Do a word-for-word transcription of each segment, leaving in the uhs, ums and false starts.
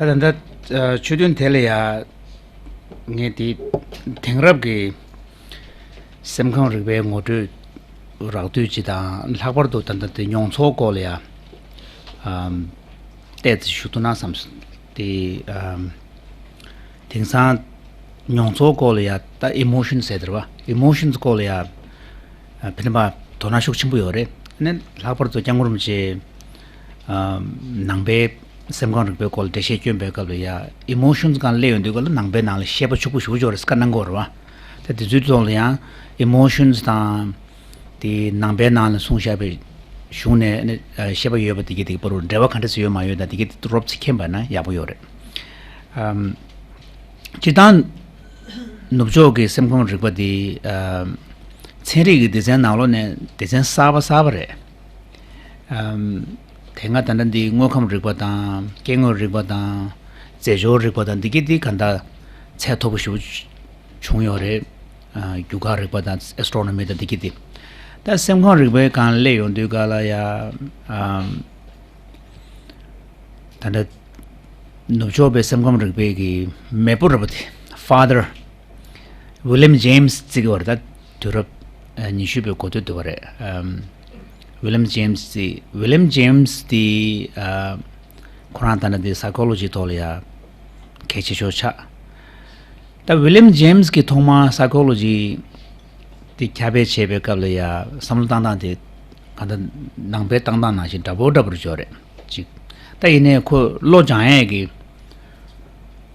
ད་ད་ལྟ་ཆོས་ཐུན་དེ་ལ་ཡ་ངས་དེ་དེང་རབས་ཀྱི་སེམས་ཁམས་རིག་པའི་ངོ་སྤྲོད་རགས་བསྡུས་ཅིག་དང་། ལྷག་པར་དུ་ད་ལྟ་དེ་མྱོང་ཚོར་སྐོར་ལ་ཡ་ཨམ་བལྟས་ཏེ་ཞུ་ཐུབ་ན་བསམ། དེ་ཨམ་དེང་སང་མྱོང་ཚོར་སྐོར་ལ་ཡ་ད་ཨི་མོ་ཤན་ཟེར་དེ་རེད་པ། ཨི་མོ་ཤན་སྐོར་ལ་ཡ་ཨ་ཕན་པ་དོ་སྣང་ཤུགས་ཆེན་པོ་ཡོད་རེད། ཨ་ནི་ལྷག་པར་དུ་སྐྱབས་མགོན་རིན་པོ་ཆེ་ཨ་ནང་པའི་སེམས་ཁམས་རིག་པའི་སྐོར་ལ་འགྲེལ་བཤད་སྐྱོན་པའི་སྐབས་ལ་ཡ་ཨི་མོ་ཤན་སྒང་སླེབས་ཡོང་དུས་སྐབས་ལ་ནང་པའི་ནང་ལ་བཤད་པ་ཕྱུག་པོ་ཞེ་པོ་ཅིག་ཡོད་རེད་ཟེར་བཀའ་གནང་གི་ཡོད་རེད་པ། ད་དེ་ཚོའི་ཐོག་ལ་ཡང་ཨི་མོ་ཤན་དང་དེ་ནང་པའི་ནང་ལ་གསུངས་བཞག་པའི་གཞུང་ནས་ནི་ཨ་བཤད་པ་ཡོད་པ་དེ་གའི་དེ་གའི་བར་དུ་འབྲེལ་བ་ག་འདྲ་ཞིག་ཡོད་མ་ཡོད་དང་། དེ་གའི་དེ་རོབ་ཙམ་མཁྱེན་པ་ན་ཡག་པོ་ཡོད་རེད། ཨམ། སྤྱིར་བཏང་ནུབ་ཕྱོགས་ཀྱི་སེམས་ཁམས་རིག་པ་འདི་ཨམ་ཚན་རིག་གི་སྡེ་ཚན་ནང་ལོགས་ནས་སྡེ་ཚན་གསར་པ་གསར་པ་རེད། ཨམ། དེ་སྔ་ད་ལྟ་འདི་དངོས་ཁམས་རིག་པ་དང་། སྐྱེ་དངོས་རིག་པ་དང་། རྫས་སྦྱོར་རིག་པ་དང་། འདི་གའི་འདི་ག་འདྲ་ཚད་མཐོ་པོ་ཞེ་པོ་བྱུང་ཡོད་རེད། ཨ། རྒྱུ་འབྲས་རིག་པ་དང་། ཨེ་སི་ཊོ་རོ་ནོ་མི་དང་འདི་གའི་འདི། ད་སེམས་ཁམས་རིག་པའི་སྒང་སླེབས་ཡོང་དུས་སྐབས་ལ་ཡ་ཨམ། ད་ལྟ་ནུབ་ཕྱོགས་པའི་སེམས་ཁམས་རིག་པའི་གི་མེས་པོ་རེད་པ། དེ་ཕ་དར་ཝི་ལི་ཡམ་ཇེམ་སི་བརྩི་གི་ཡོད་རེད། ད་དུས་རབས་ཨ་ཉི་ཤུ་པའི་འགོ་སྟོད་དུ་བ་རེད། ཨམ། ཝི་ལི་ཡམ་ཇེམ་སི་བརྩི། ཝི་ལི་ཡམ་ཇེམ་སི་དེ་ཨ་ཁོ་རང་ད་ལྟ་དེ་སའི་ཀོ་ལོ་ཇི་ཐོག་ལ་ཡ་གལ་ཆེ་ཤོས་ཆགས། ད་ཝི་ལི་ཡམ་ཇེམ་སི་གིས་ཐོག་མར་སའི་ཀོ་ལོ་ཇི་དེ་ཁྱབ་སྤེལ་བྱེད་པའི་སྐབས་ལ་ཡ་བསམ་བློ་བཏང་སྟངས་དེ་ག་འདྲ་ནང་པའི་བཏང་སྟངས་ནང་བཞིན་འདྲ་པོ་འདྲ་པོ་ཅིག་ཡོད་རེད། ཅིག་ད་ཡིན་ནའི་ཁོ་བློ་སྦྱང་ཡས་ཀྱི་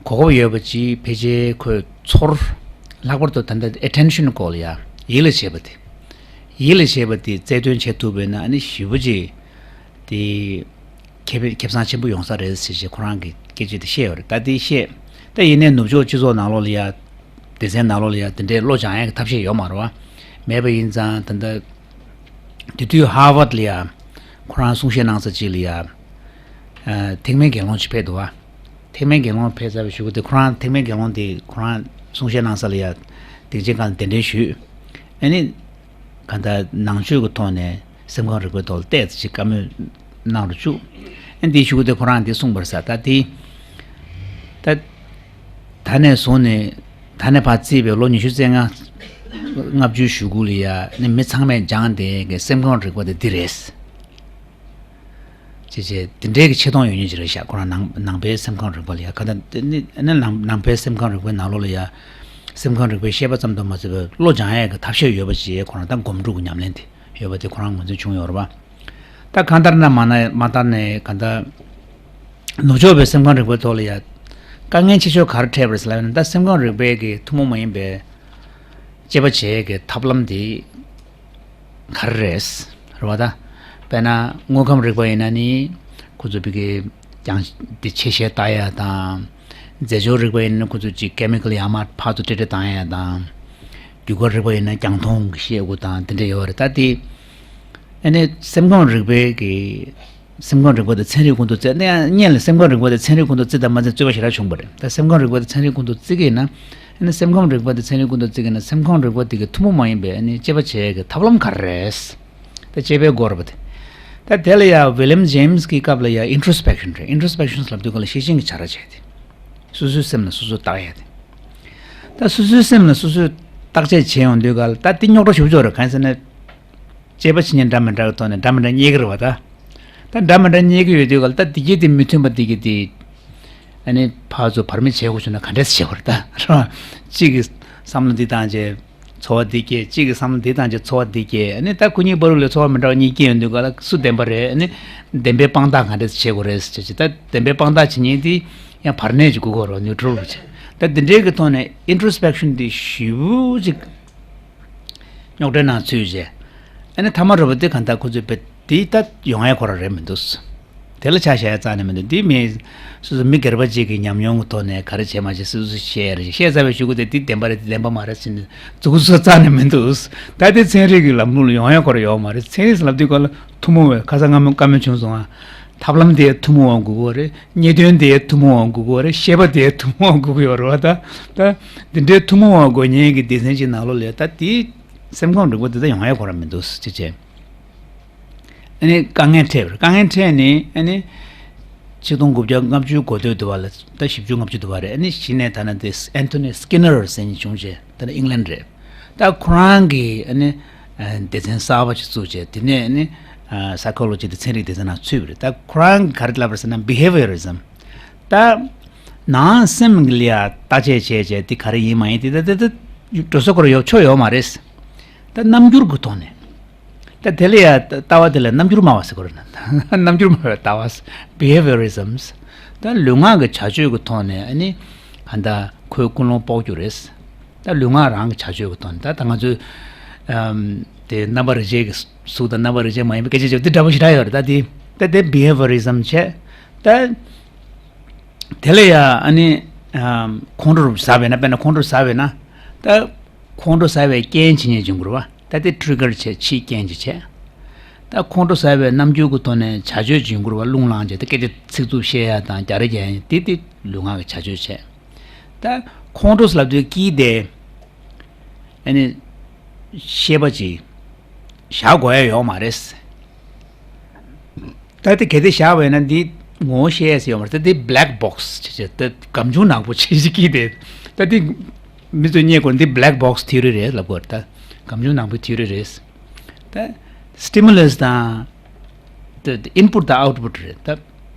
གོ་སྐབས་ཡོད་པ་ཅིག་ཕལ་ཆེར་ཁོས་ཚོར། ལྷག་པར་དུ་ད་ལྟ་ཨེ་ཊེན་ཤན་སྐོར་ལ་ཡ་ཡིད་ལ་བྱེད་པ་དེ། ཡིད་ལ་བྱེད་པ་དེ་རྩལ་འདོན་བྱེད་ཐུབ་པ་ཡིན་ན་ཨ་ནི་ཞེ་པོ་ཅིག་དེ་ཁེ་ཕན་ཁེ་བཟང་ཆེན་པོ་ཡོང་ས་རེད་ཟེར་བྱས་ཁོ་རང་གིས་སྐད་ཆ་དེ་བཤད་ཡོད་རེད། ད་དེ་བཤད། ད་ཡིན་ནའི་ནུབ་ཕྱོགས་སྤྱི་ཚོགས་ནང་ལོགས་ལ་ཡ། སྡེ་ཚན་ནང་ལོགས་ལ་ཡ་དེ་འདྲའི་བློ་སྦྱང་ཡས་ཀྱི་ཐབས་ཤེས་ཡོད་མ་རེད་པ། མེད་པ་ཡིན་ཙང་ད་ལྟ་དེ་དུས་ཧར་ཝརཌ་ལ་ཡ་ཁོ་རང་གསུང་བཤད་གནང་ས་ཅིག་ལ་ཡ། ཨ། ཐེག་དམན་དགེ་སློང་ཅིག་ཕེབས་འདུག་པ། ཐེག་དམན་དགེ་སློང་ཕེབས་ཚར་བའི་གཞུག་གུ་དེ་ཁོ་རང་ཐེག་དམན་དགེ་སློང་དེ་ཁོ་རང་གསུང་བཤད་གནང་ས་ལ་ཡ་སྡིངས་ཆའི་སྒང་ལ་གདན་འདྲེན་ཞུས། ཨ་ནི་གང་ལྟར་ནང་ཆོས་ཀྱི་ཐོག་ནས་སེམས་ཁམས་རིག་པའི་ཐོག་ལ་ཏོག་ཙམ་ཅིག་བཀའ་མོལ་གནང་རུ་བཅུག་ཨ་ནི་དེའི་གཞུག་གུ་དེ་ཁོ་རང་དེ་གསུངས་པ་རེད་ཟེར། ད་དེ་ད་ད་ནས་བཟུང་ནས་ད་ནས་ཕར་བརྩིས་པའི་ལོ་ཉི་ཤུ་རྩ་ལྔ་ལྔ་བཅུའི་གཞུག་གུ་ལ་ཡ་ནི་མི་ཚང་མས་སྦྱང་བསྡད་ཀྱི་སེམས་ཁམས་རིག་པ་དེ་འདི་རེད། ཅེས་བྱས་དེ་འདྲའི་གི་ཆེ་མཐོང་ཡོད་མཁན་ཅིག་རེད་ཤག་ཁོ་རང་ནང་ནང་པའི་སེམས་ཁམས་རིག་པ་ལ་ཡ། ག་ད་དེ་ནི་ནང་ནང་པའི་སེམས་ཁམས་རིག་པའི་ནང་ལོགས་ལ་ཡ་སེམས་ཁམས་རིག་པའི་བཤད་པ་ཙམ་དུ་མ་ཟད་པའི་བློ་སྦྱང་ཡས་ཀྱི་ཐབས་ཤེས་ཡོད་པ་ཅིག་ཁོ་རང་ད་སྒོམ་སྒྲུབ་ཀྱི་ཉམས་ལེན་དེ་ཡོད་པ་དེ་ཁོ་རང་ངོས་འཛིན་བྱུང་ཡོད་རེད་པ། ད་གང་ལྟར་ན་མ་ན་མ་ལྟར་ནས་ག་ད་ནུབ་ཕྱོགས་པའི་སེམས་ཁམས་རིག་པའི་ཐོག་ལ་ཡ་དཀའ་ངལ་ཆེ་ཤོས་ག་རེ་འཕྲད་པ་རེད་ཟེར་ལབ་ན། ད་སེམས་ཁམས་རིག་པའི་གི་ཐུན་མོང་མ་ཡིན་པའི་དཔྱད་པ་བྱེད་ཀྱི་ཐབས་ལམ་དེ་ག་རེ་རེད། རེད་པ། ད་དཔེར་ན་དངོས་ཁམས་རིག་པ་ཡིན་ན་ནི་ཁོ་ཚོ་བི་གི་ཀྱང་དེ་ཆེ་ཤེལ་ལྟ་ཡ་དང་། རྫས་སྦྱོར་རིག་པ་ཡིན་ན་ཁོ་ཚོ་ཅིག་ཀེ་མི་ཀལ་ཡར་མར་ཕར་ཚུར་སྤྲད་སྤྲད་བཏང་ཡ་དང་། རྒྱུ་སྐར་རིག་པ་ཡིན་ན་རྒྱང་མཐོང་གི་ཤེལ་དགུ་དང་དེ་འདྲ་ཡོད་རེད། ད་དེ་ཨ་ནི་སེམས་ཁམས་རིག་པའི་གི་སེམས་ཁམས་རིག་པ་དང་ཚན་རིག་ཁོང་དུ་བརྩི་ནས་ཡང་སྔོན་ལ་སེམས་ཁམས་རིག་པ་དང་ཚན་རིག་ཁོང་དུ་བརྩི་དང་མ་བརྩི་རྩོད་པ་ཞེ་དྲག་བྱུང་བ་རེད། ད་སེམས་ཁམས་རིག་པ་དང་ཚན་རིག་ཁོང་དུ་བརྩི་གི་ཡིན་ན། ཨ་ནི་སེམས་ཁམས་རིག་པ་དང་ཚན་རིག་ཁོང་དུ་བརྩི་གི་ཡིན་ན་སེམས་ཁམས་རིག་པ་དེ་གི་ཐུན་མོང་མ་ཡིན་པའི་ཨ་ནི་དཔྱད་པ་བྱེད་ཡས་ཀྱི་ཐབས་ལམ་ག་རེ་རེད། ད་དཔྱད་པའི་སྒོ་རེད་པ་དེ། ད་དེ་ལ་ཡ་ཝི་ལི་ཡམ་ཇེམ་སི་གི་སྐབས་ལ་ཡ་ཨིན་ཊོ་རོ་སི་པེག་ཤན་རེད། ཨིན་ཊོ་རོ་སི་པེག་ཤན་ལབ་དུས་སྒང་ལ་ཤེས་བཞིན་གྱི་བྱ་ར་བྱས་ཏེ། སོ་སོའི་སེམས་ལ་སོ་སོས་བརྟག་ཡ་དེ། ད་སོ་སོའི་སེམས་ལ་སོ་སོས་བརྟག་དཔྱད་བྱས་ཡོང་དུས་སྒང་ལ་ད་དེ་རྙོག་དྲ་ཞེ་པོ་ཅིག་ཡོད་རེད། གང་ཡིན་ཟེར་ན། དཔྱད་པ་བྱེད་མཁན་འདྲ་མི་འདྲ་གི་ཐོག་ནས་འདྲ་མི་འདྲ་རྙེད་ཀྱི་རེད་པ། ད་ད་འདྲ་མི་འདྲ་རྙེད་ཀྱི་ཡོད་དུས་སྒང་ལ་ད་དེ་གྱད་དེ་མི་མཐུན་པ་དེ་གྱད་དེ་ཨ་ནི་ཕར་ཚུར་བར་མེད་བྱེད་དགོས་བྱུང་ན་ག་འདྲས་བྱེད་དགོས་རེད། ད་རེད་པ། གཅིག་གིས་བསམ་བློ་འདི་བཏང་བྱས་ཚོར་བ་འདི་སྐྱེ། གཅིག་གིས་བསམ་བློ་འདི་བཏང་བྱས་ཚོར་བ་འདི་སྐྱེ། ཨ་ནི་ད་ཁོ་གཉིས་བར་ལ་ཚོར་བ་མི་འདྲ་བ་གཉིས་སྐྱེ་ཡོང་དུས་སྒང་ལ་སུ་བདེན་པ་རེད། ཨ་ནི་བདེན་པའི་དཔང་རྟགས་ག་འདྲས་བྱེད་དགོས་རེད་ཟེར་བྱས། ད་བདེན་པའི་དཔང་རྟགས་བྱེད་མཁན་དེ་ཡང་བར་གནས་ཅིག་དགོས་ཀྱི་ཡོད་རེད་པ། ནིའུ་ཊྲལ་བྱས། ད་འདི་འདྲའི་གི་ཐོག་ནས་ཨིན་ཊོ་རོ་སི་པེག་ཤན་དེ་ཞེ་པོ་ཅིག་རྙོག་དྲའི་ནང་ཚུད་བྱས། ཨ་ནི་མཐའ་མ་རེད་པ། དེ་གང་ལྟར་ཁོ་ཚོས་བེད་དེ་ད་ཡོང་ཡ་ཁོ་རང་རེད་མི་འདུག་དེ་ལ་ཆ་བཞག་ཡ་རྩ་ནས་མི་འདུག་དེ་མི་སོ་སོ་མི་སྒེར་པ་གཅིག་གི་ཉམས་མྱོང་གི་ཐོག་ནས་ག་རེ་བྱས་མ་བྱས་སོ་སོས་བཤད་ཡ་རེད། བཤད་ཚར་བའི་གཞུག་གུ་དེ་དེ་བདེན་པ་རེད། དེ་བདེན་པ་མ་རེད་ཟེར་ནས་རྫུ་འཕྲུལ་རྩ་ནས་མི་འདུག་ད་དེ་ཚན་རིག་གི་ལམ་ལུགས་ལ་ཡོང་ཡ་ཁོ་རང་ཡོད་མ་རེད། ཚན་རིག་ཟེར་ལབ་དུས་སྒང་ལ་ཐུན་མོང་བའི། ཁ་སང་སྔ་མོ་བཀའ་མོལ་བྱུང་སོང་ང་། ཐབས་ལམ་དེ་ཐུན་མོང་བ་དགོས་ཀྱི་ཡོད་རེད། རྙེད་དོན་དེ་ཐུན་མོང་བ་དགོས་ཀྱི་ཡོད་རེད། བཤད་པ་དེ་ཐུན་མོང་བ་དགོས་ཀྱི་ཡོད་རེད་པ། ད་ད་འདི་འདྲའི་ཐུན་མོང་བ་དགོས་མཁན་གྱི་སྡེ་ཚན་ཅིག་ནང་ལོགས་ལ་ད་དེ་སེམས་ཁམས་རིག་པ་དེ་ད་ཡོང་ཡ་ཁོ་རང་མི་འདུག་ཅེས་བྱས། ཨ་ནི་དཀའ་ངལ་འཕྲད་པ་རེད། དཀའ་ངལ་འཕྲད་ནས་ཨ་ནི་ ཆིག་སྟོང་དགུ་བརྒྱ་ལྔ་བཅུ་འགོ་སྟོད་དུ་བ་ལ་ད་བཞི་བཅུ་ལྔ་བཅུ་དུ་བ་རེད། ཨ་ནི་གཞི་ནས་ད་ནི་དེ་Anthony Skinner ཟེར་མཁན་བྱུང་རྗེས་ད་ནི་ཨིང་ལན་རེད། ད་ཁོ་རང་གིས་ཨ་ནི་སྡེ་ཚན་གསར་པ་ཞིག་བཙུགས་རྗེས་དེ་ནས་ཨ་ནི་Psychology་དེ་ཚན་རིག་སྡེ་ཚན་ནང་ཚུད་པ་རེད། ད་ཁོ་རང་གིས་ག་རེ་ལབ་པ་རེད་ཟེར་ན་Behaviorism། ད་ནང་སེམས་ལ་ཡ་བརྟག་དཔྱད་བྱས་རྗེས་དེ་ག་རེ་ཡིན་མ་ཡིན་དེ་ད་ད་ད་འགྲོ་ས་ཁོ་ར་ཡོད་ཆོག་ཡོད་མ་རེད། ད་རྣམ་འགྱུར་གྱི་ཐོག་ནས། ད་དེ་ལ་ཡ་ལྟ་བ་དེ་ལ་རྣམ་འགྱུར་སྨྲ་བ་ཟེར་གོ་རེད། རྣམ་འགྱུར་སྨྲ་བའི་ལྟ་བ། Behaviorisms། ད་ལུས་ངག་གི་བྱ་སྤྱོད་ཀྱི་ཐོག་ནས་ཨ་ནི་གང་ལྟར་ཁོའི་ཀུན་སློང་དཔོག་རྒྱུ་རེད། ད་ལུས་ངག་རང་གི་བྱ་སྤྱོད་ཀྱི་ཐོག་ནས་ད་ད་ང་ཚོས་ཨམ་དེ་རྣམ་པ་རིག་བྱེད་ཀྱི་གཟུགས་དང་རྣམ་པ་རིག་བྱེད་མ་ཡིན་པའི་སྐད་ཆ་བྱེད་པ་དེ་འདྲ་པོ་ཞེ་དྲག་ཡོད་རེད། ད་དེ་ད་དེ་Behaviorism་བྱས། ད་དེ་ལ་ཡ་ཨ་ནི་ཨམ་ཁོང་ཁྲོ་ཟ་བས་ན་དཔེར་ན་ཁོང་ཁྲོ་ཟ་བས་ན་ད། ཁོང་ཁྲོ་ཟ་བའི་རྐྱེན་བྱེད་མཁན་བྱུང་དགོས་པ། ད་དེ་trigger་བྱས་ཕྱིའི་རྐྱེན་ཅིག་བྱས། ད་ཁོང་ཁྲོ་ཟ་བའི་རྣམ་འགྱུར་གྱི་ཐོག་ནས་བྱ་སྤྱོད་བྱུང་དགོས་པ་རླུང་ལངས་བྱས་ད་སྐད་ཆ་ཚིག་རྩུབ་བཤད་ཡ་དང་རྒྱ་རེ་རྒྱག་ཡ་དེ་དེ་ལུས་ངག་གི་བྱ་སྤྱོད་བྱས། ད་ཁོང་ཁྲོ་ཟ་ལབ་དུས་དཀྱིལ་དེ་ཨ་ནི་ཤེས་པ་ཅིག་བཞག་དགོས་ཡ་ཡོད་མ་རེད། ད་དེ་གལ་ཏེ་བཞག་པ་ཡིན་ན་འདི་ངོ་ཤེས་ཡས་ཡོད་མ་རེད། ད་དེ་black box་བྱས་བྱས་ད་སྒམ་ཆུང་ནག་པོ་བྱས་བྱས་ཀྱི་དེ་ད་དེ་མི་ཚོས་རྙེད་དགོས་འདི་black box theory་རེད་ལབ་དགོས་རེད། ད་སྒམ་ཆུང་ནག་པོའི་theory་རེད། ད་stimulus་དང་ད་input་དང་output་རེད། ད་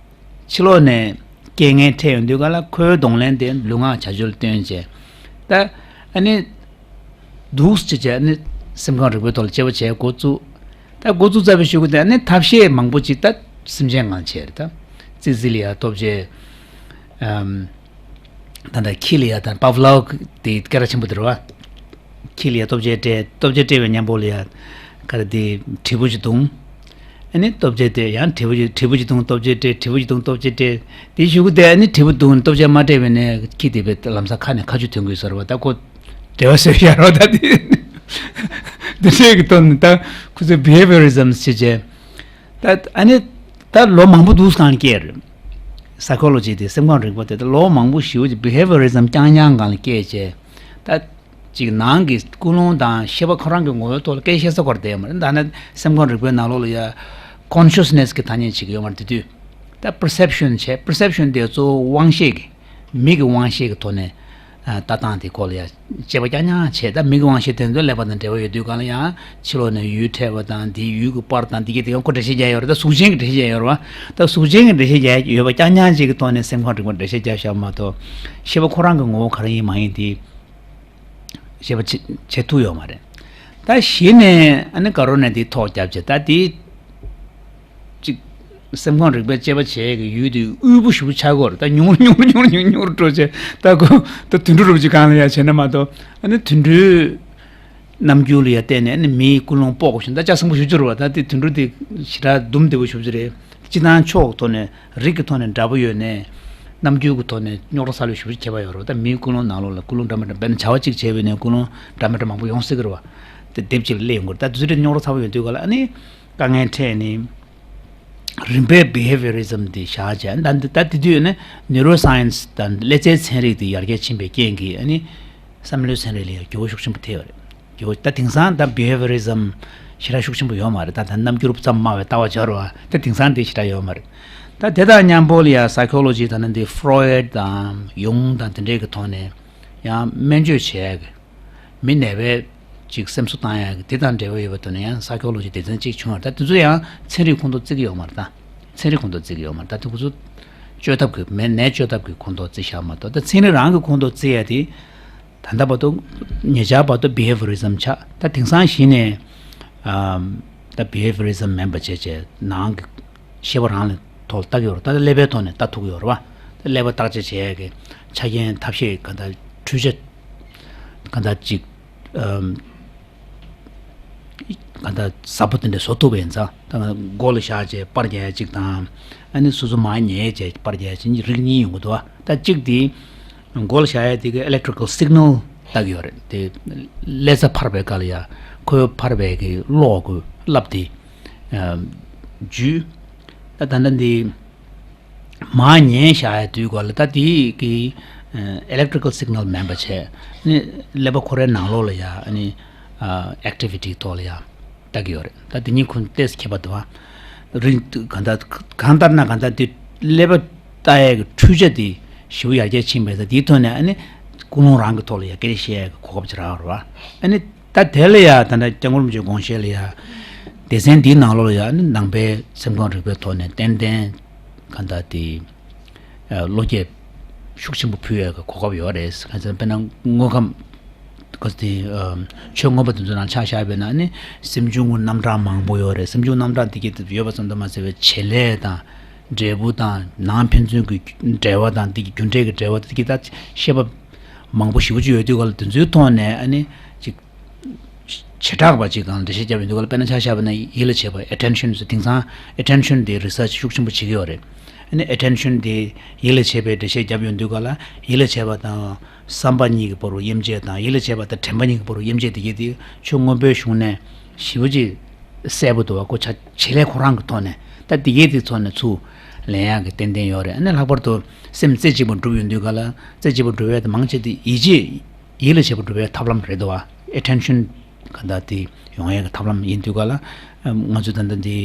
ཕྱི་ལོགས་ནས་རྐྱེན་ངན་འཕྲད་ཡོང་དུས་ག་ལ་ཁོའི་གདོང་ལེན་དེ་ལུས་ངག་བྱ་སྤྱོད་ལ་སྟོན་བྱས་ད་ཨ་ནི། འདུག་སེ་བྱས་ནས་སེམས་ཁམས་རིག་པའི་ཐོག་ལ་དཔྱད་པ་བྱེད་འགོ་བཙུགས། ད་འགོ་བཙུགས་ཚར་བའི་གཞུག་གུ་དེ་ནས་ཐབས་ཤེས་མང་པོ་ཅིག་ད་སེམས་ཅན་ངང་བྱས་རེད་ད། ཙི་ཙི་ལ་ཡ་ལྟོ་བཅད། ཨམ། ད་ལྟ་ཁྱི་ལ་ཡ་ད་པབ་ལོ་དེ་སྐད་གྲགས་ཆེན་པོ་དེ་རེད་བ། ཁྱི་ལ་ཡ་ལྟོ་བཅད་སྤྲད་ལྟོ་བཅད་སྤྲད་པའི་མཉམ་པོ་ལ་ཡ་ག་རེ་དེ་དྲིལ་བུ་ཅིག་བརྡུངས། ཨ་ནི་ལྟོ་བཅད་དེ་ཡང་དྲིལ་བུ་ཅིག་དྲིལ་བུ་ཅིག་བརྡུངས་ལྟོ་བཅད་སྤྲད་དྲིལ་བུ་ཅིག་བརྡུངས་ལྟོ་བཅད་སྤྲད། དེའི་གཞུག་གུ་དེ་ཨ་ནི་དྲིལ་བུ་བརྡུངས་ལྟོ་བཅད་མ་སྤྲད་པའི་ནས་ཁྱི་དེ་བས་ལམ་སང་ཁ་ནས་ཁ་ཆུ་ཐོན་དགོས་ཟེར་བ་ད་ཁོ། འབྲེལ་བ་བཟོས་ཡ་རོ་ད་དེ། འདི་འདྲས་ཀྱི་དོན་ནི་ད་ཁོ་ཚོས་Behaviorism་ཞེས་བྱས། ད་ཨ་ནི་ད་ལོ་མང་པོ་འདུག་སྒང་སྐྱེས་རེད། Psychology་དེ་སེམས་ཁམས་རིག་པ་དེ་ད་ལོ་མང་པོ་ཞེ་པོ་ཅིག་Behaviorism་རྐྱང་རྐྱང་སྒང་ལ་སྐྱེས་བྱས། ད་ཅིག་ནང་གི་ཀུན་སློང་དང་ཤེས་པ་ཁོ་རང་གི་ངོ་བོའི་ཐོག་ལ་སྐད་ཆ་བཤད་ས་སྐོར་དེ་ཡོད་མ་རེད། ད་ནི་སེམས་ཁམས་རིག་པའི་ནང་ལོགས་ལ་ཡ་consciousness་གི་ཐ་སྙད་ཅིག་ཡོད་མ་རེད་དེ་དུས། ད་perception་བྱས་perception་དེ་གཙོ་བོ་དབང་ཤེས་ཀྱི། མིག་གི་དབང་ཤེས་ཀྱི་ཐོག་ནས་ཨ་ལྟ་སྟངས་དེ་སྐོར་ལ་ཡང་དཔྱད་པ་རྐྱང་རྐྱང་བྱས། ད་མིག་གི་དབང་ཤེས་དེ་ཚོ་ཀླད་པ་དང་འབྲེལ་བ་ཡོད་དུས་གང་ལ་ཡང་ཕྱི་ལོགས་ནས་ཡུལ་འཕྲད་པ་དང་དེའི་ཡུལ་གྱི་པར་དང་དེ་གའི་དེ་ཡང་ཁོ་འགྲེལ་བཤད་རྒྱག་ཡོད་རེད། ད་གཟུགས་ཅན་གྱི་འགྲེལ་བཤད་རྒྱག་ཡོད་རེད་བ། ད་གཟུགས་ཅན་གྱི་འགྲེལ་བཤད་རྒྱག་ཡོད་པ་རྐྱང་རྐྱང་ཅིག་གི་ཐོག་ནས་སེམས་ཁམས་རིག་པ་འགྲེལ་བཤད་རྒྱག་བཞག་མ་གཏོགས་ཤེས་པ་ཁོ་རང་གི་ངོ་བོ་ག་རེ་ཡིན་མ་ཡིན་དེ་ཤེས་པ་བྱེད་བྱེད་ཐུབ་ཡོད་མ་རེད། ད་གཞི་ནས་ཨ་ནི་དགའ་རོགས་ནས་དེ་ཐོག་བརྒྱབ་བྱས་ད་དེ། གཅིག་སེམས་ཁམས་རིག་པའི་དཔྱད་པ་བྱེད་ཀྱི་ཡུལ་དེ་དབུལ་པོ་ཞེ་པོ་ཆགས་ཀྱི་ཡོད་རེད། ད་ཉུང་རུ་ཉུང་རུ་ཉུང་རུ་ཉུང་རུ་ཉུང་རུ་འགྲོ་བྱས་ད་ཁོ་ད་དུད་འགྲོ་རུ་ཅིག་གང་ལ་ཡ་བྱས་ན་མ་གཏོགས་ཨ་ནི་དུད་འགྲོའི་རྣམ་འགྱུར་ལ་ཡ་བལྟས་ནས་ཨ་ནི་མིའི་ཀུན་སློང་དཔོག་དགོས་ཤིང་ད་ལྕགས་ཟིང་པོ་ཞེ་པོ་ཅིག་ཡོད་རེད་བ། ད་དེ་དུད་འགྲོ་དེ་ཞེ་དྲག་འདུམ་བདེ་པོ་ཞེ་པོ་ཅིག་རེད། སྤྱིར་བཏང་ཕྱོགས་ཐོག་ནས་རིགས་ཀྱི་ཐོག་ནས་འདྲ་པོ་ཡོད་ནས་རྣམ་འགྱུར་གྱི་ཐོག་ནས་རྙོག་དྲ་ཟ་ལུགས་ཞེ་པོ་ཅིག་ཁྱད་པར་ཡོད་རེད་བ། ད་མིའི་ཀུན་སློང་ནང་ལོགས་ལ་ཀུན་སློང་འདྲ་མི་འདྲ་དཔེར་ན་བྱ་བ་གཅིག་བྱས་པ་ཡིན་ནའི་ཀུན་སློང་འདྲ་མི་འདྲ་མང་པོ་ཡོང་སྲིད་ཀྱི་རེད་བ། དེ་སྡེབ་གཅིག་ལ་སླེབས་ཡོང་གི་རེད། ད་དུས་ཚོད་རྙོག་དྲ་ཚ་པོ་ཡོང་དུས་ག་ལ་ཨ་ནི་དཀའ་ངལ་འཕྲད་ནི། རིམ་པས་Behaviorism་དེ་བཞག་བྱས་ད་ད་དེ་དུས་ནི་Neuroscience་དང་ཀླད་རྩའི་ཚན་རིག་དེ་ཡར་རྒྱས་ཕྱིན་པའི་རྐྱེན་གྱིས་ཨ་ནི་བསམ་བློའི་ཚན་རིག་ལ་ཡང་འགྱུར་བ་ཤུགས་ཆེན་པོ་ཐེབས་པ་རེད། འགྱུར་བ་ད་དེང་སང་ད་Behaviorism་ཞེ་དྲག་ཤུགས་ཆེན་པོ་ཡོད་མ་རེད། ད་ད་རྣམ་འགྱུར་ཙམ་སྨྲ་བའི་ལྟ་བ་སྦྱར་བ་ད་དེང་སང་དེ་ཞེ་དྲག་ཡོད་མ་རེད། ད་དེ་དང་མཉམ་པོ་ལ་ཡང་Psychology་ད་ནི་འདི་Freud་དང་Jung་དང་དེ་འདྲའི་གི་ཐོག་ནས་ཡང་སྨན་བཅོས་བྱེད་ཡག་གི་མི་ནད་པའི་ཅིག་སེམས་གསོ་བཏང་ཡག་གི་དེ་དང་འབྲེལ་བ་ཡོད་པའི་ཐོག་ནས་ཡང་Psychology་སྡེ་ཚན་གཅིག་བྱུང་བ་རེད། ད་དེ་ཚོ་ཡང་ཚན་རིག་ཁོངས་གཏོགས་བརྩི་གི་ཡོད་མ་རེད། ད་ཚན་རིག་ཁོངས་གཏོགས་བརྩི་གི་ཡོད་མ་རེད། ད་དེ་ཁོ་ཚོ་བཅོས་ཐབས་ཀྱི་མི་ནད་བཅོས་ཐབས་ཀྱི་ཁོངས་གཏོགས་བརྩི་བཞག་མ་གཏོགས་ད་ཚན་རིག་རང་གི་ཁོངས་གཏོགས་བརྩི་ཡ་དེ་ད་ལྟ་བར་དུ་ཉེ་ཆར་བར་དུ་Behaviorism་ཆགས། ད་དེང་སང་གཞི་ནས་ཨམ་ད་Behaviorism་མིན་པ་བྱས་བྱས་ནང་གི་ཤེས་པ་རང་ལ་ཐོག་ལྟ་གི་ཡོད་རེད། ད་ཀླད་པའི་ཐོག་ནས་ལྟ་ཐུབ་ཀྱི་ཡོད་རེད་བ། ད་ཀླད་པ་བརྟག་དཔྱད་བྱེད་ཡས་ཀྱི་ཆ་རྐྱེན་ཐབས་ཤེས་ག་འདྲ་འཕྲུལ་ཆས་ག་འདྲ་ཅིག་ཨམ་ག་འདྲ་ཟབ་པོ་དེ་འདྲ་བཟོ་ཐུབ་པ་ཡིན་ཙང་ད་མགོ་ལ་བཞག་བྱས་པར་རྒྱག་ཡས་ཅིག་དང་ཨ་ནི་སོ་སོ་མར་ཉལ་བྱས་པར་རྒྱག་ཡས་ཅིག་རིགས་གཉིས་ཡོང་གི་འདུག་བ། ད་གཅིག་དེ། མགོ་ལ་བཞག་ཡ་དེ་གི་electrical signal་ལྟ་གི་ཡོད་རེད། དེ་ཀླད་རྩ་འཕར་བའི་སྐབས་ལ་ཡ་ཁོའི་འཕར་བའི་གི་གློག་གི་རླབས་དེ་ཨ་འཇུས། ད་ད་ལྟ་འདི་མར་ཉལ་བཞག་ཡ་དུས་སྐབས་ལ་ད་དེ་གི་ཨ་electrical signal་མེད་པ་བྱས་ནི་ཀླད་པ་ཁོ་རའི་ནང་ལོགས་ལ་ཡ་ཨ་ནི་ཨ་activity་ཐོག་ལ་ཡ་ལྟ་གི་ཡོད་རེད། ད་དེ་གཉིས་ཁོ་ཏོག་ཙམ་ཁྱད་པར་འདུག་བ། རིང་གང་ལྟར་གང་ལྟར་ན་གང་ལྟར་དེ་ཀླད་པ་ ལྟ་ཡས་ཀྱི་འཕྲུལ་ཆ་དེ་ཞེ་པོ་ཡར་རྒྱས་ཕྱིན་པས་ས་དེའི་ཐོག་ནས་ཨ་ནི་ཀུན་སློང་རང་གི་ཐོག་ལ་ཡ་སྐད་ཆ་བཤད་ཡས་ཀྱི་གོ་སྐབས་ཅིག་རག་རེད་བ། ཨ་ནི་ད་དེ་ལ་ཡ་ད་ལྟ་སྐྱབས་མགོན་རིན་པོ་ཆེའི་དགོངས་བཞེད་ལ་ཡ་སྡེ་ཚན་འདིའི་ནང་ལོགས་ལ་ཡ་ཨ་ནི་ནང་པའི་སེམས་ཁམས་རིག་པའི་ཐོག་ནས་ཏན་ཏན་གང་ལྟར་དེ་བློ་སྐྱེད་ཤུགས་ཆེན་པོ་ཕུལ་ཡས་ཀྱི་གོ་སྐབས་ཡོད་རེད། གང་ཟེར་ན་དཔེར་ན་དངོས་ཁམས་ག་ཚོད་དེ་ཆོས་མངོན་པ་དེ་ཚོ་ནང་ཆ་བཞག་པ་ཡིན་ན་ཨ་ནི་སེམས་བྱུང་གི་རྣམ་གྲངས་མང་པོ་ཡོད་རེད། སེམས་བྱུང་རྣམ་གྲངས་དེ་གས་དེ་ཡོད་པ་ཙམ་དུ་མ་ཟད་པའི་བྱེད་ལས་དང་། འབྲས་བུ་དང་ནང་ཕན་ཚུན་གྱི་འབྲེལ་བ་དང་འདི་གི་རྒྱུ་འབྲས་ཀྱི་འབྲེལ་བ་དེ་གི་ད་བཤད་པ་མང་པོ་ཞེ་པོ་ཅིག་ཡོད་དུས་ག་ལ་དེ་ཚོའི་ཐོག་ནས་ཨ་ནི་ཅིག་བྱེ་བྲག་པ་ཅིག་གང་འགྲེལ་བཤད་བརྒྱབ་ཡོང་དུས་ག་ལ་དཔེར་ན་ཆ་བཞག་པ་ན་ཡིད་ལ་བྱེད་པ་attention ཟེར་དེང་སང་attention དེ་research ཤུགས་ཆེན་པོ་བྱེད་ཀྱི་ཡོད་རེད། ཨ་ནི་attention དེ་ཡིད་ལ་བྱེད་པའི་འགྲེལ་བཤད་བརྒྱབ་ཡོང་དུས་ག་ལ་ཡིད་ལ་བྱེད་པ་དང་བསམ་པ་གཉིས་ཀྱི་བར་དུ་དབྱེ་འབྱེད་དང་ཡིད་ལ་བྱེད་པ་དང་དྲན་པ་གཉིས་ཀྱི་བར་དུ་དབྱེ་འབྱེད་དེ་གི་དེ་ཆོས་མངོན་པའི་གཞུང་ནས་ཞེ་པོ་ཅིག་གསལ་པོ་འདུག་བ། ཁོ་ཆ་བྱེད་ལས་ཁོ་རང་གི་ཐོག་ནས་ད་འདི་གའི་དེ་ཚོ་ནས་ཚུར་ལེན་ཡག་གི་ཏན་ཏན་ཡོད་རེད། ཨ་ནི་ལྷག་པར་དུ་སེམས་རྩེ་གཅིག་པ་འགྲུབ་ཡོང་དུས་ག་ལ་རྩེ་གཅིག་པ་འགྲུབ་ཡས་དེ་མང་ཆེ་དེ་ཡིད་ཆེས་ཡིད་ལ་བྱེད་པ་འགྲུབ་ཡས་ཐབས་ལམ་རེད་འདུག་བ། attention ག་འདྲ་དེ་ཡོང་ཡས་ཀྱི་ཐབས་ལམ་ཡིན་དུས་ག་ལ་ང་ཚོས་ད་ལྟ་འདི་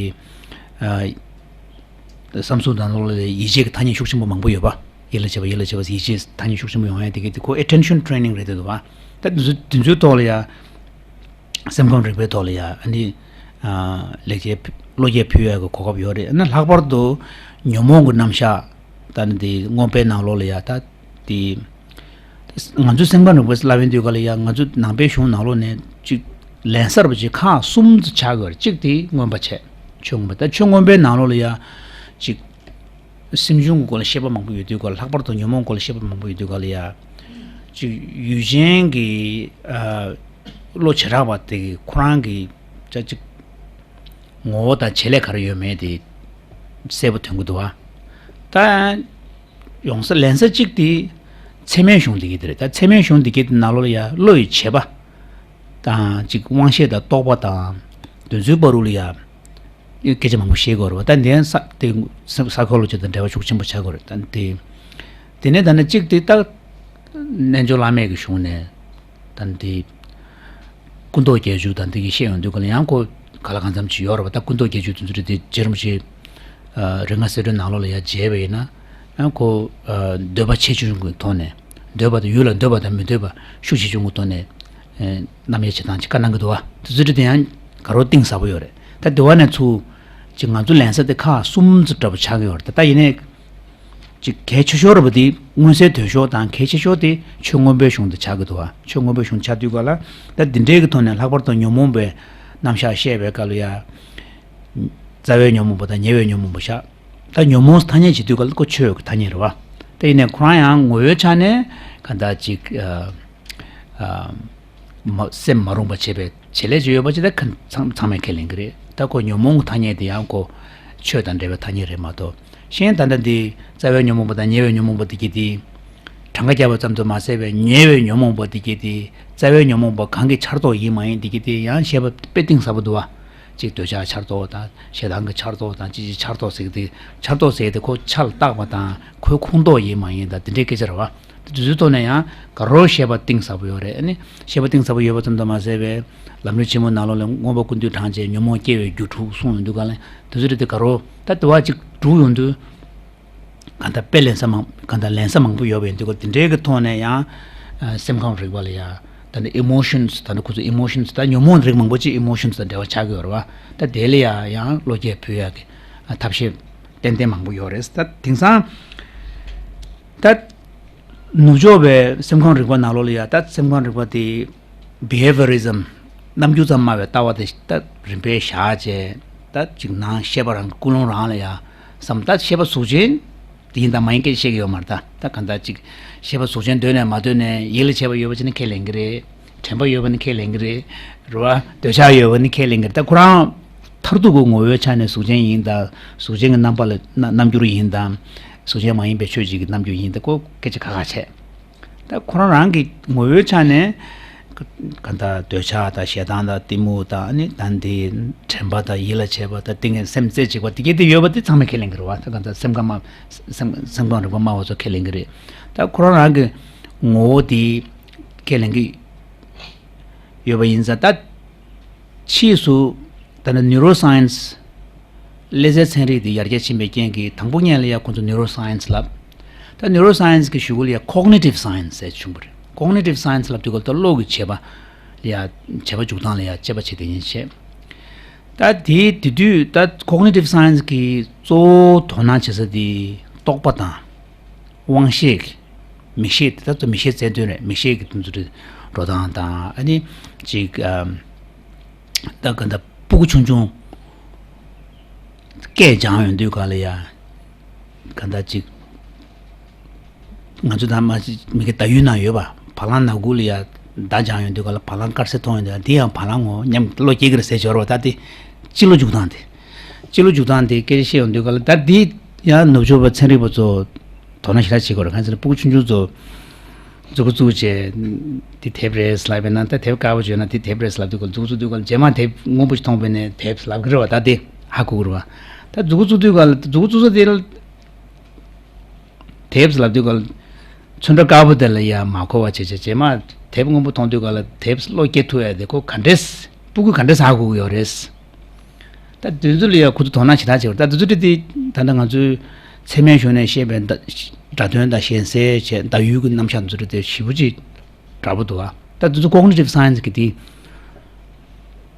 བསམ་ཚུལ་དང་ལོག་ལ་ཡིད་ཆེས་ཀྱི་ཐ་སྙད་ཤུགས་ཆེན་པོ་མང་པོ་ཡོད་པ། ཡིད་ལ་བྱེད་པ་ཡིད་ལ་བྱེད་པ་ཡིད་ཆེས་ཐ་སྙད་ཤུགས་ཆེན་པོ་ཡོང་ཡས་དེ་གའི་དེ་ཁོ་attention training རེད་འདུག་བ། ད་འདི་ཚོ་འདི་ཚོའི་ཐོག་ལ་ཡ། སེམས་ཁམས་རིག་པའི་ཐོག་ལ་ཡ་ཨ་ནི་ལེགས་སྐྱེས་བློ་སྐྱེད་ཕུལ་ཡག་གི་གོ་སྐབས་ཡོད་རེད། ཨ་ནི་ལྷག་པར་དུ་ཉོན་མོངས་ཀྱི་རྣམ་གཞག་ད་ནི་དེ་མངོན་པའི་ནང་ལོགས་ལ་ཡ་ད་དེ་ང་ཚོའི་སེམས་ཁམས་རིག་པའི་ལབ་ཡོང་དུས་ག་ལ་ཡ་ང་ཚོ་ནང་པའི་གཞུང་ནང་ལོགས་ནས་ཅིག་ལན་གསར་པ་ཅིག་ཁག་གསུམ་དུ་ཆགས་ཡོད་རེད། གཅིག་དེ་མངོན་པ་བྱས་ཆོས་མངོན་པ་ད་ཆོས་མངོན་པའི་ནང་ལོགས་ལ་ཡ་ཅིག་སེམས་བྱུང་གི་སྐོར་ལ་བཤད་པ་མང་པོ་ཡོད་དུས་སྐོར་ལ་ལྷག་པར་དུ་ཉོན་མོངས་སྐོར་ལ་བཤད་པ་མང་པོ་ཡོད་དུས་སྐོར་ལ་ཡ། ཅིག་ཡུལ་ཅན་གྱི་ཨ་བློ་བྱེ་བྲག་པ་དེ་གི་ཁོ་རང་གི་ཅ་ཅིག་ངོ་བོ་དང་བྱེད་ལས་ག་རེ་ཡོད་མེད་དེ་གསལ་པོ་ཐོན་གི་འདུག་བ། ད་ཡོང་ས་ལན་ས་གཅིག་དེ་ཚད་མའི་གཞུང་དེ་གི་དེ་རེད། ད་ཚད་མའི་གཞུང་དེ་གི་དེ་ནང་ལོགས་ལ་ཡ་བློ་ཡི་བྱེད་པ་དང་ཅིག་དབང་ཤེས་དང་རྟོག་པ་དང་དེ་ཚོའི་བར་དུ་ལ་ཡ། སྐད་ཆ་མང་པོ་བཤད་དགོས་རེད་བ། ད་འདི་ས་དེ་ས་ས་ཁོ་ལོ་ཇི་དང་འབྲེལ་བ་ཤུགས་ཆེན་པོ་ཆགས་དགོས་རེད། ད་དེ་དེ་ནས་ད་ནི་གཅིག་དེ་ད་རྣལ་འབྱོར་བླ་མེད་ཀྱི་གཞུང་ནས་ད་དེ་ཀུན་རྟོག་བརྒྱད་ཅུ་དང་དེ་གི་བཤད་ཡོང་དུས་ག་ལ་ཡང་ཁོ་ག་ལ་གང་འཚམ་ཅིག་ཡོད་རེད་བ། ད་ཀུན་རྟོག་བརྒྱད་ཅུ་དེ་ཚོ་རེད་དེ་རྗེ་རིན་པོ་ཆེ་རིག་སྔགས་གསལ་སྒྲོན་ནང་ལོགས་ལ་ཡ་མཇལ་བ་ཡིན་ན་ཡང་ཁོ་འདོད་པ་ཆེ་ཆུང་གི་ཐོག་ནས་འདོད་པ་དང་ཡུལ་ལ་འདོད་པ་དང་མི་འདོད་པ་ཤུགས་ཆེ་ཆུང་གི་ཐོག་ནས། རྣམ་དབྱེ་བྱེད་སྟངས་ཅིག་བཀའ་གནང་གི་འདུག་བ། དེ་ཚོ་དེ་ཡང་དགའ་རབ་གཏིང་ཟབ་པོ་ཡོད་རེད། ད་དེ་བ་ནས་ཚུར་ཅིག་ང་ཚོ་ལན་ས་དེ་ཁག་གསུམ་ཙམ་འདྲ་པོ་ཆགས་ཀྱི་ཡོད་རེད། ད་ད་ཡིན་ནའི་ཅིག་གལ་ཆེ་ཤོས་རེད་པ། དེ་མངོན་གསལ་དོད་ཤོས་དང་གལ་ཆེ་ཤོས་དེ་ཆོས་མངོན་པའི་གཞུང་དེ་ཆགས་ཀྱི་འདུག་བ། ཆོས་མངོན་པའི་གཞུང་ཆགས་དུས་ག་ལ་ད་འདི་འདྲའི་གི་ཐོག་ནས་ལྷག་པར་དུ་ཉོན་མོངས་པའི་རྣམ་གཞག་བཤད་པའི་སྐབས་ལ་ཡ། རྩ་བའི་ཉོན་མོངས་པ་དང་ཉེ་བའི་ཉོན་མོངས་པ་བཞག་ད་ཉོན་མོངས་ཐ་སྙད་བྱེད་དུས་ག་ལ་ཁོ་ཆོས་ཀྱི་ཐ་སྙད་རེད་བ། ད་ཡིན་ནའི་ཁོ་རང་ཡང་ངོ་བོའི་ཆ་ནས་ག་འདྲ་ཅིག་ཨ། ཨ། མ་སེམས་མ་རུངས་པ་བྱེད་པའི་བྱེད་ལས་ཅིག་ཡོད་པ་ཅིག་ད་ཁ་ཚང་ཚང་མས་ཁས་ལེན་གྱི་རེད། ད་ཁོ་ཉོན་མོངས་ཀྱི་ཐ་སྙད་དེ་ཡང་ཁོ་ཆོས་དང་འབྲེལ་བའི་ཐ་སྙད་རེད་མ་གཏོགས། གཞན་ད་ལྟ་འདི་རྩ་བའི་ཉོན་མོངས་པ་དང་ཉེ་བའི་ཉོན་མོངས་པ་དེ་གྱད་དེ། གྲངས་ཀ་བརྒྱབ་པ་ཙམ་དུ་མ་ཟད་པའི་ཉེ་བའི་ཉོན་མོངས་པ་དེ་གྱད་དེ། རྩ་བའི་ཉོན་མོངས་པ་གང་གི་འཆར་སྟངས་ཡིན་མ་ཡིན་དེ་གྱད་དེ་ཡང་བཤད་པ་དཔེ་གཏིང་ཟབ་པོ་འདུག་བ། གཅིག་འདོད་ཆགས་འཆར་སྟངས་དང་ཞེ་སྡང་གི་འཆར་སྟངས་དང་ཅི་ཅི་འཆར་སྟངས་ཟེར་གྱི་དེ་འཆར་སྟངས་ཟེར་གྱི་དེ་ཁོ་ཆ་ལ་བཏགས་པ་དང་ཁོའི་ཁོངས་གཏོགས་ཡིན་མ་ཡིན་དང་དེ་འདྲའི་སྐད་ཆ་རེད་བ། དེ་ཚོའི་ཐོག་ནས་ཡང་དགའ་རབ་བཤད་པ་གཏིང་ཟབ་པོ་ཡོད་རེད། ཨ་ནི་བཤད་པ་གཏིང་ཟབ་པོ་ཡོད་པ་ཙམ་དུ་མ་ཟད་པའི་ལམ་རིམ་ཆེན་མོ་ནང་ལོགས་ལ་མངོན་པ་ཀུན་བཏུས་བགྲང་བྱེད་ཉོན་མོངས་སྐྱེ་བའི་རྒྱུ་དྲུག་གསུངས་ཡོང་དུས་ག་ལ་དེ་ཚོ་རེད་དེ་དགའ་རབ་ད་དེ་བ་གཅིག་དྲུག་ཡོང་དུས་གང་ལྟར་དཔེ་ལེན་ས་མང་གང་ལྟར་ལེན་ས་མང་པོ་ཡོད་པ་ཡིན་དུས་ག་དེ་འདྲའི་གི་ཐོག་ནས་ཡང་སེམས་ཁམས་རིག་པ་ལ་ཡང་ད་ནི་emotions ད་ནི་ཁོ་ཚོ་emotions ད་ཉོན་མོངས་རིགས་མང་པོ་ཅིག་emotions དང་འབྲེལ་བ་ཆགས་ཀྱི་ཡོད་རེད་བ། ད་དེ་ལ་ཡང་ཡང་བློ་སྐྱེད་ཕུལ་ཡག་གི་ཐབས་ཤེས་ཏན་ཏན་མང་པོ་ཡོད་རེད། ད་དེང་སང་ད་ནུབ་ཕྱོགས་པའི་སེམས་ཁམས་རིག་པ་ནང་ལོགས་ལ་ཡ་ད་སེམས་ཁམས་རིག་པ་དེ་behaviorism རྣམ་འགྱུར་ཙམ་སྨྲ་བའི་ལྟ་བ་དེ་ད་རིམ་པས་བཞག་བྱས་ད་ཅིག་ནང་ཤེས་པ་རང་གི་ཀུན་སློང་རང་ལ་ཡ་བསམ་ད་ཤེས་པ་གཟུགས་ཅན་དེ་ཡིན་དང་མ་ཡིན་སྐད་ཆ་བཤད་ཀྱི་ཡོད་མ་རེད། ད་ད་གང་ལྟར་ཅིག་ཤེས་པ་གཟུགས་ཅན་འདོད་ནས་མ་འདོད་ནས་ཡིད་ལ་བྱེད་པ་ཡོད་པ་ཅིག་ནི་ཁས་ལེན་གྱི་རེད། དྲན་པ་ཡོད་པ་ནི་ཁས་ལེན་གྱི་རེད། རེད་བ། འདོད་ཆགས་ཡོད་པ་ནི་ཁས་ལེན་གྱི་རེད། ད་ཁོ་རང་མཐར་ཐུག་གི་ངོ་བོའི་ཆ་ནས་གཟུགས་ཅན་ཡིན་དང་གཟུགས་ཅན་གྱི་རྣམ་པ་ལ་རྣམ་འགྱུར་ཡིན་དང་གཟུགས་ཅན་མ་ཡིན་པའི་ཆོས་ཅིག་གི་རྣམ་འགྱུར་ཡིན་ད་ཁོ་སྐད་ཆ་ཁ་ཁ་བྱས། ད་ཁོ་རང་རང་གི་ངོ་བོའི་ཆ་ནས་ག་ད་འདོད་ཆགས་དང་ཞེ་སྡང་དང་གཏི་མུག་དང་ནི་ད་འདི་དྲན་པ་དང་ཡིད་ལ་བྱེད་པ་དང་ཏིང་ངེ་སེམས་རྩེ་གཅིག་པ་དེ་གས་དེ་ཡོད་པ་དེ་ཚང་མས་ཁས་ལེན་གྱི་རེད་བ། ད་ག་ད་སེམས་ཁམས་སེམས་སེམས་ཁམས་རིག་པ་སྨྲ་བ་ཚོ་ཁས་ལེན་གྱི་རེད། ད་ཁོ་རང་རང་གི་ངོ་བོ་དེ་ཁས་ལེན་གྱི་ཡོད་པ་ཡིན་ཙང་ད་ཕྱིས་སུ་ད་ནི་neuroscience ཀླད་རྩའི་ཚན་རིག་དེ་ཡར་རྒྱས་ཕྱིན་པའི་རྐྱེན་གྱིས་དང་པོ་ཉིད་ལ་ཡ་ཁོང་ཚོ་ནིའུ་རོ་སའེན་སི་ལབ། ད་ནིའུ་རོ་སའེན་སི་གི་གཞུག་གུ་ལ་ཡ་ཀོག་ནི་ཊིབ་སའེན་སི་ཟེར་བྱུང་བ་རེད། ཀོག་ནི་ཊིབ་སའེན་སི་ལབ་དུས་སྐབས་ད་བློ་གི་བྱེད་པ་ལ་ཡ་བྱེད་པ་འཇུག་སྟངས་ལ་ཡ་དཔྱད་པ་བྱེད་དེ་ཡིན་བྱས། ད་དེ་དེ་དུས་ད་ཀོག་ནི་ཊིབ་སའེན་སི་གི་གཙོ་བོ་དོ་སྣང་བྱེད་ས་དེ་རྟོག་པ་དང་། དབང་ཤེས་ཀྱི། མིག་ཤེས་དེ་ད་ཚོ་མིག་ཤེས་རྩལ་འདོན་རེད། མིག་ཤེས་ཀྱི་དེ་ཚོ་འགྲོ་སྟངས་དང་ཨ་ནི་ཅིག་ཨམ། ད་ག་འདྲ་སྤུ་གུ་ཆུང་ཆུང་སྐད་སྦྱང་ཡོང་དུས་ག་ལ་ཡ་ག་འདྲ་ཅིག་ང་ཚོ་ད་མ་ཅིག་མི་གི་ཟླ་ཡུལ་ན་ཡོད་པ་བ་ལང་ནག་ཁུག་ལ་ཡ་མདའ་སྦྱང་ཡོང་དུས་ག་ལ་བ་ལང་དཀར་སེར་མཐོང་ཡོང་དུས་དེ་ཡང་བ་ལང་ངོ་སྙམ་བློ་སྐྱེ་གི་རེད་ཟེར་འབྱོར་བ་ད་དེ་སྤྱི་ལོ་འཇུག་སྟངས་དེ། སྤྱི་ལོ་འཇུག་སྟངས་དེ་སྐད་ཆ་བཤད་ཡོང་དུས་ག་ལ་ད་དེ་ཡང་ནུབ་ཕྱོགས་པ་ཚན་རིག་པ་ཚོ་དོ་སྣང་ཞེ་དྲག་བྱེད་དགོས་རེད། གང་ཟེར་ན་སྤུ་གུ་ཆུང་ཆུང་ཚོ་མཛུབ་གུ་བཙུགས་བྱས་འདི་དེབ་རེད་ལབ་པས་ན་ད་དེབ་དཀར་པོ་བྱོས་ན་འདི་དེབ་རེད་ལབ་དུས་ག་ལ་མཛུབ་གུ་བཙུགས་དུས་ག་ལ་རྗེས་མ་དེབ་སྔོན་པོ་ཞིག་མཐོང་པས་ནས་དེབ་ལབ་གི་རེད་བ། ད་དེ་ཧ་གོ་གི་རེད་བ། ད་མཛུབ་གུ་བཙུགས་དུས་ག་ལ་མཛུབ་གུ་བཙུགས་ས་དེ་ལ། དེབ་ལབ་དུས་ག་ལ་ཚོན་ཁྲ་དཀར་པོ་དེ་ལ་ཡ་མ་གོ་བ་བྱས་བྱས་རྗེས་མ་དེབ་སྔོན་པོ་མཐོང་དུས་ག་ལ་དེབ་བློ་སྐྱེ་ཐུབ་ཡ་དེ་ཁོ་ག་འདྲས་སྤུ་གུ་ག་འདྲས་ཧ་གོ་གི་ཡོད་རེད། ད་དེ་ཚོ་ལ་ཡ་ཁོ་ཚོ་དོ་སྣང་ཞེ་དྲག་བྱེད་པ་རེད། ད་དེ་ཚོ་དེ་དེ་ད་ལྟ་ང་ཚོའི་ཚད་མའི་གཞུང་ནས་བཤད་པའི་སྒྲ་དོན་དང་གཞན་སེལ་བྱས་ཟླ་ཡུལ་གྱི་རྣམ་གཞག་དེ་ཚོ་དེ་ཞེ་པོ་ཅིག་འདྲ་པོ་འདུག་ཨ། ད་དེ་ཚོ་ཀོག་ནི་ཊིབ་སའེན་སི་གི་དེ།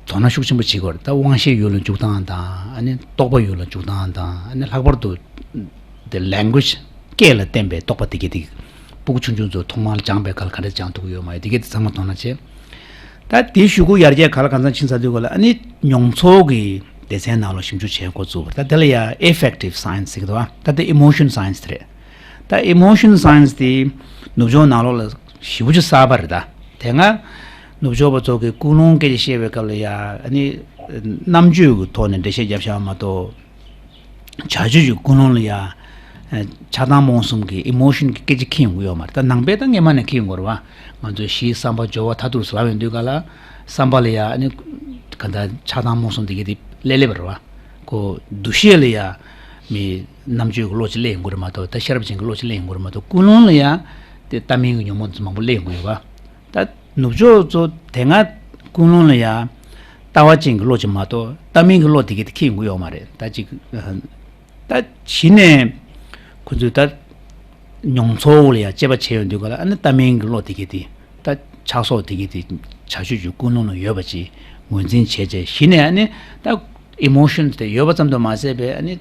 དོ་སྣང་ཤུགས་ཆེན་པོ་བྱེད་དགོས་རེད། ད་དབང་ཤེས་ཡུལ་ལ་འཇུག་སྟངས་དང་ཨ་ནི་རྟོག་པ་ཡུལ་ལ་འཇུག་སྟངས་དང་ཨ་ནི་ལྷག་པར་དུ་the language སྐད་ལ་བརྟེན་པའི་རྟོག་པ་དེ་གས་དེ་སྤུ་གུ་ཆུང་ཆུང་ཚོ་ཐོག་མར་སྦྱངས་པའི་སྐབས་ལ་ག་འདྲ་སྦྱང་ཐུབ་ཀྱི་ཡོད་མ་ཡོད་དེ་གས་དེ་ཚང་མ་དོ་སྣང་བྱེད། ད་དེའི་གཞུག་གུ་ཡར་རྒྱས་ག་ལ་གང་འཚམ་ཕྱིན་ཚར་དུས་ག་ལ་ཨ་ནི་མྱོང་ཚོར་གྱི་སྡེ་ཚན་ནང་ལ་ཞིབ་འཇུག་བྱེད་འགོ་བཙུགས་པ་རེད། ད་དེ་ལ་ཡ་ཨེ་ཕེག་ཊིབ་སའེན་སི་ཟེར་གི་འདུག་བ། ད་དེ་ཨི་མོ་ཤན་སའེན་སི་དེ་རེད། ད་ཨི་མོ་ཤན་སའེན་སི་དེ་ནུབ་ཕྱོགས་ནང་ལོགས་ལ་ཞེ་པོ་ཅིག་གསར་པ་རེད་ད། དེ་སྔ་ནུབ་ཕྱོགས་པ་ཚོ་གིས་ཀུན་སློང་སྐད་ཆ་བཤད་པའི་སྐབས་ལ་ཡ་ཨ་ནི་རྣམ་དཔྱོད་ཀྱི་ཐོག་ནས་འགྲེལ་བཤད་བརྒྱབ་བཞག་པ་མ་གཏོགས། བྱ་སྤྱོད་ཀྱི་ཀུན་སློང་ལ་ཡ་ཆགས་སྡང་རྨོངས་གསུམ་གྱི་ཨི་མོ་ཤན་གྱི་སྐད་ཆ་འཁྱེར་ཡོང་གི་ཡོད་མ་རེད། ད་ནང་པས་ད་སྔས་མ་ནས་འཁྱེར་ཡོང་གི་རེད་བ། ང་ཚོས་གཞི་བསམ་པ་སྦྱོར་བ་མཐར་ཐུག་ཟེར་ལབ་ཡོང་དུས་ག་ལ་བསམ་པ་ལ་ཡ་ཨ་ནི་ག་འདྲ་ཆགས་སྡང་རྨོངས་གསུམ་དེ་གས་དེ་སླེབས་སླེབས་པ་རེད་བ། ཁོ་འདུ་ཤེས་ལ་ཡ་མི་རྣམ་དཔྱོད་ཀྱི་བློ་ཅིག་སླེབས་ཡོང་གི་རེད་མ་གཏོགས། ད་ཤེས་རབ་ཅན་གྱི་བློ་ཅིག་སླེབས་ཡོང་གི་རེད་མ་གཏོགས། ཀུན་སློང་ལ་ཡ་དེ་ལྟ་མིན་གྱི་ཉོན་མོངས་མང་པོ་སླེབས་ཡོང་གི་ཡོད་པ། ད་ནུབ་ཕྱོགས་ཚོ་དེ་སྔ་ཀུན་སློང་ལ་ཡ་ལྟ་བ་ཅན་གྱི་བློ་ཅིག་མ་གཏོགས་ལྟ་མིན་གྱི་བློ་དེ་གས་དེ་འཁྱེར་ཡོང་གི་ཡོད་མ་རེད། ད་ཅིག་ད་གཞི་ནས་ཁོ་ཚོས་ད་མྱོང་ཚོར་ལ་ཡ་དཔྱད་པ་བྱས་ཡོང་དུས་ག་ལ་ཨ་ནི་ལྟ་མིན་གྱི་བློ་དེ་གས་དེ་ད་ཆགས་སོགས་དེ་གས་དེ་བྱ་སྤྱོད་ཀྱི་ཀུན་སློང་ལ་ཡོད་པ་ཅིག་ངོས་འཛིན་བྱས་བྱས་གཞི་ནས་ཨ་ནི་ད་ཨི་མོ་ཤན་དེ་ཡོད་པ་ཙམ་དུ་མ་ཟད་པའི་ཨ་ནི།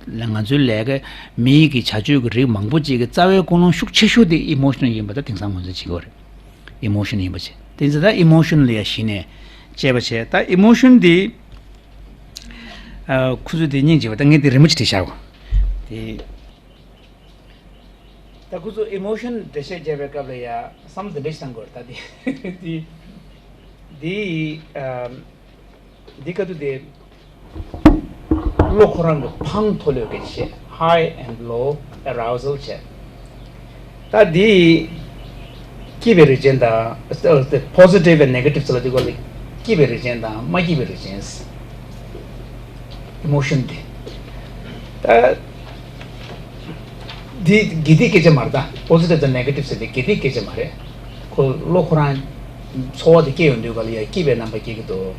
ང་ཚོའི་ལས་ཀ་མི་ཡི་གི་བྱ་སྤྱོད་ཀྱི་རིགས་མང་པོ་ཅིག་གི་རྩ་བའི་ཀུན་སློང་ཤུགས་ཆེ་ཤོས་དེ་ཨི་མོ་ཤན་ཡིན་པ་ད་དེང་སང་ངོས་འཛིན་བྱེད་ཀྱི་ཡོད་རེད། ཨི་མོ་ཤན་ཡིན་པ་བྱས། དེ་ཚེ་ད་ཨི་མོ་ཤན་ལ་ཡ་གཞི་ནས་དཔྱད་པ་བྱས། ད་ཨི་མོ་ཤན་དེ་ཨ་ཁོ་ཚོས་དེ་སྙིང་རྗེ་བ་ད་ངས་དེ་རི་མོ་ཅིག་བྲིས་བཞག་གོ། དེ་ད་ཁོ་ཚོ་ཨི་མོ་ཤན་འགྲེལ་བཤད་བརྒྱབ་པའི་སྐབས་ལ་ཡ་བསམ་བློ་འདི་འདྲ་ཞིག་བཏང་དགོས་རེད། ད་དེ་དེ་དེ་ཨ། འདི་ག་དུས་དེ་བློ་ཁོ་རང་གི་འཕང་མཐོ་ལོས་གི་བྱས། High and low arousal བྱས། ད་འདི་སྐྱིད་པའི་རིགས་ཅན་དང་positive and negative ཟེར་ལ་འདི་གོ་ལ་སྐྱིད་པའི་རིགས་ཅན་དང་མ་སྐྱིད་པའི་རིགས་ཅན། emotion དེ་ད། འདི་དགེ་སྡིག་སྐད་ཆ་མ་རེད་ད། positive དང་negative ཟེར་དེ་དགེ་སྡིག་སྐད་ཆ་མ་རེད། ཁོ་བློ་ཁོ་རང་ཚོར་བ་དེ་སྐྱེ་ཡོང་དུས་ག་ལ་ཡ་སྐྱིད་པའི་རྣམ་པ་སྐྱེ་གི་འདུག་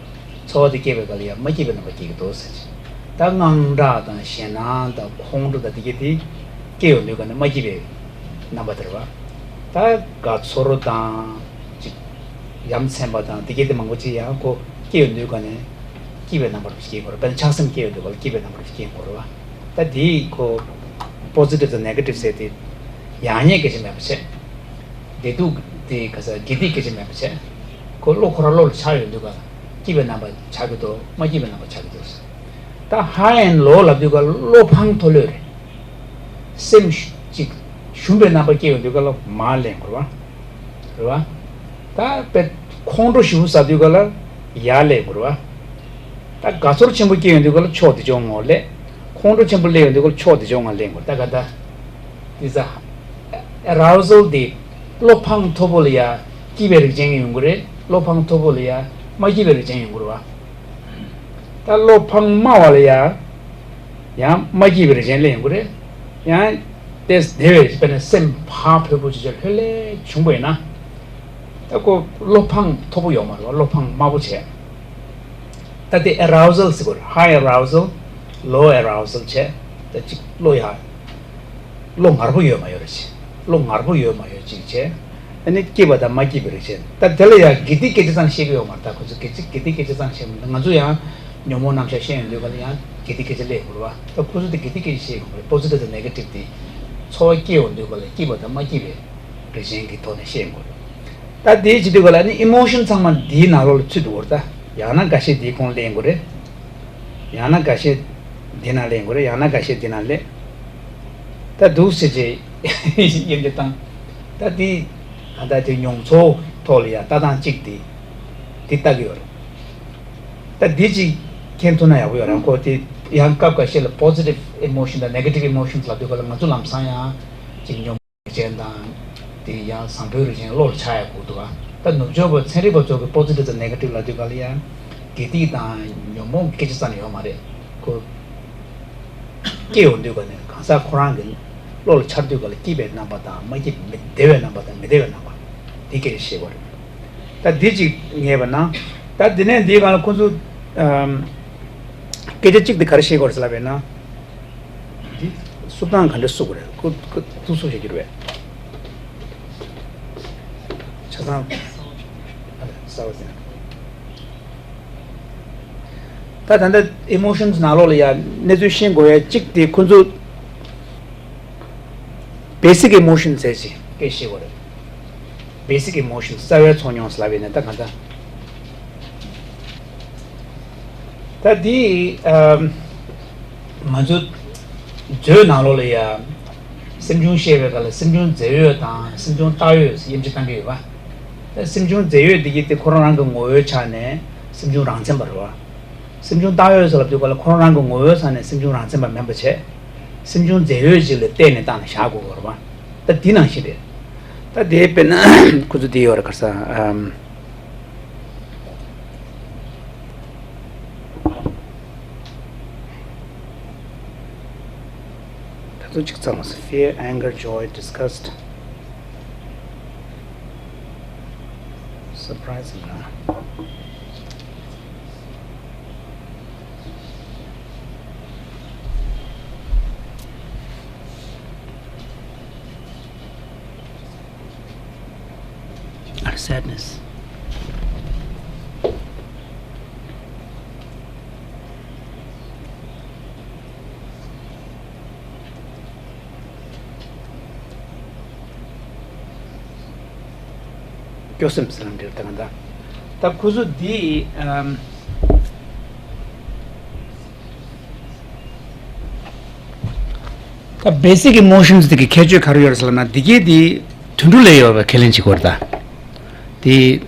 ཚོར་བ་དེ་སྐྱེ་བའི་ག་ལ་ཡ་མ་སྐྱིད་པའི་རྣམ་པ་སྐྱེ་གི་འདུག་ཟེར་གྱི། ད་དངངས་སྐྲག་དང་ཞེད་སྣང་དང་ཁོང་ཁྲོ་དང་དེ་གྱད་དེ་སྐྱེ་ཡོང་དུས་ག་ནས་མ་སྐྱིད་པའི་རྣམ་པ་དེ་རེད་བ། ད་དགའ་ཚོར་དང་ཅིག་ཡ་མཚན་པ་དང་དེ་གྱད་དེ་མང་པོ་ཅིག་ཡང་ཁོ་སྐྱེ་ཡོང་དུས་ག་ནས་སྐྱིད་པའི་རྣམ་པར་སྐྱེ་དགོས་རེད། དཔེར་ན་ཆགས་སེམས་སྐྱེ་ཡོང་དུས་ག་ལ་སྐྱིད་པའི་རྣམ་པར་སྐྱེ་དགོས་རེད་བ། ད་དེ་ཁོ་positive དང་negative ཟེར་དེ་ཡག་ཉེས་སྐད་ཆ་མེད་པ་བྱས། བདེ་སྡུག་དེ་ག་ས་དགེ་སྡིག་སྐད་ཆ་མེད་པ་བྱས། ཁོ་བློ་ཁོ་རང་བློ་ལ་ཆགས་ཡོང་དུས་ག་སྐྱིད་པའི་རྣམ་པ་ཆགས་ཀྱི་འདུག་མ་སྐྱིད་པའི་རྣམ་པ་ཆགས་ཀྱི་འདུག་ད་high and low ལབ་དུས་ག་བློ་འཕང་མཐོ་ལོས་རེད། སེམས་ཅིག་ཞུམ་པའི་རྣམ་པ་སྐྱེ་ཡོང་དུས་ག་ལ་མར་ལེན་དགོས་རེད་བ། རེད་བ། ད་དཔེ་ཁོང་ཁྲོ་ཞེ་པོ་ཟ་དུས་ག་ལ་ཡར་ལེན་དགོས་རེད་བ། ད་དགའ་ཚོར་ཆེན་པོ་སྐྱེ་ཡོང་དུས་ག་ལ་ཕྱོགས་དེ་ཕྱོགས་ངོ་ལེན། ཁོང་ཁྲོ་ཆེན་པོ་སླེབས་ཡོང་དུས་ག་ལ་ཕྱོགས་དེ་ཕྱོགས་ངོ་ལེན་དགོས། ད་ག་ད། དེ་ཚ། arousal དེ་བློ་འཕང་མཐོ་པོ་ལ་ཡ་སྐྱིད་པའི་རིགས་ཅན་ཡོང་གི་རེད། བློ་འཕང་མཐོ་པོ་ལ་ཡ་མ་སྐྱིད་པའི་རིགས་ཅན་ཡོང་གི་རེད་བ། ད་བློ་འཕང་དམའ་བ་ལ་ཡ་ཡང་མ་སྐྱིད་པའི་རིགས་ཅན་སླེབས་ཡོང་གི་རེད། ཡང་དེ་དེ་བས་དཔེར་ན་སེམས་ཕར་ཕོད་པོ་ཅིག་ཅིག་ལྷོད་ལྷོད་བྱུང་པ་ཡིན་ན། ད་ཁོ་བློ་འཕང་མཐོ་པོ་ཡོང་མ་རེད་བ། བློ་འཕང་དམའ་པོ་བྱས། ད་དེ་arousal ཟེར་དགོས་རེད། high arousal low arousal བྱས། ད་ཅིག་བློ་ཡ། བློ་ངར་པོ་ཡོད་མ་ཡོད་རེ་བྱས། བློ་ངར་པོ་ཡོད་མ་ཡོད་ཅིག་བྱས། ཨ་ནི་སྐྱིད་པ་དང་མ་སྐྱིད་པའི་རིགས་བྱས། ད་དེ་ལ་ཡ་དགེ་སྡིག་སྐད་ཆ་ཙམ་བཤད་ཀྱི་ཡོད་མ་རེད། ད་ཁོ་ཚོ་དགེ་སྡིག་དགེ་སྡིག་སྐད་ཆ་ཙམ་བཤད་མི་འདུག་ང་ཚོ་ཡང་ཉོན་མོངས་རྣམ་གཞག་བཤད་ཡོང་དུས་ག་ལ་ཡང་དགེ་སྡིག་སྐད་ཆ་སླེབས་དགོས་རེད་བ། ད་ཁོ་ཚོ་དེ་དགེ་སྡིག་སྐད་ཆ་བཤད་དགོས་རེད། པོ་ཛི་ཊིབ་དང་ནེ་གེ་ཊིབ་དེ་ཚོར་བ་སྐྱེ་ཡོང་དུས་ག་ལ་སྐྱིད་པ་དང་མ་སྐྱིད་པའི་རིགས་ཅན་གྱི་ཐོག་ནས་བཤད་དགོས་རེད། ད་དེའི་བྱེད་དུས་ག་ལ་ནི་ཨི་མོ་ཤན་ཚང་མ་འདིའི་ནང་ལོགས་ལ་ཚུད་འགྲོ་གི་རེད། ད་ཡང་ན་འགའ་ཤས་འདིའི་ཁོངས་ལེན་དགོས་རེད། ཡང་ན་འགའ་ཤས་འདི་ན་ལེན་དགོས་རེད། ཡང་ན་འགའ་ཤས་འདི་ན་ལེན། ད་འདུག་ཟེར་བྱས་དབྱེ་འབྱེད་བཏང་། ད་འདི་ད་ལྟ་དེ་མྱོང་ཚོར་ཐོག་ལ་ཡ་ལྟ་སྟངས་གཅིག་དེ་འདི་ལྟ་གི་ཡོད་རེད། ད་འདི་གཅིག་མཁྱེན་ཐུབ་ན་ཡག་པོ་ཡོད་རེད། ཁོ་དེ་ཡང་སྐབས་འགའ་ཤས་ལ་པོ་ཛི་ཊིབ་ཨི་མོ་ཤན་དང་ནེ་གེ་ཊིབ་ཨི་མོ་ཤན་ལབ་དུས་ག་ལ་ང་ཚོ་ལམ་སང་ཡང་གཅིག་མྱོང་། རིགས་ཅན་དང་། དེ་ཡང་བཟང་པོའི་རིགས་ཅན་བློ་ལ་འཆར་ཡག་དགོས་འདུག་ག་ད་ནུབ་ཕྱོགས་པ་ཚན་རིག་པ་ཚོ་གི་པོ་ཛི་ཊིབ་དང་ནེ་གེ་ཊིབ་ལབ་དུས་ག་ལ་ཡང་དགེ་སྡིག་དང་ཉོན་མོངས་སྐད་ཆ་རྩ་ནས་ཡོད་མ་རེད། ཁོ་སྐྱེ་ཡོང་དུས་ག་ནས་གང་ཟག་ཁོ་རང་གི་བློ་ལ་འཆར་དུས་ག་ལ་སྐྱིད་པའི་རྣམ་པ་དང་མ་སྐྱིད་མི་བདེ་བའི་རྣམ་པ་དང་མི་བདེ་བའི་རྣམ་པ་དེ་སྐད་ཆ་བཤད་དགོས་རེད། ད་འདི་གཅིག་ངེས་པ་ན། ད་འདི་ནས་འདིའི་སྒང་ལ་ཁོ་ཚོ་ཨམ། སྐད་ཆ་གཅིག་དེ་ག་རེ་བཤད་དགོས་རེད་ཟེར་ལབ་པས་ན། འདི་སུབ་སྟངས་ག་འདྲ་སུབ་དགོས་རེད། ཁོ་ཁོ་ཐུག་སུབ་བྱེད་རྒྱུ་རེད་པས། ཆ་ཚང་ཨ་ལས་གསར་བ་ཟིན། ད་ད་ལྟ་ཨི་མོ་ཤན་ནང་ལོགས་ལ་ཡ་གནས་ཚུལ་ཤེས་དགོས་ཡ་གཅིག་དེ་ཁོ་ཚོ་བེ་སིག་ཨི་མོ་ཤན་ཟེར་ཅིག་སྐད་ཤེས་དགོས་རེད། བེ་སིག་ཨི་མོ་ཤན་རྩ་བའི་ཚོར་མྱོང་ཟེར་ལབ་པའི་ནས་ད་གང་ལྟར། ད་འདི་ཨམ། ང་ཚོ་མཛོད་ནང་ལོགས་ལ་ཡ། སེམས་བྱུང་ཤེས་པའི་སྒང་ལ་སེམས་བྱུང་རྫས་ཡོད་དང་སེམས་བྱུང་བཏགས་ཡོད་ཟེར་དབྱེ་འབྱེད་བཏང་གི་ཡོད་པ། ད་སེམས་བྱུང་རྫས་ཡོད་འདི་གི་དེ་ཁོ་རང་རང་གི་ངོ་བོའི་ཆ་ནས་སེམས་བྱུང་རང་མཚན་པ་རེད་བ། སེམས་བྱུང་བཏགས་ཡོད་ཟེར་ལབ་དུས་ག་ལ་ཁོ་རང་རང་གི་ངོ་བོའི་ཆ་ནས་སེམས་བྱུང་རང་མཚན་པ་མིན་པ་བྱས། སེམས་བྱུང་རྫས་ཡོད་ཅིག་ལ་བལྟས་ནས་བཏང་ནས་བཞག་དགོས་ཀྱི་རེད་བ། ད་འདི་ནང་བཞིན་རེད། ད་དེ་དཔེར་ན་ཁོ་ཚོ་འདི་ཡོད་རེད་ག་རེ་ཟེར་ཨམ། ད་དུང་གཅིག་ཚང་མ་ཟེར། Fear, anger, joy, disgust, surprise, and awe. Or sadness. སྐྱོ་སེམས་ཟེར་ལམ་འབྲེལ་བཏང་ད། ད་ཁོ་ཚོ་འདི་ཨམ། ད་basic emotions དེ་གི་ཁྱད་ཆོས་ག་རེ་ཡོད་རེད་ཟེར་ལབ་ན། འདི་གའི་དེ་དུད་འགྲོ་ལ་ཡོད་པའི་ཁས་ལེན་བྱེད་དགོས་རེད་ད།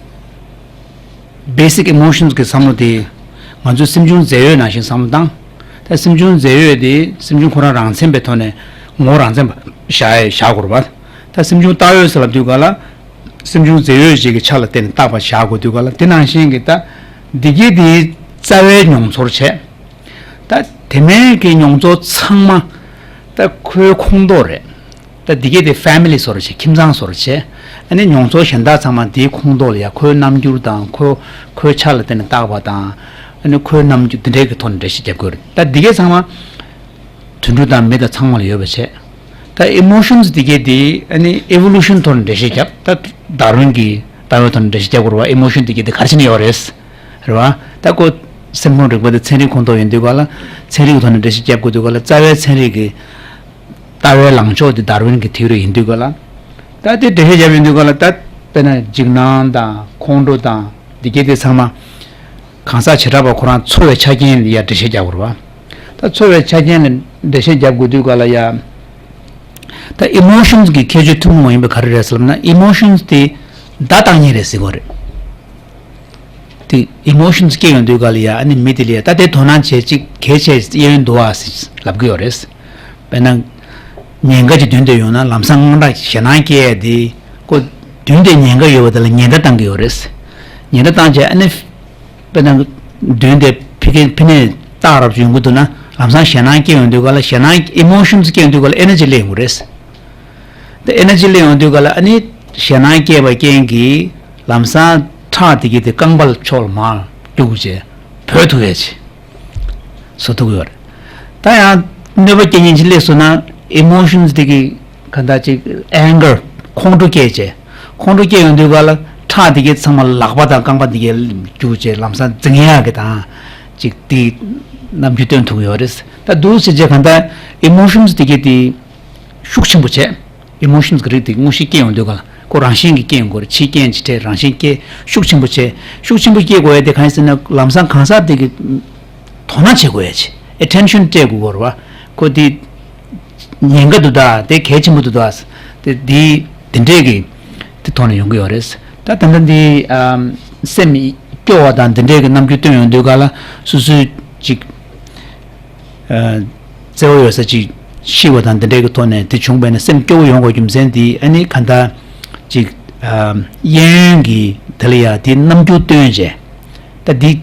དེ་basic emotions གི་བསམ་བློ་དེ་ང་ཚོའི་སེམས་བྱུང་རྫས་ཡོད་ནང་བཞིན་བསམ་བློ་བཏང་། ད་སེམས་བྱུང་རྫས་ཡོད་དེ་སེམས་བྱུང་ཁོ་རང་རང་མཚན་པའི་ཐོག་ནས་ངོ་བོ་རང་མཚན་པ་བཞག་བཞག་དགོས་རེད་པ། ད་སེམས་བྱུང་བཏགས་ཡོད་ཟེར་ལབ་དུས་ག་ལ། སེམས་བྱུང་རྫས་ཡོད་ཅིག་གི་ཆ་ལ་བརྟེན་ནས་བཏགས་པ་བཞག་དགོས་དུས་ག་ལ། དེ་ནང་བཞིན་གྱི་ད་འདི་གའི་དེའི་རྩ་བའི་མྱོང་ཚོར་བྱས། ད་དེ་མིན་གྱི་མྱོང་ཚོར་ཚང་མ་ད་ཁོའི་ཁོངས་གཏོགས་རེད། ད་འདི་གའི་དེ་family བཟོ་འདྲ་བྱས། ཁྱིམ་ཚང་བཟོ་འདྲ་བྱས། ཨ་ནི་མྱོང་ཚོར་གཞན་དག་ཚང་མ་འདིའི་ཁོངས་གཏོགས་ལ་ཡ། ཁོའི་རྣམ་འགྱུར་དང་ཁོ་ཁོའི་ཆ་ལ་བརྟེན་ནས་བཏགས་པ་དང་། ཨ་ནི་ཁོའི་རྣམ་འགྱུར་འདི་འདྲའི་གི་ཐོག་ནས་འགྲེལ་བཤད་རྒྱབ་དགོས་རེད། ད་འདི་གའི་ཚང་མ་དུད་འགྲོ་དང་མི་དང་ཚང་མ་ལ་ཡོད་པ་བྱས། ད་emotions འདི་གའི་དེ་ཨ་ནི་evolution ཐོག་ནས་འགྲེལ་བཤད་རྒྱབ། ད་ཌར་ཝིན་གྱི་ལྟ་བའི་ཐོག་ནས་འགྲེལ་བཤད་རྒྱབ་དགོས་རེད་པ། emotion འདི་གའི་དེ་ག་རེ་བྱས་ནས་ཡོད་རེད། རེད་པ། ད་ཁོ་སེམས་ཁམས་རིག་པ་དེ་ཚན་རིག་ཁོངས་གཏོགས་ཡིན་དུས་ག་ལ། ཚན་རིག་གི་ཐོག་ནས་འགྲེལ་བཤད་རྒྱབ་དགོས་དུས་ག་ལ། རྩ་བའི་ཚན་རིག་གི་ལྟ་བའི་ལངས་ཕྱོགས་དེ་ཌར་ཝིན་གྱི་ཐིའོ་རི་ཡིན་དུས་ག་ལ། ད་དེ་འགྲེལ་བཤད་རྒྱབ་ཡོང་དུས་ག་ལ། ད་དཔེར་ན་འཇིགས་སྣང་དང་ཁོང་ཁྲོ་དང་འདི་གའི་དེ་ཚང་མ་གང་ཟག་བྱེ་བྲག་པ་ཁོ་རང་ཚོར་བའི་ཆ་རྐྱེན་ལ་ཡ་འགྲེལ་བཤད་རྒྱབ་དགོས་རེད་པ། ད་ཚོར་བའི་ཆ་རྐྱེན་ལ་འགྲེལ་བཤད་རྒྱབ་དགོས་དུས་ག་ལ་ཡ། ད་emotions གི་ཁྱད་ཆོས་ཐུན་མོང་མ་ཡིན་པ་ག་རེ་རེད་ཟེར་ལབ་ན། emotions དེ་བརྡ་བཏང་མཁན་རེད་ཟེར་དགོས་རེད། དེ་emotions སྐྱེ་ཡོང་དུས་ག་ལ་ཡ། ཨ་ནི་མི་དེ་ལ་ཡ་ད་དེ་དོ་སྣང་བྱེད་ཅིག་གལ་ཆེ་གཡས་གཡོན་འདུག་ཨ་ཟེར་ལབ་གི་ཡོད་རེད། དཔེར་ན། ཉེན་ཁ་ཅིག་མདུན་དུ་ཡོང་ན་ལམ་སང་དངངས་སྐྲག་ཞེད་སྣང་སྐྱེ་ཡ་དེ། ཁོ་མདུན་དེ་ཉེན་ཁ་ཡོད་པ་དེ་ལ་ཉེན་བརྡ་བཏང་གི་ཡོད་རེད། ཉེན་བརྡ་བཏང་བྱས་ཨ་ནི། དཔེར་ན། མདུན་དེ་ཕི་ཀེ་ཕི་ནས་སྟག་རབ་ཅིག་ཡོང་གི་འདུག་ན། ལམ་སང་ཞེད་སྣང་སྐྱེ་ཡོང་དུས་ག་ལ། ཞེད་སྣང་emotions སྐྱེ་ཡོང་དུས་ག་ལ་energy སླེབས་ཡོང་གི་རེད། དེ་energy སླེབས་ཡོང་དུས་ག་ལ། ཨ་ནི་ཞེད་སྣང་སྐྱེས་པ་རྐྱེན་གྱིས་ལམ་སང་ཁྲག་དེ་གི་དེ་རྐང་པ་ཕྱོགས་ལ་མར་རྒྱུག་བྱས་བུད་ཐུབ་ཡས་བྱས། བཟོ་ཐུབ་ཀྱི་ཡོད་རེད། ད་ཡང་གནོད་པ་སྐྱེལ་མཁན་ཅིག་སླེབས་སོང་ན་ཨི་མོ་ཤན་དེ་གི་ག་འདྲ་ཅིག་anger། ཁོང་ཁྲོ་སྐྱེས་བྱས། ཁོང་ཁྲོ་སྐྱེས་ཡོང་དུས་ག་ལ་ཁྲག་དེ་གའི་ཚང་མ་ལག་པ་དང་རྐང་པ་དེ་གའི་རྒྱུག་བྱས་ལམ་སང་འཛིང་ཡག་གི་དང་ཅིག་དེ་རྣམ་འགྱུར་སྟོན་ཐུབ་ཡོད་རེད། ད་འདུག་ཟེར་བྱས་ག་འདྲ་ཨི་མོ་ཤན་དེ་གའི་དེ་ཤུགས་ཆེན་པོ་བྱས། ཨི་མོ་ཤན་གྱི་རིགས་དེ་དངོས་གཞི་སྐྱེ་ཡོང་དུས་ག་ལ་ཁོ་རང་བཞིན་གྱིས་སྐྱེ་ཡོང་གི་རེད། ཕྱིའི་རྐྱེན་ཅིག་སྤྲད། རང་བཞིན་སྐྱེ། ཤུགས་ཆེན་པོ་བྱས། ཤུགས་ཆེན་པོ་སྐྱེ་དགོས་ཡ་དེ་གང་ཡིན་ཟེར་ན་ལམ་སང་གང་ཟག་དེ་གི་དོ་སྣང་བྱེད་དགོས་ཡ་ཅིག attention་སྤྲད་དགོས་ཀྱི་རེད་བ། ཁོ་དེ་ཉེན་ཁ་འདུག་ད། དེ་གལ་ཆེན་པོ་འདུག་ད། དེ་དེ་དེ་འདྲས་ཀྱི་དེ་ཐོག་ནས་ཡོང་གི་ཡོད་རེད། ད་ད་ལྟ་འདི་ཨམ་སེམས་སྐྱོ་བ་དང་དེ་འདྲས་ཀྱི་རྣམ་འགྱུར་སྟོན་ཡོང་དུས་ག་ལ་སོ་སོའི་ཅིག་ཨ་བརྩེ་བ་ཡོད་ས་ཅིག་ཤི་བ་དང་དེ་འདྲས་ཀྱི་ཐོག་ནས་དེ་བྱུང་བས་ན་སེམས་སྐྱོ་བོ་ཡོང་དགོས་རྒྱུ་མཚན་དེ་ཨ་ནི་ག་འདྲ་ཅིག་ཨ་གཡས་གཡོན་གྱི་དེ་ལ་ཡ་དེ་རྣམ་འགྱུར་སྟོན་བྱས། ད་འདི་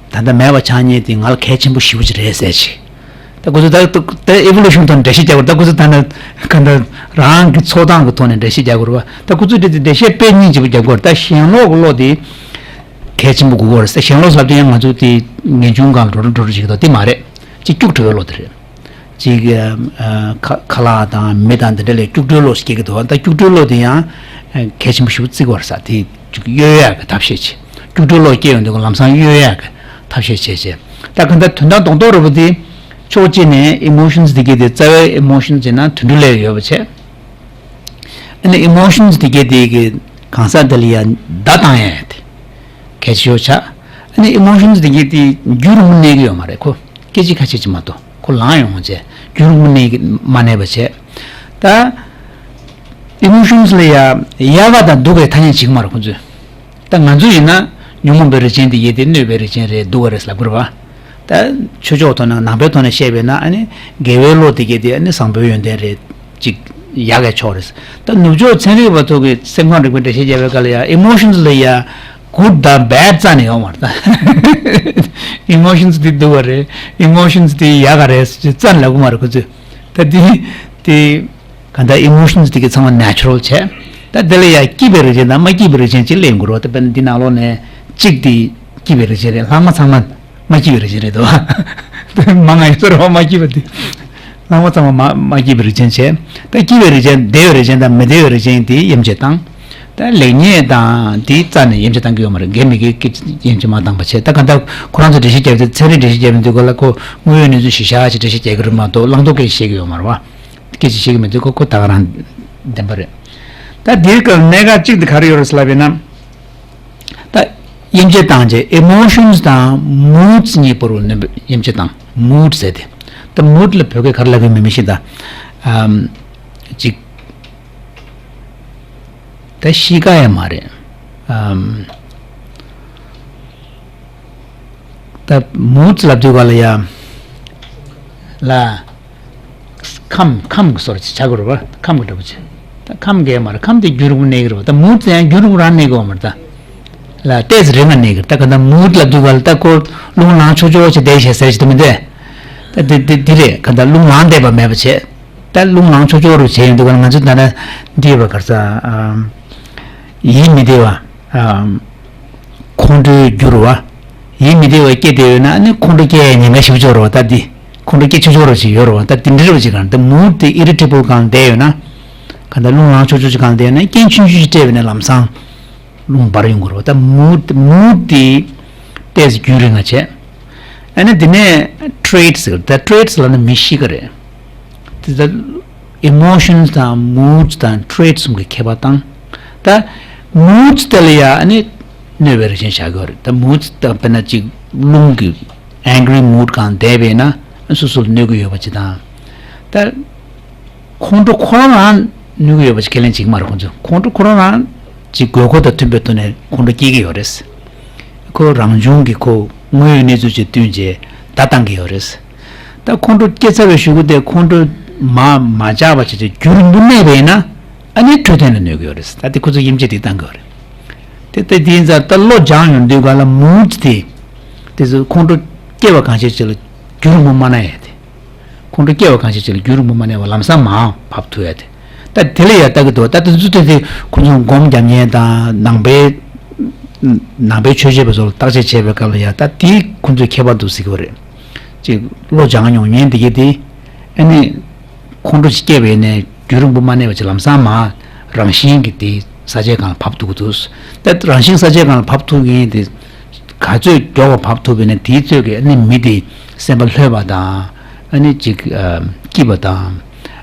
ད་ལྟ་མེད་པ་ཆགས་མཁན་དེ་ང་ལ་གལ་ཆེན་པོ་ཞེ་པོ་ཅིག་རེད་ཟེར་ཅིག་ད་ཁོ་ཚོ་ད་ད་evolution་ཐོག་ནས་འགྲེལ་བཤད་རྒྱག་དགོས་རེད། ད་ཁོ་ཚོ་ད་ནི་ག་འདྲ་རང་གི་ཚོར་སྟངས་ཀྱི་ཐོག་ནས་འགྲེལ་བཤད་རྒྱག་དགོས་རེད་བ། ད་ཁོ་ཚོས་འགྲེལ་འགྲེལ་བཤད་དཔེ་སྙིང་རྗེ་པོ་རྒྱག་དགོས་རེད། ད་ཞེན་ལོག་གི་བློ་དེ་གལ་ཆེན་པོ་དགོས་ཀྱི་རེད་ཟེར། ཞེན་ལོག་ཟེར་དུས་ཡང་ང་ཚོ་དེ་ངེས་འབྱུང་སྒང་ལ་འགྲོ་འགྲོ་འགྲོ་འགྲོ་བྱེད་ཀྱི་འདུག་དེ་མ་རེད། ཅིག་སྐྱུག་བྲོ་བའི་བློ་དེ་རེད། ཅིག་ཨ་ཁ་ཁ་ལག་དང་མི་དང་དེ་འདྲ་ལ་སྐྱུག་བྲོའི་བློ་ཞིག་སྐྱེ་གི་འདུག་ད་སྐྱུག་བྲོའི་བློ་དེ་ཡང་གལ་ཆེན་པོ་ཞེ་པོ་བརྩི་གི་རེད་ཟེར། དེ་ཅིག་གཡོལ་ཡག་གི་ཐབས་ཤེས་བྱེད། སྐྱུག་བྲོའི་བློ་སྐྱེ་ཡོང་དུས་ལམ་སང་གཡོལ་ཡག་གི་ཐབས་ཤེས་བྱེད་བྱེད། ད་ག་འདྲ་དོན་དག་རྡོག་རྡོག་རེད་པ། དེ་ཕྱོགས་གཅིག་ནས་emotions་དེ་གའི་དེ་རྩ་བའི་emotions་ཡིན་ན་དུད་འགྲོ་ལ་ཡོད་པ་བྱས། ཨ་ནི་emotions་དེ་གའི་དེ་གི་གང་ཟག་དེ་ལ་ཡ་བརྡ་བཏང་ཡ་དེ་གལ་ཆེ་ཤོས་ཆགས། ཨ་ནི་emotions་དེ་གའི་དེ་རྒྱུན་རིང་པོ་གནས་ཀྱི་ཡོད་མ་རེད། ཁོ་སྐད་ཅིག་ཁ་ཤས་ཅིག་མ་གཏོགས་ཁོ་ལངས་ཡོང་བ་བྱས། རྒྱུན་རིང་པོ་གནས་ཀྱི་མ་གནས་པ་བྱས། ད་emotions་ལ་ཡ་དབྱར་ཁ་དང་སྡུག་གི་ཐ་སྙད་བྱེད་ཀྱི་མ་རེད་ཁོ་ཚོས། ད་ང་ཚོ་ཡིན་ན་ཉོན་མོངས་པའི་རིགས་ཅན་དེ་ཡོད་དེ་གནོད་པའི་རིགས་ཅན་རེད་སྡུག་པ་རེད་ལབ་དགོས་རེད་བ། ད་ཆོས་ཕྱོགས་ཐོག་ནས་ནང་པའི་ཐོག་ནས་བཤད་པས་ན་ཨ་ནི་དགེ་བའི་བློ་དེ་གའི་དེ་ཨ་ནི་བཟང་པོའི་ཡོན་ཏན་རེད། ཅིག་ཡག་གི་ཕྱོགས་རེད། ད་ནུབ་ཕྱོགས་ཚན་རིག་པ་ཚོ་གི་སེམས་ཁམས་རིག་པའི་འགྲེལ་བཤད་རྒྱབ་པའི་སྐབས་ལ་ཡ་emotions་ལ་ཡ་good་དང་bad་རྩ་ནས་ཡོད་མ་རེད། ད་emotions་དེ་སྡུག་པ་རེད། emotions་དེ་ཡག་ག་རེད་ཅེས་རྩ་ནས་ལབ་གི་མ་རེད་ཁོ་ཚོས། ད་དེ་དེ་ག་འདྲ་emotions་དེ་གའི་ཚང་མ་natural་བྱས། ད་དེ་ལ་ཡ་སྐྱིད་པའི་རིགས་ཅན་དང་མ་སྐྱིད་པའི་རིགས་ཅན་ཅིག་ལེན་དགོས་རེད་བ། ད་དཔེར་ན་འདི་ནང་ལོགས་ནས་གཅིག་དེ་སྐྱིད་པའི་རིགས་ཅན་རེད། ལྷག་མ་ཚང་མ་མ་སྐྱིད་པའི་རིགས་ཅན་རེད་དོ། མ་ང་ཡི་ཚོར་བ་མ་སྐྱིད་པ་དེ། ལྷག་མ་ཚང་མ་མ་མ་སྐྱིད་པའི་རིགས་ཅན་བྱས། ད་སྐྱིད་པའི་རིགས་ཅན་བདེ་བའི་རིགས་ཅན་དང་མི་བདེ་བའི་རིགས་ཅན་དེ་དབྱེ་འབྱེད་བཏང་། ད་ལེགས་ཉེས་དང་དེའི་རྩ་ནས་དབྱེ་འབྱེད་བཏང་གི་ཡོད་མ་རེད། དགེ་མི་དགེ་སྐད་དབྱེ་འབྱེད་མ་བཏང་པ་བྱས། ད་ག་འདྲ་ཁོ་རང་ཚོ་འགྲེལ་བཤད་རྒྱབ་དུས་ཚན་རིག་འགྲེལ་བཤད་རྒྱབ་དུས་ག་ལ་ཁོ་དངོས་ཡོད་གནས་ཚུལ་གཞི་བཞག་ཅིག་འགྲེལ་བཤད་རྒྱག་གི་རེད་མ་གཏོགས་བླང་དོར་སྐད་ཆ་བཤད་ཀྱི་མ་རེད་བ། སྐད་ཆ་བཤད་ཀྱི་མི་འདུག་ཁོ་ཁོ་ད་ག་རང་བདེན་པ་རེད། ད་དེའི་སྐབས་གནད་འགག་གཅིག་དེ་ག་རེ་ཡོད་རེད་ཟེར་ལབ་པས་ན། ད་དབྱེ་འབྱེད་བཏང་རྗེས་emotions་དང་moods་གཉིས་བར་དུ་ནི་དབྱེ་འབྱེད་བཏང་mood་ཟེར་ཏེ། ད་mood་ལ་བོད་སྐད་ག་རེ་ལབ་ཀྱི་མིན་མི་ཤེས་ད། ཨམ་ཅིག་ད་གཤིས་ཀ་ཡང་མ་རེད། ཨམ་ད་moods་ལབ་དུས་ག་ལ་ཡ་ལ། ཁམས་ཁམས་ཀྱི་བཟོ་འདྲ་ཅིག་བྱ་དགོས་རེད་བ། ཁམས་ཀྱི་འདྲ་པོ་ཅིག་ད་ཁམས་ཀྱི་མ་རེད། ཁམས་དེ་རྒྱུན་རིང་པོ་གནས་ཀྱི་རེད་བ། ད་mood་དེ་ཡང་རྒྱུན་རིང་པོ་རང་གནས་ཀྱི་ཡོད་མ་རེད་ད། ལ་ཏོག་ཙམ་རིང་ང་གནས་ཀྱི་རེད། ད་ག་ད་mood་ལབ་དུས་ག་ལ་ད་ཁོ་རླུང་ལངས་ཆོག་ཆོག་ཅིག་བསྡད་བྱས་ཟེར་ཅིག་ད་མི་འདུག་ད་དེ་དེ་དེ་རེད། ག་ད་རླུང་ལངས་བསྡད་པ་མེད་པ་བྱས། ད་རླུང་ལངས་ཆོག་ཆོག་རུ་བྱས་ཡོང་དུས་ག་ལ་ང་ཚོ་ད་ལྟ་འདི་ཡོད་པ་ག་རེ་ཟ། ཨམ་ཡིད་མི་བདེ་བ། ཨམ་ཁོང་ཁྲོའི་རྒྱུ་རུ་བ། ཡིད་མི་བདེ་བ་སྐྱེ་བསྡད་ཡོད་ན་ཨ་ནི་ཁོང་ཁྲོ་སྐྱེ་ཡའི་ཉེན་ཁ་ཞེ་པོ་ཅིག་ཡོད་རེད་བ། ད་འདི་ཁོང་ཁྲོ་སྐྱེ་ཆོག་ཆོག་རུ་ཅིག་ཡོད་རེད་བ། ད་འདི་འདྲ་རུ་ཅིག་གང་ད་mood་དེ་irritable་གང་བསྡད་ཡོད་ན། གང་ད་རླུང་ལངས་ཆོག་ཆོག་ཅིག་གང་བསྡད་ཡོད་ན་རྐྱེན་ཆུང་ཆུང་ཞིག་སྤྲད་པ་ཡིན་ན་ལམ་སང་རླུང་འབར་ཡོང་གི་རེད་བ། ད་mood mood་དེ་ཏོག་ཙམ་རྒྱུན་རིང་ང་བྱས། ཨ་ནི་དེ་ནས་traits་ཟེར། ད་traits་ལབ་ན་མི་གཤིས་ཀ་རེད། དེ་ད་emotions་དང་moods་དང་traits་གསུམ་གྱི་ཁྱད་པར་དང་། ད་moods་དེ་ལ་ཡ་ཨ་ནི་གནོད་པའི་རིགས་ཅན་བཞག་གི་ཡོད་རེད། ད་moods་ད་དཔེར་ན་ཅིག་རླུང་གི་angry mood་གང་བསྡད་པས་ན་སོ་སོ་ལ་གནོད་ཀྱི་ཡོད་པ་ཅིག་དང་། ད་ཁོང་ཁྲོ་ཁོ་རང་རང་གནོད་ཀྱི་ཡོད་པ་ཅིག་ཁས་ལེན་བྱེད་ཀྱི་མ་རེད་ཁོང་ཚོས། ཁོང་ཁྲོ་ཁོ་རང་རང་ཅིག་དགོས་མཁོ་དང་མཐུན་པའི་ཐོག་ནས་ཁོང་ཁྲོ་སྐྱེ་གི་ཡོད་རེད། ཁོ་རང་བྱུང་གི་ཁོ་དངོས་ཡོད་གནས་ཚུལ་ཅིག་བསྟུན་བྱས་བརྡ་བཏང་གི་ཡོད་རེད། ད་ཁོང་ཁྲོ་སྐྱེ་ཚར་བའི་གཞུག་གུ་དེ་ཁོང་ཁྲོ་མ་མ་འཇགས་པ་བྱས་ཏེ་རྒྱུན་རིང་པོ་གནས་པ་ཡིན་ན་ཨ་ནི་འཕྲོད་བསྟེན་ལ་གནོད་ཀྱི་ཡོད་རེད། ད་དེ་ཁོ་ཚོ་དབྱེ་འབྱེད་དེ་བཏང་གི་ཡོད་རེད། དེ་ལྟ་དེ་ཡིན་ཙང་ད་བློ་སྦྱངས་ཡོང་དུས་ག་ལ་moods་དེ་དེ་ཚོ་ཁོང་ཁྲོ་སྐྱེ་བ་གང་ཞིག་ཅིག་ལ་རྒྱུན་རིང་པོ་མ་གནས་ཡ་དེ། ཁོང་ཁྲོ་སྐྱེ་བ་གང་ཞིག་ཅིག་ལ་རྒྱུན་རིང་པོ་མ་གནས་པ་ལམ་སང་མར་བབས་ཐུབ་ཡ་དེ། ད་དེ་ལ་ཡ་ལྟ་གི་འདུག་ད་དེ་ཚོ་དེ་དེ་ཁོང་ཚོ་སྒོམ་རྒྱབ་མཁན་དང་ནང་པའི་ནང་པའི་ཆོས་བྱེད་པ་ཚོ་ལ་བརྟག་དཔྱད་བྱས་པའི་སྐབས་ལ་ཡ་ད་དེ་ཁོང་ཚོའི་ཁྱད་པར་འདུག་ཟེར་གི་རེད། དེ་བློ་སྦྱང་མྱོང་མཁན་དེ་གས་དེ་ཨ་ནི་ཁོང་ཁྲོ་ཅིག་སྐྱེས་པ་ཡིན་ནའི་རྒྱུན་རིང་པོ་མ་གནས་པ་ཅིག་ལམ་སང་མར་རང་བཞིན་གྱིས་དེ་ས་ཆའི་སྒང་ལ་བབས་ཐུབ་ཀྱི་འདུག་ད་རང་བཞིན་ས་ཆའི་སྒང་ལ་བབས་ཐུབ་མཁན་དེ་ག་ཚོད་མགྱོགས་པ་བབས་ཐུབ་པ་ཡིན་ན་དེའི་ཚོད་ཀྱིས་ཨ་ནི་མི་དེ་སེམས་པ་ལྷོད་པ་དང་ཨ་ནི་ཅིག་ཨ་སྐྱིད་པ་དང་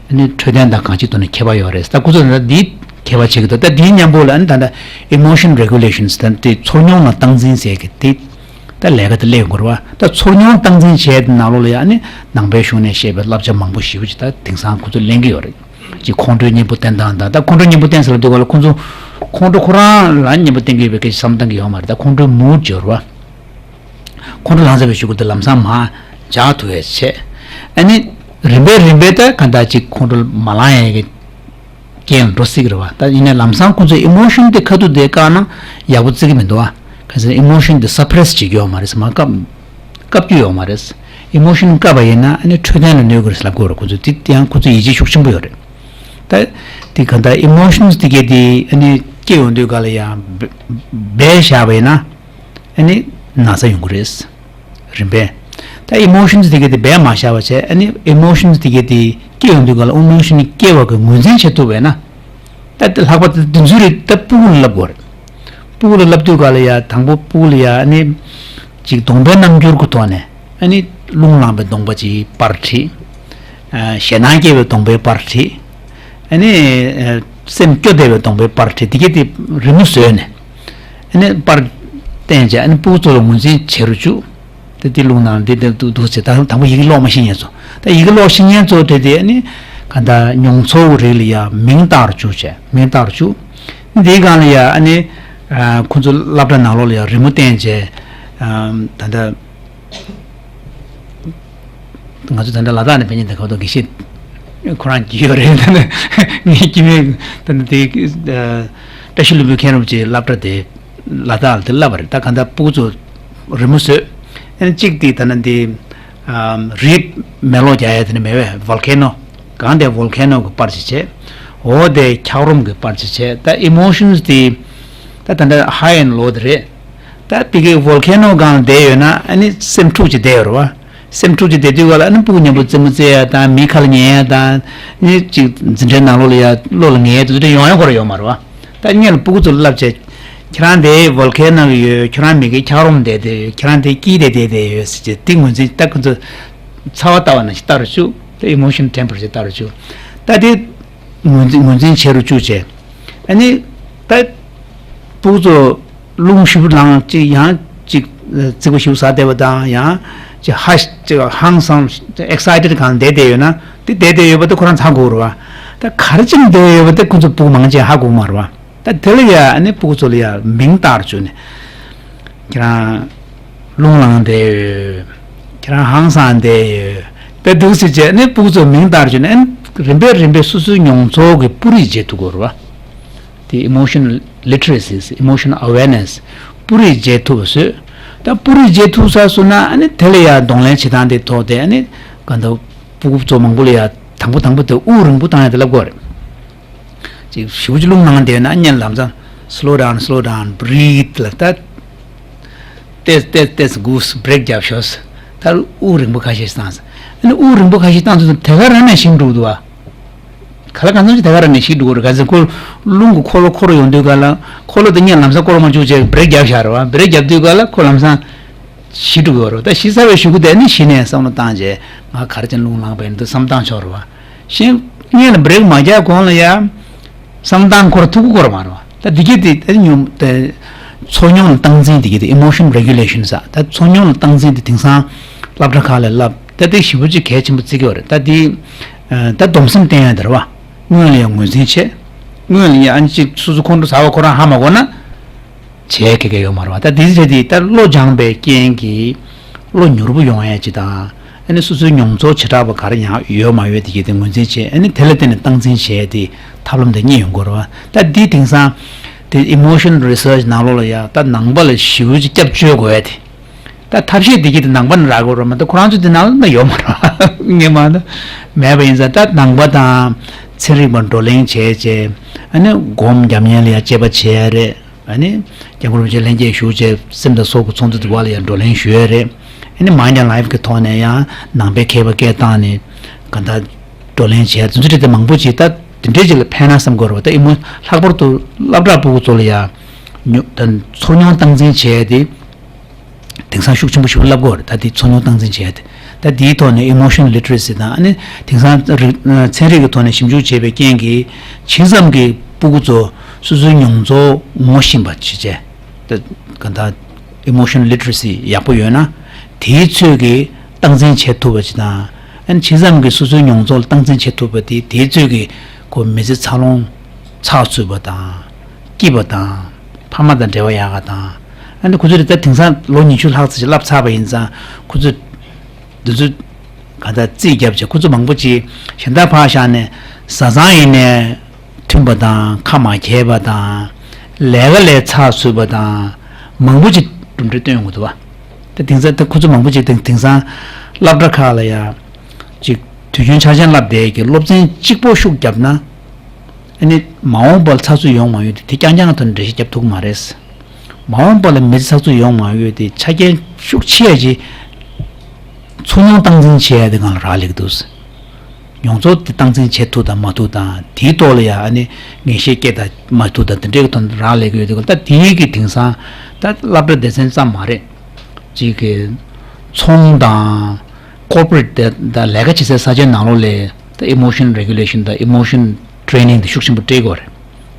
ཨ་ནི་འཕྲོད་བསྟེན་དང་གང་ཅིའི་ཐོག་ནས་ཁྱད་པར་ཡོད་རེད། ད་ཁོ་ཚོ་ད་འདི་ཁྱད་པར་བྱེད་ཀྱི་འདུག་ད་འདིའི་མཉམ་པོ་ལ་ཨ་ནི་ད་ལྟ་emotion regulations ད་དེ་ཚོར་མྱོང་ལ་སྟངས་འཛིན་ཟེར་གྱི་དེ། ད་ལས་ཀ་དེ་ལས་འགོར་བ་ད་ཚོར་མྱོང་སྟངས་འཛིན་བྱས་ནང་ལོགས་ལ་ཡང་ནི་ནང་པའི་གཞུང་ནས་བཤད་པའི་བསླབ་བྱ་མང་པོ་ཞེ་པོ་ཅིག་ད་དེང་སང་ཁོ་ཚོས་ལེན་གྱི་ཡོད་རེད། ཅིག་ཁོང་ཁྲོའི་གཉེན་པོ་བསྟེན་སྟངས་དང་ད་ཁོང་ཁྲོའི་གཉེན་པོ་བསྟེན་ཟེར་ལབ་དུས་སྒང་ལ་ཁོང་ཚོ་ཁོང་ཁྲོ་ཁོ་རང་ལ་གཉེན་པོ་བསྟེན་གྱི་ཡོད་པའི་སྐད་ཆ་བསམ་བཏང་གི་ཡོད་མ་རེད། ད་ཁོང་ཁྲོའི་མུ་ཌི་སྦྱོར་བ། ཁོང་ཁྲོ་ལངས་ཚར་བའི་གཞུག་གུ་དེ་ལམ་སང་མར་འཇགས་ཐུབ་པ་བྱས། ཨ་ནི་རིམ་པས་རིམ་པས་ད་ག་འདྲ་ཅིག་ཁོང་ཁྲོ་མ་ལངས་ཡས་ཀྱི་རྐྱེན་ལ་འགྲོ་སྲིད་ཀྱི་རེད་བ། ད་ཡིན་ནའི་ལམ་སང་ཁོང་ཚོས་emotion དེ་ཁ་ཐུག་དེ་བཀག་ན་ཡག་པོ་བརྩི་གི་མི་འདུག་བ། ག་ཚོད་emotion དེ་suppress བྱེད་རྒྱུ་ཡོད་མ་རེད། མར་བཀག་བཀག་རྒྱུ་ཡོད་མ་རེད། emotion བཀག་པ་ཡིན་ན་ཨ་ནི་འཕྲོད་བསྟེན་ལ་གནོད་ཀྱི་རེད་ལབ་ཀྱི་ཡོད་རེད། ཁོང་ཚོས་དེ་ཡང་ཁོང་ཚོས་ཡིད་ཆེས་ཤུགས་ཆེན་པོ་ཡོད་རེད། ད་དེ་ག་འདྲ་emotions དེ་གས་དེ་ཨ་ནི་སྐྱེ་ཡོང་དུས་སྒང་ལ་ཡང་སྦས་བཞག་པ་ཡིན་ན་ཨ་ནི་ན་ཚ་ཡོང་གི་རེད། རིམ་པས། ད་emotions དེ་གས་དེ་སྦས་མ་བཞག་པ་བྱས་ཨ་ནི་emotions དེ་གས་དེ་སྐྱེ་ཡོང་དུས་སྒང་ལ་emotion སྐྱེ་བ་གི་ངོས་འཛིན་བྱེད་ཐུབ་པས་ན། ད་ལྷག་པར་དུ་དེ་ཚོའི་རིགས་ད་སྤུ་གུ་ལ་བསླབ་དགོས་རེད། སྤུ་གུ་ལ་བསླབ་དུས་སྒང་ལ་ཡ་དང་པོ་སྤུ་གུ་ལ་ཡ་ཨ་ནི་ཅིག་གདོང་པའི་རྣམ་འགྱུར་གྱི་ཐོག་ནས་ཨ་ནི་རླུང་ལངས་པའི་གདོང་པ་ཅིག་པར་བྲིས། ཞེད་སྣང་སྐྱེ་བའི་གདོང་པའི་པར་བྲིས། ཨ་ནི་སེམས་སྐྱོ་བསྡད་པའི་གདོང་པའི་པར་བྲིས། དེ་གས་དེ་རི་མོ་བཟོས་ནས་ཨ་ནི་པར་བསྟན་བྱས་ཨ་ནི་སྤུ་གུ་ཚོ་ལ་ངོས་འཛིན་བྱེད་རུ་བཅུག་ད་དེ་རླུང་ནང་འདི་འདི་འདུག་འདུག་ཟེར། ད་དང་པོ་ཡི་གེ་ཀློག་མ་ཤེས་མཁན་ཚོ། ད་ཡི་གེ་ཀློག་ཤེས་མཁན་ཚོ་དེ་དེ་ནི་ག་འདྲ་མྱོང་ཚོར་རིགས་ལ་ཡ་མིང་བཏགས་རུ་བཅུག་བྱས། མིང་བཏགས་རུ་བཅུག་འདིའི་སྒང་ལ་ཡ་ཨ་ནི་ཁོ་ཚོ་སློབ་གྲྭ་ནང་ལོགས་ལ་ཡ་རི་མོ་བསྟན་བྱས། ད་ལྟ་ང་ཚོ་ད་ལྟ་ལ་དྭགས་ནས་ཕེབས་མཁན་དེ་ཁ་ཐོག་དགེ་བཤེས་ཁོ་རང་གིས་ཡོད་རེད། ད་ནི་ངའི་སྐྱེ་དམན་ད་ནི་དེ་བཀྲ་ཤིས་ལྷུན་པོའི་མཁན་རིན་པོ་ཆེའི་སློབ་གྲྭ་དེ། ལ་དྭགས་ལ་དེ་བསླབ་པ་རེད། ད་གང་ལྟར་སྤུ་གུ་ཚོ་རི་མོ་བཟོས། ཨ་ནི་གཅིག་དེ་ད་ནི་འདི་རི་མེ་གློག་རྒྱག་ཡ་དེ་ནི་མེད་པས་volcano། གང་དེ་volcano གི་པར་ཅིག་བྱས། འོ་དེ་འཁྱགས་རོམ་གི་པར་ཅིག་བྱས། ད་emotions དེ་ད་ད་ལྟ་high and low དེ་རེད། ད་དེ་གའི་volcano སྒང་བསྡད་ཡོད་ན་ཨ་ནི་སེམས་འཁྲུག་ཅིག་བསྡད་ཡོད་རེད་བ། སེམས་འཁྲུག་ཅིག་བསྡད་དུས་སྒང་ལ་ཨ་ནི་སྤུ་གུ་མཉམ་པོ་རྩེད་མོ་རྩེ་ཡ་དང་མིའི་ཁ་ལ་ཉན་ཡ་དང་ཨ་ནི་ཅིག་འཛིན་གྲྭའི་ནང་ལོགས་ལ་ཡ་བློ་ལ་ངེས་ཡ་དེ་ཚོ་དེ་ཡོང་ཡ་ཁོ་རང་ཡོད་མ་རེད་བ། ད་སྔོན་ལ་སྤུ་གུ་ཚོ་ལ་བསླབ་བྱས། ཁྱེད་རང་དེ་volcano གི་ཡོད། ཁྱེད་རང་མི་གི་འཁྱགས་རོམ་བསྡད་དེ་ཡོད། ཁྱེད་རང་དེ་དཀྱིལ་དེ་བསྡད་དེ་ཡོད་ཟེར་བྱས་དེ་ངོས་འཛིན་ད་ཁོ་ཚོ་ཚ་བ་ལྟ་བ་ནང་བཞིན་ལྟ་རུ་བཅུག་ད་emotion temperature ལྟ་རུ་བཅུག་ད་དེ་ངོས་འཛིན་ངོས་འཛིན་བྱེད་རུ་བཅུག་བྱས། ཨ་ནི་ད་སྤུ་གུ་ཚོ་རླུང་ཞིབ་ལངས་ཅིག་ཡང་ཅིག་རྩིག་པ་ཞིབ་ཟ་བསྡད་པ་དང་ཡང་ཅིག་ཧ་ཅིག་ཧང་སང་excited གང་བསྡད་བསྡད་ཡོད་ན་དེ་བསྡད་བསྡད་ཡོད་པ་དེ་ཁོ་རང་ཚ་དགོས་རེད་བ། ད་ག་རེ་བྱས་ནས་བསྡད་ཡོད་པ་དེ་ཁོ་ཚོ་སྤུ་གུ་མང་ཆེ་ཧ་གོ་གི་མ་རེད་བ། ད་དེ་ལ་ཡ་ཨ་ནི་སྤུ་གུ་ཚོ་ལ་ཡ་མིང་བཏགས་བཅུག་ནས་ཁྱེད་རང་རླུང་ལངས་བསྡད་ཡོད། ཁྱེད་རང་ཧང་སང་བསྡད་ཡོད། དཔེ་འདུག་སེ་བྱས་ཨ་ནི་སྤུ་གུ་ཚོ་མིང་བཏགས་བཅུག་ནས་ཨ་ནི་རིམ་པས་རིམ་པས་སོ་སོའི་མྱོང་ཚོར་གྱི་སྤུ་རིས་འབྱེད་ཐུབ་དགོས་རེད་བ། དེ་emotional literacy emotional awareness སྤུ་རིས་འབྱེད་ཐུབ་པ་བཟོས། ད་སྤུ་རིས་འབྱེད་ཐུབ་ཚར་སོང་ན་ཨ་ནི་དེ་ལ་ཡ་གདོང་ལེན་བྱེད་སྟངས་དེ་ཐོག་དེ་ཨ་ནི་ག་འདྲ་སྤུ་གུ་ཚོ་མང་པོ་ལ་ཡ་དང་པོ་དང་པོ་དེ་དབུགས་རིང་པོ་བཏང་ཡ་དེ་བསླབ་དགོས་རེད། ཅིག་ཞེ་པོ་ཅིག་རླུང་ལངས་བསྡད་ན་སྔོན་ལམ་སང་slow down, slow down, breathe ལ་ད་ཏེས་ཏེས་ཏེས་གུས་བྷི་རེག་རྒྱབ་ཤོག་ད་དབུགས་རིང་པོ་ཁ་ཤས་བཏང་། ཨ་ནི་དབུགས་རིང་པོ་ཁ་ཤས་བཏང་དུས་དེ་ག་རང་ནས་ཞིག་འགྲོ་འདུག་བ། ག་ལ་གང་འཚམ་ཞིག་དེ་ག་རང་ནས་ཞིག་འགྲོ་གི་རེད། ག་ཚོད་ཁོ་རླུང་གི་འཁོར་ལོ་འཁོར་ཡོང་དུས་ག་ལ་འཁོར་ལོ་དེ་སྔོན་ལམ་སང་བསྐོར་མ་བཅུག་བྱས་བྷི་རེག་རྒྱབ་བཞག་རེད་བ། བྷི་རེག་རྒྱབ་དུས་ག་ལ་ཁོ་ལམ་སང་ཞིག་འགྲོ་གི་ཡོད་རེད། ད་ཞིག་ཚར་བའི་གཞུག་གུ་དེ་ནི་གཞི་ནས་བསམ་བློ་བཏང་རྗེས་ང་ག་རེ་བྱས་ནས་རླུང་ལངས་པ་ཡིན་འདུག་བསམ་བཏང་ཆོག་རེད་བ། གཞན་སྔོན་ལ་བྷི་རེག་མ་རྒྱག་གོང་ལ་ཡ་བསམ་བཏང་འཁོར་ཐུབ་ཀྱི་ཡོད་མ་རེད་བ། ད་འདི་གས་དེ་ད་སྙོམས་དེ་ཚོར་མྱོང་ལ་སྟངས་འཛིན་འདི་གས་དེ་emotion regulation ཟེར། ད་ཚོར་མྱོང་ལ་སྟངས་འཛིན་དེ་དེང་སང་སློབ་གྲྭ་ཁག་ལ་བསླབ། ད་དེ་ཞེ་པོ་ཅིག་གལ་ཆེན་པོ་བརྩི་གི་ཡོད་རེད། ད་དེ་ད་སྡོམ་སེམས་བསྟེན་ཡ་དེ་རེད་བ། སྔོན་ལ་ཡ་ངོས་འཛིན་བྱེད། སྔོན་ལ་ཡ་ཨ་ནི་ཅིག་སོ་སོ་ཁོང་ཁྲོ་ཟ་བ་ཁོ་རང་ཧ་མ་གོ་ན། བྱས་ཁེ་ཁེ་ཡོད་མ་རེད་བ། ད་དེ་རེད་དེ་ད་བློ་སྦྱངས་པའི་རྐྱེན་གྱིས་བློ་མྱུར་པོ་ཡོང་ཡ་ཅིག་དང་། ཨ་ནི་སོ་སོའི་མྱོང་ཚོར་བྱེ་བྲག་པ་ག་རེ་ཡང་ཡོད་མ་ཡོད་དེ་གྱིས་དེ་ངོས་འཛིན་བྱས། ཨ་ནི་དེ་ལ་བརྟེན་ནས་སྟངས་འཛིན་བྱས་ཏེ་ཐབས་ལམ་དེ་རྙེད་ཡོང་དགོས་རེད་བ། ད་འདི་དེང་སང་དེ་emotion research ནང་ལོགས་ལ་ཡ་ད་ནང་པ་ལ་ཞེ་པོ་ཅིག་སྐྱབས་བཅོལ་དགོས་ཡ་དེ། ད་ཐབས་ཤེས་དེ་གྱིས་དེ་ནང་པ་ནས་རག་དགོས་རེད་མ་གཏོགས་ཁོ་རང་ཚོ་དེ་ནང་ལ་ཡོད་མ་རེད་བ། ངས་མ་གཏོགས་མེད་པ་ཡིན་ཙང་། ད་ནང་པ་དང་ཚན་རིག་པ་བགྲོ་གླེང་བྱས་བྱས། ཨ་ནི་སྒོམ་རྒྱབ་ཉན་ལ་ཡ་དཔྱད་པ་བྱས་ཡ་རེད། ཨ་ནི་སྐྱབས་མགོན་རིན་པོ་ཆེ་ལྷན་རྒྱས་བཞུགས་བྱས་སེམས་དང་སྲོག་གི་ཚོགས་འདུ་དེ་བ་ལ་ཡང་བགྲོ་གླེང་ཞུ་ཡ་རེད། ཨ་ནི་Mind and Life གི་ཐོག་ནས་ཡང་ནང་པའི་མཁས་པ་སྐད་བཏང་ནས་གང་ལྟར་བགྲོ་གླེང་བྱས་དེ་ཚོ་དེ་མང་པོ་ཅིག་ད་དེ་འདྲའི་ཅིག་ལ་ཕན་ན་བསམ་དགོས་རེད་བ། ད་ཨི་མོ་ལྷག་པར་དུ་སློབ་གྲྭ་ཕྲུ་གུ་ཚོ་ལ་ཡང་ཉོ་ད་ཚོར་མྱོང་སྟངས་འཛིན་བྱས་ཏེ། དེང་སང་ཤུགས་ཆེན་པོ་ཞིག་བསླབ་དགོས་རེད། ད་དེ་ཚོར་མྱོང་སྟངས་འཛིན་བྱས་ཏེ། ད་དེའི་ཐོག་ནས་Emotion Literacy དང་ཨ་ནི་དེང་སང་རིག་ཚན་རིག་གི་ཐོག་ནས་ཞིབ་འཇུག་བྱས་པའི་རྐྱེན་གྱིས་ཇི་ཙམ་གྱི་ཕྲུ་གུ་ཚོ་སོ་སོའི་མྱོང་ཚོར་ངོ་ཤེས་པ་བྱེད་བྱས། ད་གང་ལྟར་Emotion Literacy ཡག་པོ་ཡོད་ན། དེའི་ཚོད་ཀྱིས་སྟངས་འཛིན་བྱེད་ཐུབ་པ་ཅིག་དང་། ཨ་ནི་ཇི་ཙམ་གྱིས་སོ་སོའི་མྱོང་ཚོར་ལ་སྟངས་འཛིན་བྱེད་ཐུབ་པ་དེ་དེའི་ཚོད་ཀྱིས་ཁོ་མི་ཚེ་འཚར་ལོངས་ཚགས་ཚུད་པ་དང་། སྐྱིད་པ་དང་། ཕ་མ་དང་འབྲེལ་བ་ཡག་ག་དང་། ཨ་ནི་ཁོ་ཚོ་རེ་ད་དེང་སང་ལོ་ཉི་ཤུ་ལྷག་ཙམ་ཞིག་བསླབ་ཚར་བ་ཡིན་ཙང་ཁོ་ཚོ་འདི་ཚོ་ག་ད་རྩིས་རྒྱབ་བྱས་ཁོ་ཚོ་མང་པོ་ཅིག་གཞན་དག་ཕར་བཞག་ནས་བཟའ་ཚང་ཡིན་ནས་མཐུན་པ་དང་ཁ་མ་འཁྱལ་པ་དང་། ལས་ཀ་ལས་ཚགས་ཚུད་པ་དང་མང་པོ་ཅིག་གྲུབ་འབྲས་སྟོན་ཡོང་གི་འདུག་བ། ད་དེང་སང་ད་ཁོ་ཚོ་མང་པོ་ཅིག་དེང་དེང་སང་སློབ་གྲྭ་ཁག་ལ་ཡ་ཅིག་དུས་རྒྱུན་ཆ་ཆེན་བསླབ་བསྡད་ཀྱི་སློབ་ཚན་གཅིག་པོ་ཤུགས་བརྒྱབ་ན། ཨ་ནི་མ་འོངས་པར་ཚགས་ཚུད་ཡོང་མ་ཡོང་དེ་དེ་རྐྱང་རྐྱང་གི་ཐོག་ནས་འགྲེལ་བཤད་རྒྱབ་ཐུབ་ཀྱི་མ་རེད། མ་འོངས་པ་ལ་མི་ཚེ་ཚགས་ཚུད་ཡོང་མ་ཡོང་དེ་ཆ་རྐྱེན་ཤུགས་ཆེ་ཡ་ཅིག་ཚོར་མྱོང་སྟངས་འཛིན་བྱེད་ཡ་དེ་སྒང་ལ་རག་ལས་ཀྱི་འདུག། མྱོང་ཚོར་དེ་སྟངས་འཛིན་བྱེད་ཐུབ་དང་མ་ཐུབ་དང་དེའི་ཐོག་ལ་ཡ་ཨ་ནི་ངེས་ཤེས་སྐྱེ་དང་མ་ཐུབ་དང་དེ་འདྲའི་གི་ཐོག་ནས་རག་ལས་ཀྱི་ཡོད་དེ་ག་ད་དེའི་གི་དེང་སང་ད་སློབ་གྲྭ་སྡེ་ཚན་ཙམ་མ་རེད། ཅིག་གི་ཚོང་དང་corporate དེ་ད་ལས་ཀ་བྱེད་སའི་ས་ཆའི་ནང་ལོགས་ལ་ད་emotion regulation དང་emotion training དེ་ཤུགས་ཆེན་པོ་སྤྲད་དགོས་རེད།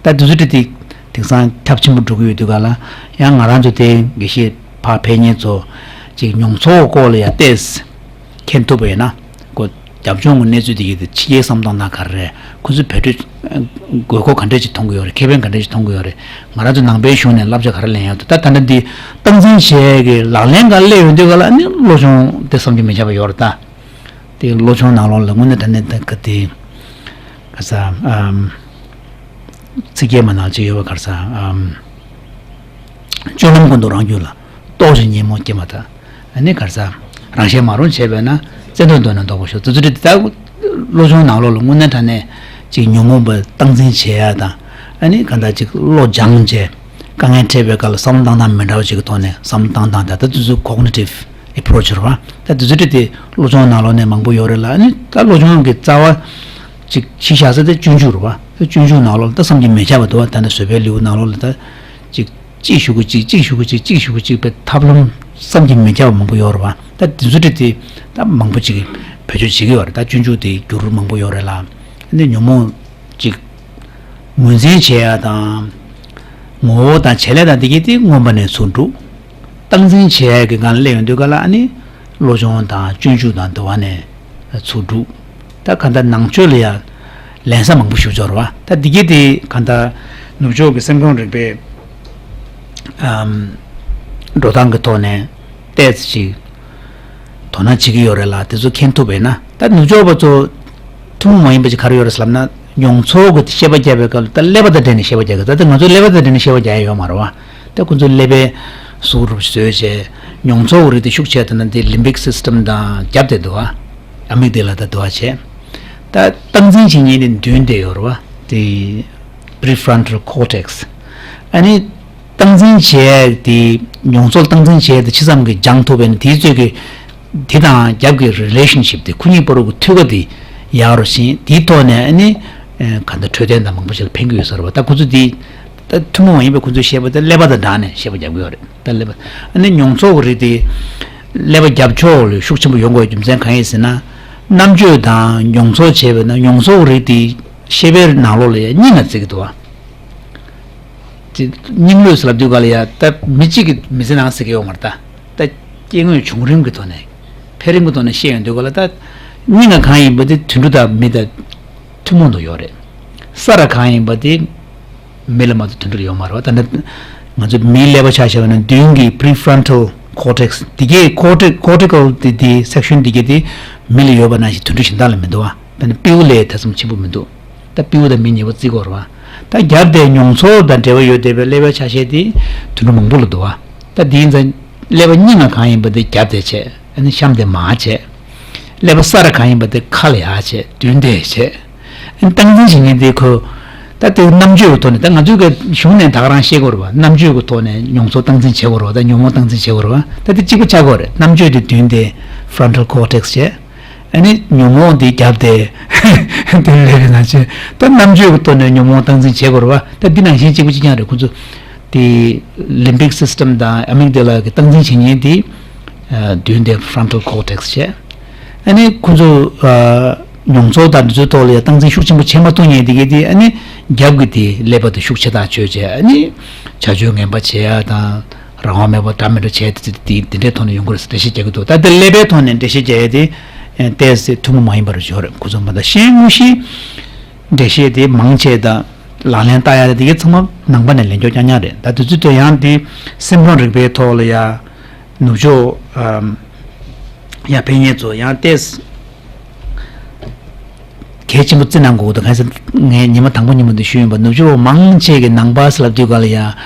ད་དེ་ཚོ་དེ་དེ་དེང་སང་ཁྱབ་ཆེན་པོ་འགྲོ་གི་ཡོད་དུས་ག་ལ་ཡང་ང་རང་ཚོ་དེ་དགེ་བཤེས་ཕར་ཕེབས་མཁན་ཚོ་ཅིག་མྱོང་ཚོར་སྐོར་ལ་ཡང་ཏོག་ཙམ་མཁྱེན་ཐུབ་པ་ཡིན་ན་ཁོ་རྒྱབ་ལྗོངས་ཀྱི་གནས་ཚུལ་དེ་གི་དེ་ཕྱི་རྒྱལ་བསམ་བློ་གཏོང་སྟངས་ག་རེ་རེད། ཁོ་ཚོས་བོད་ཕྲུག་དགོས་མཁོ་ག་འདྲས་ཅིག་མཐོང་གི་ཡོད་རེད། ཁེ་ཕན་ག་འདྲས་ཅིག་མཐོང་གི་ཡོད་རེད། ང་རང་ཚོ་ནང་པའི་གཞུང་ནས་བསླབ་བྱ་ག་རེ་ལེན་ཡག་འདུག་ད་ད་ལྟ་འདི་སྟངས་འཛིན་བྱེད་ཡག་གི་ལག་ལེན་ག་སླེབས་ཡོང་དུས་ག་ལ་ཨ་ནི་བློ་སྦྱོང་དེ་བསམ་གྱིས་མི་ཁྱབ་པ་ཡོད་རེད་ད། དེ་བློ་སྦྱོང་ནང་ལོགས་ལ་དངོས་གནས་དྲང་གནས་ད་ག་དེ་ག་ས་ཨམ། ཚིག་རྒྱན་མ་ནང་ཅིག་ཡོད་པ་ག་རེ་ཟ་ཨམ། སྤྱོད་ལམ་ཀུན་ཏུ་རང་རྒྱུད་ལ། རྟོག་ཅིང་ཉོན་མོངས་སྐྱེས་མ་ཐག་ཨ་ནི་ག་རེ་ཟ། རང་གཞན་མ་རུངས་བྱས་པས་ན། བཙན་དོན་མདོར་ན་ལྡོག་པར་ཤོག་དེ་ཚོ་དེ་ད་བློ་སྦྱོང་ནང་ལོགས་ལ་དངོས་གནས་དྲང་གནས་ཅིག་ཉོན་མོངས་པ་སྟངས་འཛིན་བྱེད་ཡ་དང་། ཨ་ནི་གང་ལྟར་ཅིག་བློ་སྦྱངས་བྱས། དཀའ་ངལ་འཕྲད་པའི་སྐབས་ལ་བསམ་བློ་བཏང་སྟངས་མི་འདྲ་བ་ཅིག་གི་ཐོག་ནས་བསམ་བློ་བཏང་སྟངས་དང་ད་ལྟ་དུས་ཚོད་cognitive approach རེད་བ། ད་དུས་ཚོད་དེ་བློ་སྦྱོང་ནང་ལོགས་ནས་མང་པོ་ཡོད་རེད་ལ་ཨ་ནི་ད་བློ་སྦྱོང་གི་རྩ་བ་ཅིག་གཞི་བཞག་ས་དེ་སྤྱོད་འཇུག་རེད་བ། ད་སྤྱོད་འཇུག་ནང་ལོགས་ལ་ད་བསམ་གྱིས་མི་ཁྱབ་པ་འདུག་བ། ད་ནི་བཟོད་པའི་ལེའུ་ནང་ལོགས་ལ་ད་ཅིག་གཅིག་ཞུ་གི་གཅིག་གཅིག་ཞུ་གི་གཅིག་གཅིག་ཞུ་གི་གཅིག་པའི་ཐབས་ལམ་བསམ་གྱིས་མི་ཁྱབ་པ་མང་པོ་ཡོད་རེད་བ། ད་དུས་ཚོད་དེ་ད་མང་པོ་ཅིག་བེད་སྤྱོད་བྱེད་ཀྱི་ཡོད་རེད། ད་སྤྱོད་འཇུག་དེ་འགྱུར་མང་པོ་ཡོད་རེད་ལ་ཨ་ནི་ཉོན་མོངས་ཅིག་ངོས་འཛིན་བྱེད་ཡ་དང་། ངོ་བོ་དང་བྱེད་ལས་དང་འདི་གྱད་དེ་མངོན་པ་ནས་ཚུར་འགྲུབ། སྟངས་འཛིན་བྱེད་ཡ་གི་སྒང་ལ་སླེབས་ཡོང་དུས་ག་ལ་ཨ་ནི་བློ་སྦྱོང་དང་སྤྱོད་འཇུག་དང་འདི་བ་ནས་ཚུར་འགྲུབ། ད་ག་ད་ནང་ཆོས་ལ་ཡ་ལེན་ས་མང་པོ་ཞིག་འབྱོར་བ། ད་འདི་གྱད་དེ་ག་ད་ནུབ་ཕྱོགས་ཀྱི་སེམས་ཁམས་རིག་པའི་ཨམ། འགྲོ་སྟངས་ཀྱི་ཐོག་ནས་ཏོག་ཙམ་ཞིག་དོ་སྣང་བྱེད་ཀྱི་ཡོད་རེད་ལ་དེ་ཚོ་མཁྱེན་ཐུབ་པས་ན་ད་ནུབ་ཕྱོགས་པ་ཚོ་ཐུན་མོང་མ་ཡིན་པ་ཅིག་ག་རེ་ཡོད་རེད་ཟེར་ལབ་ན་མྱོང་ཚོར་གྱི་ཤེས་པ་རྒྱབ་པའི་སྐབས་ལ་ད་ཀླད་པ་དང་འབྲེལ་ནས་ཤེས་པ་རྒྱག་གི་ད་ལྟ་ང་ཚོ་ཀླད་པ་དང་འབྲེལ་ནས་ཤེས་པ་རྒྱག་ཡ་ཡོད་མ་རེད་བ། ད་ཁོ་ཚོ་ཀླད་པའི་གཟུགས་རུབ་བཟོས་བྱས་མྱོང་ཚོར་གྱི་རིགས་དེ་ཤུགས་ཆེ་དེ་ན་དེ་limbic system དང་རྒྱབ་དེ་འདུག་བ། ཨ་མིག་དེ་ལ་ད་འདུག་བ་བྱས། ད་སྟངས་འཛིན་བྱེད་མཁན་དེ་མདུན་དེ་ཡོད་རེད་བ། དེ་prefrontal cortex ཨ་ནི། སྟངས་འཛིན་བྱས་ཏེ་མྱོང་ཚོར་སྟངས་འཛིན་བྱས་ཏེ་ཅི་ཙམ་གྱིས་སྦྱང་ཐུབ་པས་ན་དེའི་ཚོད་ཀྱི་དེ་དང་རྒྱབ་ཀྱི་relationship དེ་ཁོ་གཉིས་བར་གྱི་མཐུད་ཁ་དེ་ཡག་རུ་ཕྱིན་དེའི་ཐོག་ནས་ཨ་ནི་ག་འདྲ་འཕྲོད་བསྟེན་དང་མང་པོ་ཞིག་ལ་ཕན་གྱི་ཡོད་ས་རེད་བ། ད་ཁོ་ཚོ་དེ་ད་ཐུན་མོང་མ་ཡིན་པའི་ཁོ་ཚོའི་བཤད་པ་དེ་ཀླད་པ་དང་སྦྲགས་ནས་བཤད་པ་རྒྱབ་ཀྱི་ཡོད་རེད། ད་ཀླད་པ་ཨ་ནི་མྱོང་ཚོར་གྱི་རིགས་དེ་ཀླད་པ་རྒྱབ་ཕྱོགས་ལ་ཤུགས་ཆེན་པོ་ཡོང་དགོས་རྒྱུ་མཚན་གང་ཡིན་ཟེར་ན་རྣམ་དཔྱོད་དང་མྱོང་ཚོར་བྱས་པས་ན་མྱོང་ཚོར་གྱི་རིགས་དེ་ཤེས་པའི་ནང་ལོགས་ལ་ཡང་སྙིང་ལ་བརྩི་གི་འདུག་བ། དེ་སྙིང་ལུས་ལབ་དུས་ག་ལ་ཡ་ད་མི་གཅིག་གིས་མི་ཚེ་ནང་ཟེར་གི་ཡོད་མ་རེད་ད། ད་སྐྱེ་དངོས་བྱུང་རིམ་གྱི་ཐོག་ནས་འཕེལ་རིམ་གྱི་ཐོག་ནས་བཤད་ཡོང་དུས་ག་ལ་ད་སྙིང་ལ་གང་ཡིན་པ་དེ་དུད་འགྲོ་དང་མི་དང་ཐུན་མོང་དུ་ཡོད་རེད། ས་ར་གང་ཡིན་པ་དེ་མི་ལ་མ་གཏོགས་དུད་འགྲོ་ལ་ཡོད་མ་རེད་བ། ད་ནི་ང་ཚོ་མིའི་ཀླད་པ་ཆ་བཞག་པ་ན་མདུན་གྱི་prefrontal cortex དེ་གའི་cortex cortical དེ་དེ་section དེ་གའི་དེ་མི་ལ་ཡོད་པ་ནང་བཞིན་དུད་འགྲོ་གཞན་དག་ལ་མི་འདུག་བ། ད་ནི་སྤྲེའུ་ལས་ཐེ་ཚོམ་ཆེན་པོ་མི་འདུག་ད་སྤྲེའུ་དང་མི་གཉིས་པོ་བརྩི་དགོས་རེད་བ། ད་རྒྱབ་དེ་མྱོང་ཚོར་དང་འབྲེལ་བ་ཡོད་བསྡད་པའི་ཀླད་པའི་ཆ་ཤས་དེ་དུད་འགྲོ་མང་པོ་ལ་འདུག་བ། ད་དེ་ཡིན་ཙང་ཀླད་པ་སྙིང་ལ་གང་ཡིན་པ་དེ་རྒྱབ་དེ་བྱས་ཨ་ནི་གཤམ་དེ་མར་བྱས། ཀླད་པ་ས་ར་གང་ཡིན་པ་དེ་ཁ་ལ་ཡར་བྱས་མདུན་དེ་བྱས། ཨ་ནི་སྟངས་འཛིན་བྱེད་མཁན་དེ་ཁོ་ ད་དེ་རྣམ་དཔྱོད་ཀྱི་ཐོག་ནས། ད་ང་ཚོའི་གི་གཞུང་ནས་ད་ག་རང་བཤད་དགོས་རེད་བ། རྣམ་དཔྱོད་ཀྱི་ཐོག་ནས་མྱོང་ཚོར་སྟངས་འཛིན་བྱེད་དགོས་རེད་བ། ད་ཉོན་མོངས་སྟངས་འཛིན་བྱེད་དགོས་རེད་བ། ད་དེ་གཅིག་པ་ཆགས་དགོས་རེད། རྣམ་དཔྱོད་དེ་མདུན་དེ་frontal cortex བྱས། ཨ་ནི་ཉོན་མོངས་དེ་རྒྱབ་དེ་དེ་ལས་ཀྱི་ནང་ཆེན། ད་རྣམ་དཔྱོད་ཀྱི་ཐོག་ནས་ཉོན་མོངས་སྟངས་འཛིན་བྱེད་དགོས་རེད་བ། ད་འདི་ནང་བཞིན་གཅིག་པ་གཅིག་རྐྱང་རེད། ཁོ་ཚོ་དེ་limbic system དང་amygdala གི་སྟངས་འཛིན་བྱེད་མཁན་དེ་མདུན་དེ་frontal cortex བྱས། ཨ་ནི་ཁོ་ཚོ་མྱོང་ཚོར་དང་འདི་ཚོའི་ཐོག་ལ་ཡང་སྟངས་འཛིན་ཤུགས་ཆེན་པོ་བྱེད་མ་ཐུབ་མཁན་དེ་གས་དེ་ཨ་ནི་རྒྱབ་ཀྱི་དེ་ཀླད་པ་དེ་ཤུགས་ཆེ་ཐག་ཆོད་བྱས། ཨ་ནི་བྱ་སྤྱོད་ངན་པ་བྱེད་ཡ་དང་རང་དབང་མེད་པ་འདྲ་མི་འདྲ་བྱས་ཏེ་དེ་དེ་འདྲའི་ཐོག་ནས་ཡོང་གི་རེད་ཟེར་འགྲེལ་བཤད་རྒྱག་གི་འདུག་ད་དེ་ཀླད་པའི་ཐོག་ནས་འགྲེལ་བཤད་རྒྱག་ཡ་དེ་ཏོག་ཙམ་ཐུན་མོང་མ་ཡིན་པ་རེད་ཤག་རེད། ཁོ་ཚོ་མ་ད་གཞན་དངོས་གཞིའི་འགྲེལ་བཤད་དེ་མང་ཆེ་དང་ལག་ལེན་བསྟར་ཡ་དེ་གས་ཚང་མ་ནང་པ་ནས་ལེན་ཆོག་རྐྱང་རྐྱང་རེད། ད་དུས་ཚོད་དུ་ཡང་དེ་སེམས་ཁམས་རིག་པའི་ཐོག་ལ་ཡ་ནུབ་ཕྱོགས་ཨམ་ཡ་ཕན་ཡོན་ཚོ་ཡང་ཏོག་ཙམ་གལ་ཆེན་པོ་བརྩི་གནང་དགོས་འདུག་གང་ཟེར་ངས་ཉི་མ་དང་པོ་ཉིན་མོ་འདི་ཞུས་ཡིན་པ། ནུབ་ཕྱོགས་མང་ཆེ་གི་ནང་པ་ཟེར་ལབ་དུས་ག་ལ་ཡ་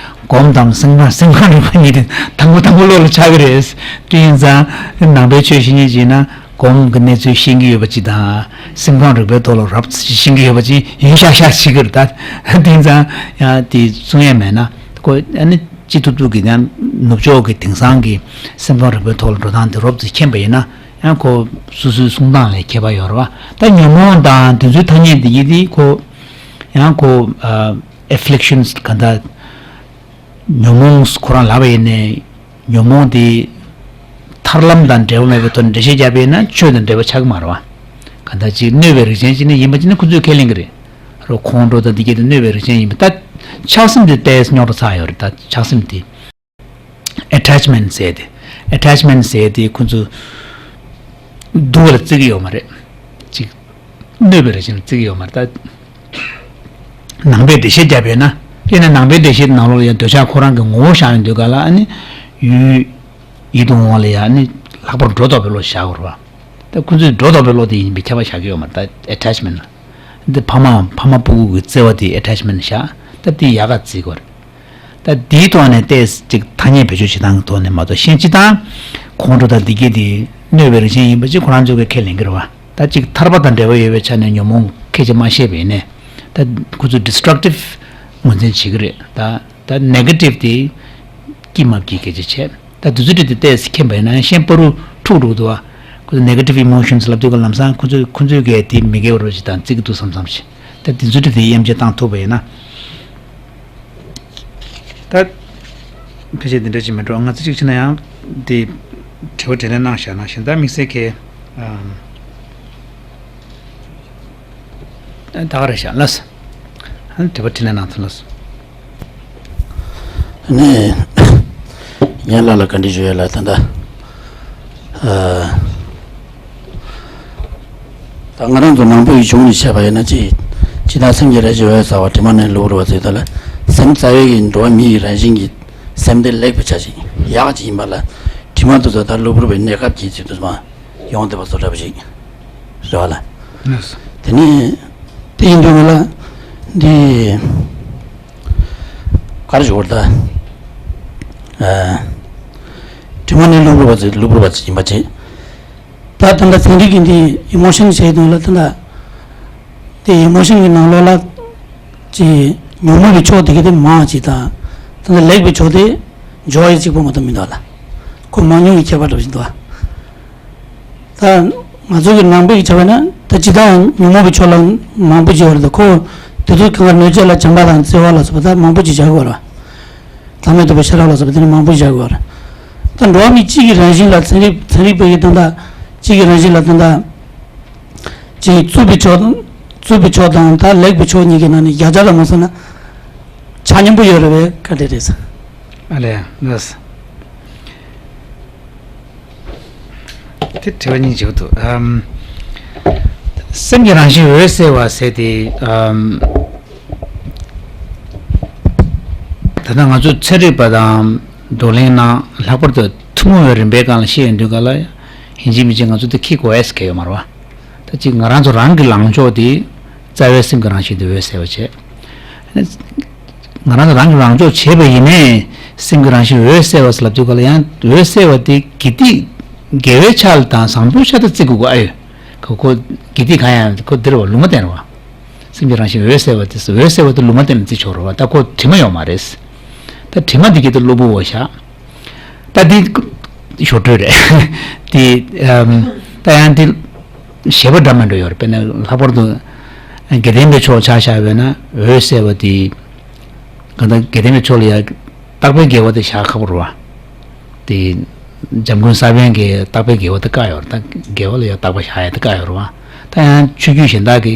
སྒོམ་དང་སེམས་ཁམས་སེམས་ཁམས་རིག་པ་གཉིས་དེ་དང་པོ་དང་པོ་བློ་ལ་འཆར་གི་རེད། དེ་ཡིན་ཙང་ནང་པའི་ཆོས་བཤད་མཁན་ཅིག་ཡིན་ན་སྒོམ་གྱི་གནས་ཚུལ་ཤེས་ཀྱི་ཡོད་པ་ཅིག་དང་སེམས་ཁམས་རིག་པའི་ཐོག་ལ་རོབ་ཙམ་ཤེས་ཀྱི་ཡོད་པ་ཅིག་ཡིན་ཤག་ཤག་བྱེད་ཀྱི་རེད། ད་དེ་ཡིན་ཙང་ཡང་དེ་གསུང་ཡས་མེད་ན་ཁོ་ཨ་ནི་ཅི་ཐུབ་ཐུབ་ཀྱིས་ཡང་ནུབ་ཕྱོགས་ཀྱི་དེང་སང་གི་སེམས་ཁམས་རིག་པའི་ཐོག་ལ་འགྲོ་སྟངས་དེ་རོབ་ཙམ་མཁྱེན་པ་ཡིན་ན། ཡང་ཁོ་སོ་སོའི་གསུང་སྟངས་ལ་ཁྱད་པར་ཡོད་རེད་བ། ད་ཉོན་མོངས་དང་དེ་ཚོའི་ཐ་སྙད་འདི་ཡིན་དེ་ཁོ་ཡང་ཁོ་ཨ་afflictions ག་འདྲ་ཉོན་མོངས་ཁོ་རང་ལབ་པ་ཡིན་ནའི་ཉོན་མོངས་དེ་ཐར་ལམ་དང་འབྲེལ་བ་མེད་པའི་ཐོག་ནས་འགྲེལ་བཤད་བརྒྱབ་པ་ཡིན་ན་ཆོས་དང་འབྲེལ་བ་ཆགས་ཀྱི་མ་རེད་བ། ག་འདྲ་ཅིག་གནོད་པའི་རིགས་ཅན་ཅིག་ནི་ཡིན་པ་ཅིག་ནི་ཁོ་ཚོས་ཁས་ལེན་གྱི་རེད། རོ་ཁོང་ཁྲོ་དང་འདི་གྱད་དེ་གནོད་པའི་རིགས་ཅན་ཡིན་པ། ད་ཆགས་སེམས་དེ་ཏོག་ཙམ་རྙོག་དྲ་ཚ་ཡོད་རེད། ད་ཆགས་སེམས་དེ། attachment ཟེར་ཏེ། attachment ཟེར་ཏེ་ཁོ་ཚོ་སྡུག་པ་ལ་བརྩི་གི་ཡོད་མ་རེད། ཅིག་གནོད་པའི་རང་བཞིན་ལ་བརྩི་གི་ཡོད་མ་རེད། ད་ནང་པའི་འགྲེལ་བཤད་བརྒྱབ་པས་ན། དཔེར་ན་ནང་པའི་འགྲེལ་བཤད་ནང་ལོགས་ལ་ཡང་འདོད་ཆགས་ཁོ་རང་གི་ངོ་བོ་བཞག་ཡོང་དུས་ག་ལ་ཨ་ནི་ཡུལ་ཡིད་དུ་འོང་བ་ལ་ཡང་ཨ་ནི་ལྷག་པར་སྒྲོ་འདོགས་པའི་བློ་བཞག་དགོས་རེད་བ། ད་ཁོ་ཚོས་སྒྲོ་འདོགས་པའི་བློ་དེ་ཡིན་པའི་ཁྱབ་པ་བཞག་གི་ཡོད་མ་རེད། ད་attachment ལ། འདི་ཕ་མ་ཕ་མ་སྤུ་གུ་གི་བརྩེ་བ་དེ་attachment བཞག་ད་དེ་ཡག་ག་བརྩི་དགོས་རེད། ད་དེའི་ཐོག་ནས་ཏོག་ཙམ་ཅིག་ཐ་སྙད་བེད་སྤྱོད་བྱེད་སྟངས་ཀྱི་ཐོག་ནས་མ་གཏོགས་གཞན་སྤྱིར་བཏང་ཁོང་ཁྲོ་དང་བདེ་སྐྱིད་དེ་གནོད་པའི་རང་བཞིན་ཡིན་པ་ཅིག་ཁོ་རང་ཚོ་གིས་ཁས་ལེན་གྱི་རེད་བ། ད་ཅིག་ཐར་པ་དང་འབྲེལ་བ་ཡོད་པའི་ཆ་ནས་ཉོན་མོངས་ཁས་ཀྱིས་མ་བཤད་པ་ཡིན་ནའི། ད་ཁོ་ཚོ་destructive ངོས་འཛིན་བྱེད་ཀྱི་རེད། ད་ད་negative དེ་སྐྱིད་མ་སྐྱིད་སྐད་ཆ་བྱས། ད་དེ་ཚོ་དེ་ཏོག་ཙམ་མཁྱེན་པ་ཡིན་ན་ཡང་གཞན་བར་དུ་འཁྲུག་འགྲོ་གི་འདུག་བ། ཁོ་ཚོ་negative emotions ལབ་དུས་ཀ་ལམ་སང་ཁོ་ཚོས་ཁོ་ཚོས་གས་དེ་མི་དགེ་བ་རོ་ཞིག་དང་བརྩི་གི་འདུག་བསམ་བསམ་ཞིག་ད་དེ་ཚོ་དེ་དེ་དབྱེ་འབྱེད་བཏང་ཐུབ་པ་ཡིན་ན། ད་ཕལ་ཆེར་འདི་འདྲ་ཅིག་མི་འགྲོ། ང་ཚོ་གཅིག་བྱས་ན་ཡང་དེ་དྲི་བ་དྲིས་ལན་གནང་བཞག་ན་གཞན་དག་དམིགས་བསལ་གྱི་ཨམ། ད་ག་རེ་བཞག་ལགས། ཨ་ནི་དྲི་བ་དྲིས་ལན་གནང་ཐུབ་ལགས། ནས་ཡན་ལགས་ལ་བཀའ་འདྲི་ཞུ་ཡ་ལ་ད་ལྟ་ཨ། ད་ང་རང་ཚོ་ནང་པའི་གཞུང་ནས་བཤད་པ་ཡིན་ན་ཅི། ཇི་ལྟར་སེམས་ཀྱི་རང་བཞིན་འོད་གསལ་བ། དྲི་མ་མེད་ལུས་པོ་རུ་བ་ཚོས་ད་ལ་སེམས་རྩ་བའི་གི་འགྲོ་བ་མི་ཡི་རང་བཞིན་གྱི་སེམས་དེ་ལེགས་པའི་ཆ་ཞིག་ཡག་ཅིག་ཡིན་པ་ལ། དྲི་མ་དེ་ཚོ་ད་ལུས་པོ་རུ་བའི་གནས་སྐབས་ཀྱི་ཚུལ་དུ་མ་ཡོང་བསྡད་པ་བཟོ་འདྲ་པོ་ཞིག་རེད་བ་ལ། དེ་ནས་དེ་ཡིན་དུས་ང་ལ་འདི་ག་རེ་ཞུ་དགོས་རེད་ད། ཨ། དྲི་མ་ནི་ལུས་པོ་རུ་བ་ཚོས་ལུས་པོ་རུ་བ་ཚོ་ཡིན་པ་བྱས། ད་ད་ལྟ་ཚན་རིག་གི་འདི་emotion བྱས་དོན་ལ་ད་ལྟ་དེ་emotion གི་ནང་ལོགས་ལ་ཅི་ཉོན་མོངས་པའི་ཕྱོགས་དེ་ག་དེ་མང་ཅིག་དང་ད་ལྟ་ལེགས་པའི་ཕྱོགས་དེ་འཇོ་ཡི་གཅིག་པོ་མ་གཏོགས་མི་འདུག་ལ། ཁོ་མང་ཉུང་གི་ཁྱད་པར་འདྲ་ཞིག་འདུག་ད་ང་ཚོ་གི་ནང་པའི་བྱ་བ་ན་ད་ཇི་ལྟར་ཉོན་མོངས་པའི་ཕྱོགས་ལ་མང་པོ་ཅིག་ཡོད་རེད། ད་ཁོ་དེ་ཚོ་གང་ག་གནོད་བྱེད་ལ་བྱམས་པ་དང་བརྩེ་བ་ལ་སོགས་པ་ད་མང་པོ་ཅིག་བྱ་དགོས་རེད། བླ་མེད་རྟོགས་པའི་ཤེས་རབ་ལ་སོགས་པ་དེ་ནི་མང་པོ་བཞག་དགོས་རེད། ད་འགྲོ་བ་མི་གཅིག་གི་རང་བཞིན་ལ་ཚན་རིག་ཚན་རིག་པའི་གི་ད་ལྟ་གཅིག་གི་རང་བཞིན་ལ་ད་ལྟ་གཅིག་རྩུབ་པའི་ཕྱོགས་དང་རྩུབ་པའི་ཕྱོགས་དང་ད་ལེགས་པའི་ཕྱོགས་གཉིས་ཀྱི་ནང་ནས་བརྒྱ་ཆ་ལ་མ་སོང་ན་ཆ་མཉམ་པོ་ཡོད་རེད་པས་ག་འདྲ་རེད་ཟེར། ཨ་ལས་ལགས། དེ་དྲི་བ་གཉིས་བྱེད་འདུག་ཨམ། སེམས་ཀྱི་རང་བཞིན་འོད་གསལ་བ་ཟེར་ཏེ་ཨམ། ད་ལྟ་ང་ཚོ་ཚན་རིག་པ་དང་བགྲོ་གླེང་ནང་ལྷག་པར་དུ་ཐུན་མོང་བའི་རིམ་པའི་སྒང་ལ་བཤད་ཡོང་དུས་ག་ལ་ཡིན་གཅིག་མིན་གཅིག་ང་ཚོ་དེ་ཁྱི་གོ་ཨེས་ཁེ་ཡོད་མ་རེད་བ། ད་གཅིག་ང་རང་ཚོ་རང་གི་ལངས་ཕྱོགས་དེ་རྩ་བའི་སེམས་ཀྱི་རང་བཞིན་དེ་འོད་གསལ་བ་བྱས། ང་རང་ཚོ་རང་གི་ལངས་ཕྱོགས་བྱས་པ་ཡིན་ནའི་སེམས་ཀྱི་རང་བཞིན་འོད་གསལ་བ་ཟེར་ལབ་དུས་ག་ལ་ཡང་འོད་གསལ་བ་དེ་དགེ་སྡིག་དགེ་བའི་ཆ་ལ་དང་བཟང་པོའི་ཆ་ལ་བརྩི་དགོས་ཀྱི་ཨ་ཡོད། ཁོ་ཁོ་དགེ་སྡིག་གང་ཡང་ཁོ་འདིར་བ་ལུང་མ་བསྟན་རེད་བ། སེམས་ཀྱི་རང་བཞིན་འོད་གསལ་བ་དེ། འོད་གསལ་བ་དེ་ལུང་མ་བསྟན་ནས་བརྩི་ཆོག་རེད་བ། ད་ཁོ་དྲི་མ་ཡོད་མ་རེད། ད་དྲི་མ་འདི་གྱད་དུ་གློ་བུར་བ་བཞག་ད་འདི་ཞོར་འཕྲོས་རེད། དེ་ཨམ། ད་ཡང་འདི་བཞེད་པ་འདྲ་མི་འདྲ་ཡོད་རེད། དཔེར་ན་ལྷག་པར་དུ་དགེ་ལྡན་པའི་ཕྱོགས་ཆ་བཞག་པས་ན། འོད་གསལ་བ་དེ་གང་ལྟར་དགེ་ལྡན་པའི་ཕྱོགས་ལ་ཡང་རྟག་པའི་དགེ་བ་དེ་བཞག་ཁག་པོ་རེད་བ། དེ་འཇམ་མགོན་ས་པཎ་གྱིས་རྟག་པའི་དགེ་བ་དེ་བཀག་ཡོད་རེད། ད་དགེ་བ་ལ་ཡང་རྟག་པ་བཞག་ཡ་དེ་བཀག་ཡོད་རེད་བ། ད་ཡང་ཆོས་བརྒྱུད་གཞན་དག་གི་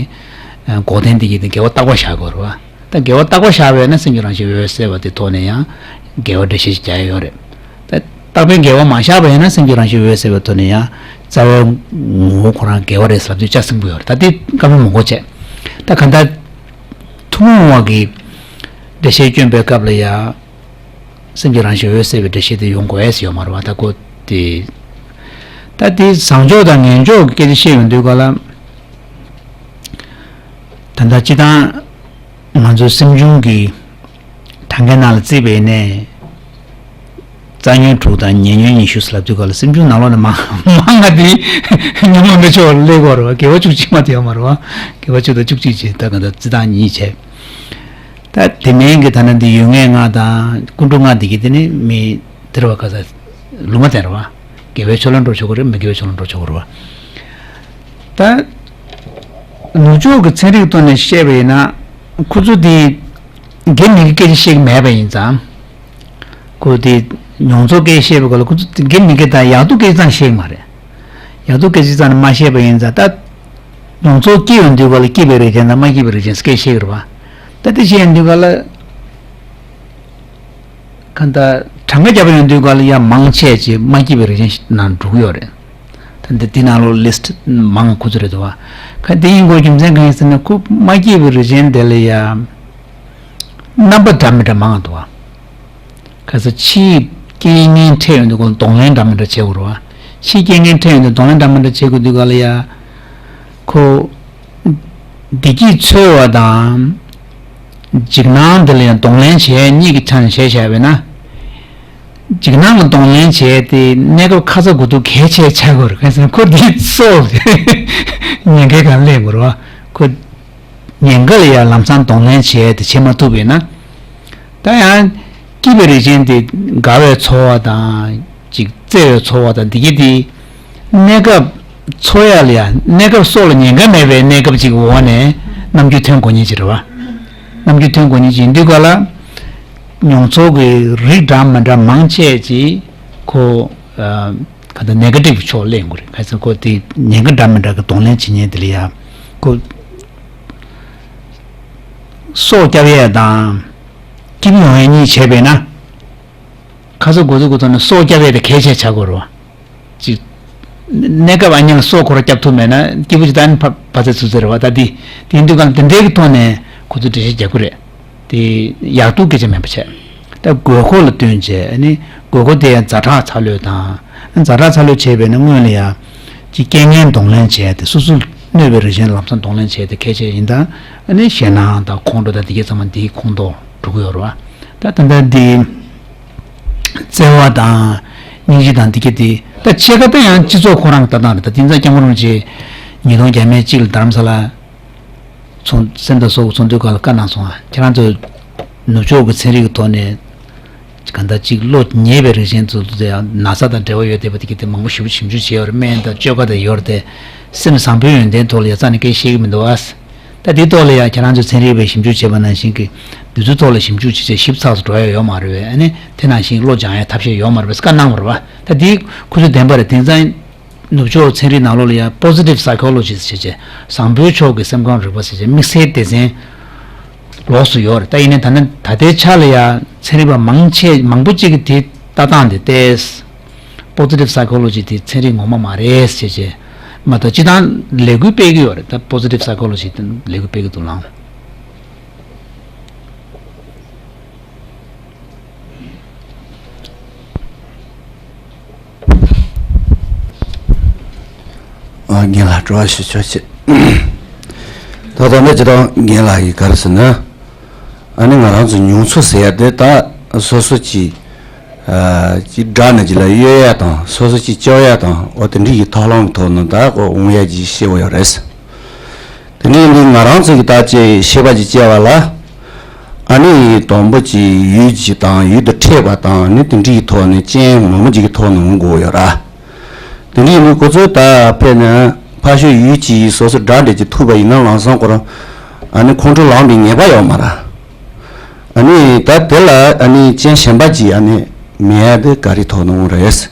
འགོག་བདེན་དེ་གྱད་དེ་དགེ་བ་རྟག་པ་བཞག་དགོས་རེད་བ། ད་དགེ་བ་རྟག་པ་བཞག་པས་ན་སེམས་ཀྱི་རང་བཞིན་འོད་གསལ་བ་དེ་ཐོག་ནས་ཡང་དགེ་བ་འགྲེལ་བཤད་ཅིག་རྒྱག་ཡ་ཡོད་རེད། ད་རྟག་པའི་དགེ་བ་མ་བཞག་པ་ཡིན་ན་སེམས་ཀྱི་རང་བཞིན་འོད་གསལ་བའི་ཐོག་ནས་ཡང་རྩ་བའི་ངོ་བོ་ཁོ་རང་དགེ་བ་རེད་ཟེར་ལབ་དུས་ཅིག་སེམས་ཁུར་ཡོད་རེད། ད་དེ་བཀའ་མོལ་མང་པོ་བྱས། ད་གང་ལྟར་ཐུན་མོང་བ་གི་འགྲེལ་བཤད་བསྐྱོན་པའི་སྐབས་ལ་ཡང་སེམས་ཀྱི་རང་བཞིན་འོད་གསལ་བའི་འགྲེལ་བཤད་དེ་ཡོང་དགོས་ཡས་ཡོད་མ་རེད་བ། ད་ཁོ་དེ། ད་དེ་བཟང་ཕྱོགས་དང་ངན་ཕྱོགས་ཀྱི་སྐད་ཆ་བཤད་ཡོང་དུས་ག་ལ། ད་ལྟ་སྤྱིར་བཏང་ང་ཚོ་སེམས་བྱུང་གི་གྲངས་ཀའི་ནང་ལ་བརྩིས་པ་ཡིན་ནའི། རྩ་ཉོན་དྲུག་དང་ཉེ་ཉོན་ཉི་ཤུ་ཟེར་ལབ་དུས་ག་ལ་སེམས་བྱུང་ནང་ལོགས་ནས་མང་མང་ང་དེ་ཉོན་མོངས་པའི་ཕྱོགས་ལ་སླེབས་ཀྱི་ཡོད་རེད་བ། དགེ་བ་བཅུ་གཅིག་མ་དེ་ཡོད་མ་རེད་བ། དགེ་བ་བཅུ་དང་བཅུ་གཅིག་བྱས། ད་ག་ད་རྩི་སྟངས་གཉིས་བྱས། ད་དེ་མིན་གྱི་ད་ནི་འདི་ཡུལ་ངེས་ལྔ་དང་ཀུན་འགྲོ་ལྔ་འདི་གྱད་དེ་ནི་མི་དེ་རེད་བ། ག་ས་ལུང་མ་བསྟན་རེད་བ། དགེ་བའི་ཕྱོགས་ལ་འགྲོ་ཆོག་གི་རེད། མི་དགེ་བའི་ཕྱོགས་ལ་འགྲོ་ཆོག་གི་རེད་བ། ད་ནུབ་ཕྱོགས་ཀྱི་ཚན་རིག་ཐོག་ནས་བཤད་པ་ཡིན་ན། ཁོ་ཚོ་དེ་དགེ་མི་དགེ་སྐད་ཆ་བཤད་ཀྱི་མེད་པ་ཡིན་ཙང་། ཁོ་དེ་མྱོང་ཚོར་སྐད་ཆ་བཤད་པའི་སྐབས་ལ་ཁོ་ཚོ་དེ་དགེ་མི་དགེ་དང་ཡག་སྡུག་སྐད་ཆ་ཙམ་བཤད་ཀྱི་མ་རེད། ཡག་སྡུག་སྐད་ཆ་ཙམ་ནི་མ་བཤད་པ་ཡིན་ཙང་། ད་མྱོང་ཚོར་སྐྱེ་ཡོང་དུས་ག་ལ་སྐྱིད་པའི་རིགས་ཅན་དང་མ་སྐྱིད་པའི་རིགས་ཅན་སྐད་ཆ་བཤད་ཀྱི་རེད་བ། ད་དེ་བཤད་ཡོང་དུས་ག་ལ། གང་ལྟར་གྲངས་ཀ་རྒྱབ་ཡོང་དུས་ག་ལ་ཡང་མང་ཆེ་ཅིག་མ་སྐྱིད་པའི་རིགས་ཅན་ནང་འགྲོ་གི་ཡོད་རེད། ད་འདི་འདི་ནང་ལོགས་ལིསྟ་མང་ཁུ་ཚུར་རེད་འདུག་བ། ག་དེ་ཡིན་དགོས་རྒྱུ་མཚན་གང་ཡིན་ཟེར་ན། ཁོ་མ་སྐྱིད་པའི་རིགས་ཅན་དེ་ལ་ཡང་རྣམ་པ་འདྲ་མི་འདྲ་མང་འདུག་བ། ག་ས་ཕྱིའི་རྐྱེན་ངན་འཕྲད་ཡོང་དུས་ཁོ་གདོང་ལེན་འདྲ་མི་འདྲ་བྱེད་དགོས་རེད་བ། ཕྱིའི་རྐྱེན་ངན་འཕྲད་ཡོང་དུས་གདོང་ལེན་འདྲ་མི་འདྲ་བྱེད་དགོས་དུས་ག་ལ་ཡང་། ཁོ། བདེ་སྐྱིད་འཚོལ་བ་དང་། འཇིགས་སྣང་དེ་ལ་ཡང་གདོང་ལེན་བྱེད་གཉིས་ཀྱི་ཆ་ནས་བྱས་བཞག་པས་ན། འཇིགས་སྣང་ལ་གདོང་ལེན་བྱས་ཏེ་གནས་སྐབས་ཁ་ཚ་དགོས་གཏུགས་གལ་ཆེ་ཆགས་དགོས་རེད། གང་ཟེར་ན་ཁོ་འདི་སྲོག་ཉེན་ཁའི་སྒང་སླེབས་དགོས་རེད་བ། ཁོ་ཉེན་ཁ་ལ་ཡང་ལམ་སང་གདོང་ལེན་བྱས་ཏེ་བྱེད་མ་ཐུབ་པས་ན། ད་ཡང་སྐྱིད་པའི་རིགས་ཅན་དེ་དགའ་བའི་ཚོར་བ་དང་ཅིག་བརྩེ་བའི་ཚོར་བ་དང་འདི་གྱད་དེ་གནས་སྐབས་འཚོ་ཡ་ལ་ཡ། གནས་སྐབས་སྲོག་ལ་ཉེན་ཁ་མེད་པའི་གནས་སྐབས་ཅིག་འོག་ནས་རྣམ་འགྱུར་ཐོན་དགོས་ཉེན་ཅིག་རེད་བ། རྣམ་འགྱུར་ཐོན་དགོས་ཉེན་ཅིག་ཡིན་དུས་ག་ལ། མྱོང་ཚོར་གྱི་རིགས་འདྲ་མི་འདྲ་མང་ཆེ་ཅིག་ཁོ། ཨ། ག་ད་ནེ་ག་ཊིབ་ཕྱོགས་སླེབས་དགོས་རེད། ག་ཚོད་ཁོ་དེ་ཉེན་ཁ་འདྲ་མི་འདྲ་གི་གདོང་ལེན་བྱེད་ཉེན་དེ་ལ་ཡ། ཁོ། སྲོག་སྐྱབས་ཡས་དང་། སྐྱིད་པོ་ཡོང་ཡས་གཉིས་བྱས་པས་ན། ཁ་ཚ་དགོས་གཏུགས་ཀྱི་ཐོག་ནས་སྲོག་སྐྱབས་ཡས་དེ་གལ་ཆེ་ཆགས་དགོས་རེད་བ། ཅིག་གནས་སྐབས་ཨ་ཉལ་ལ་སྲོག་ཁོ་རང་སྐྱབས་ཐུབ་མེད་ན་སྐྱིད་པོ་ཅིག་ད་ནི་ཕ་ཕ་ཚ་ཚུ་ཚ་རེད་བ། ད་འདི་དེ་ཡིན་དུས་གང་དེ་འདྲའི་གི་ཐོག་ནས་ཁོ་ཚོ་འགྲེལ་བཤད་རྒྱག་གི་རེད། དེ་ཡག་སྡུག་སྐད་ཆ་མིན་པ་བྱས། ད་དགོས་མཁོ་ལ་བསྟུན་བྱས། ཨ་ནི་དགོས་མཁོ་དེ་ཡང་ཛ་དྲག་འཚར་ལོངས་དང་། ཛ་དྲག་འཚར་ལོངས་བྱས་པས་ན་སྔོན་ལ་ཡ། ཅིག་རྐྱེན་ངན་གདོང་ལེན་བྱས་ཏེ་སོ་སོ་གནོད་པའི་རིགས་ཅན་ལམ་སང་གདོང་ལེན་བྱས་ཏེ་གལ་ཆེ་ཡིན་ད། ཨ་ནི་ཞེད་སྣང་དང་ཁོང་ཁྲོ་དང་དེ་གྱད་ཚང་མ་འདིའི་ཁོངས་གཏོགས་འགྲོ་གི་ཡོད་རེད་བ། ད་ད་ལྟ་འདི། བརྩེ་བ་དང་། སྙིང་རྗེ་དང་འདི་གྱད་དེ། ད་ཕྱེད་ཀ་ད་ཡང་སྤྱི་ཚོགས་ཁོ་རང་གི་ལྟ་སྟངས་རེད། ད་དེང་སང་སྐྱབས་མགོན་རིན་པོ་ཆེ་ཉིས་སྟོང་བརྒྱ་མེད་གཅིག་ལ་རྡ་རམ་ས་ལ་ཚོགས་སེམས་དང་ཚོགས་ཚོགས་འདུའི་སྐབས་ལ་བཀའ་གནང་སོང་ང་། ཁྱེད་རང་ཚོ་ནུབ་ཕྱོགས་ཀྱི་ཚན་རིག་གི་ཐོག་ནས་གང་ལྟར་ཅིག་བློ་ཉེས་པའི་རིགས་ཅན་ཚོ་དེ་ཡང་ན་ཚ་དང་འབྲེལ་བ་ཡོད་བསྡད་པ་དེ་གྱད་དེ་མང་པོ་ཞེ་པོ་ཞིབ་འཇུག་བྱས་ཡོད་རེད། སྨན་དང་བཅོས་ཁ་དང་ཡོད་རེད་དེ། སེམས་བཟང་པོའི་ཡོན་ཏན་ཐོག་ལ་ཡ་རྩ་ནས་སྐད་ཆ་བཤད་ཀྱི་མི་འདུག་ཨ། ད་འདིའི་ཐོག་ལ་ཡང་ཁྱེད་རང་ཚོས་ཚན་རིག་པས་ཞིབ་འཇུག་བྱས་པ་ནང་བཞིན་གྱི་འདི་ཚོའི་ཐོག་ལ་ཞིབ་འཇུག་བྱས་བྱས་ཞིབ་ཚགས་སུ་འགྲོ་ཡ་ཡོད་མ་རེད་པས། ཨ་ནི་དེ་ནང་བཞིན་བློ་སྦྱང་ཡའི་ཐབས་ཤེས་ཡོད་མ་རེད་པས་བཀའ་གནང་བ་རེད་པ། ད་འདི་ཁོ་ཚོས་བདེན་པ་རེད། དེང་སང་ནུབ་ཕྱོགས་ཚན་རིག་ནང་ལོགས་ལ་ཡང་positive psychologist་བྱས་བྱས་བཟང་པོའི་ཕྱོགས་ཀྱི་སེམས་ཁམས་རིག་པ་ཟེར་བྱས་དམིགས་བསལ་སྡེ་ཚན་ལོགས་སུ་ཡོད་རེད། ད་ཡིན་ནའི་ད་ནི་ད་ལྟའི་ཆ་ལ་ཡང་ཚན་རིག་པ་མང་ཆེ་མང་པོ་གཅིག་གིས་དེ་ལྟ་སྟངས་དེ་བལྟས། positive psychology་དེ་ཚན་རིག་ངོ་མ་མ་རེད་ཟེར་བྱས། མ་གཏོགས་སྤྱིར་བཏང་ལས་འགུལ་སྤེལ་གྱི་ཡོད་རེད། ད་positive psychology་དེ་ལས་འགུལ་སྤེལ་གྱི་འདུག་ལགས། ཨ། རྒན་ལགས་སྤྲོ་བ་ཞུ་ཆོག་ཅེས། ད་ལྟ་འདི་ཇི་ལྟར་རྒན་ལགས་ཀྱིས་ག་རེ་ཟེར་ན། ཨ་ནི་ང་རང་ཚོ་མྱོང་ཚོར་ཟེར་ཡ་དེ་ད་སོ་སོ་གྱིས་ཨ་ཅིག་སྒྲ་ནི་ཅིག་ལ་གཡོལ་ཡ་དང་སོ་སོ་གྱིས་སྐྱོར་ཡ་དང་འོ་དེ་འདྲ་ཡི་ཐབས་ལམ་གྱི་ཐོག་ནས་ད་འོ་འོང་ཡ་ཅིག་ཤེས་པ་ཡོད་རེད། དེ་ནས་འདི་ང་རང་ཚོ་གི་ད་ཅེས་ཤེས་པ་ཅིག་སྐྱེ་བ་ལ། ཨ་ནི་དང་པོ་ཅིག་ཡུལ་ཅིག་དང་ཡུལ་དུ་འཕྲད་པ་དང་ནི་དེ་འདྲའི་ཐོག་ནས་རྐྱེན་མང་པོ་ཅིག་གི་ཐོག་ནས་འོང་དགོས་ཡོད་ར། དེ་འདྲའི་ནི་ཁོ་ཚོས་ད་ཕེབས་ནས་ཕ་ཤོད་ཡུལ་ཅིག་སོ་སོ་དགྲ་འདྲེ་ཅིག་ཐུག་པ་ཡིན་ན་ལམ་སང་ཁོ་རང་ཨ་ནི་ཁོང་ཁྲོ་ལངས་པའི་ངེས་པ་ཡོད་མ་ར། ཨ་ནི་ད་དེ་ལ་ཨ་ནི་རྐྱེན་གཞན་པ་ཅིག་ཨ་ནི་མེད་ཡ་དེ་ག་རེ་ཐོག་ནས་འོང་རེད།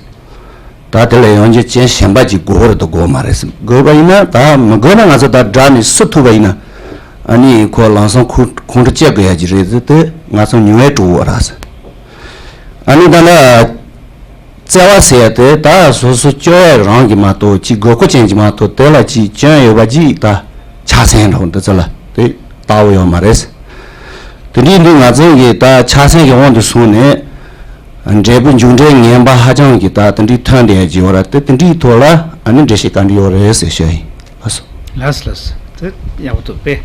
ད་དེ་ལ་ཡང་བསྐྱར་རྐྱེན་གཞན་པ་ཅིག་དགོས་རེད་དོ་དགོས་མ་རེད་ཟེར། དགོས་པ་ཡིན་ན་ད་མི་དགོས་ན་ང་ཚོ་ད་དགྲ་ནི་སུ་ཐུག་པ་ཡིན་ན་ཨ་ནི་ཁོ་ལམ་སང་ཁོ་ཁོང་ཁྲོ་སྐྱེ་དགོས་ཡ་ཅིག་རེད་ཟེར་ཏེ་ང་ཚོ་མྱོང་བས་འགྲོ་བ་ར་ཟེར། ཨ་ནི་ད་ལ་བརྩེ་བ་ཟེར་ཡ་དེ་ད་སོ་སོ་སྐྱོ་བས་རང་གི་མ་གཏོགས་ཅིག་དགོས་མཁོ་ཅན་གྱི་མ་གཏོགས་དེ་ལ་ཅིག་སྐྱོན་ཡོད་པ་ཅིག་ད་ཆ་ཚང་འགྲོ་འདི་ཚོ་ལ་དེ་ལྟ་བུ་ཡོད་མ་རེད་ཟེར། དེ་འདྲའི་འདི་ང་ཚོ་གི་ད་ཆ་ཚང་གི་དབང་དུ་སོང་ནས། འབྲས་བུ་མཇུག་འབྲས་ངན་པ་ཧ་ཅང་གི་ད་དེ་འདྲའི་ཐོན་བསྡད་ཀྱི་ཡོད་ར། དེ་དེ་འདྲའི་ཐོག་ལ་ཨ་ནི་འགྲེལ་བཤད་ག་འདྲ་ཡོད་རེད་ཟེར་ཤོད་ཡིན། ལགས་སོ། ལགས་ལགས། དེ་ཡག་པོ་འདུག་པས།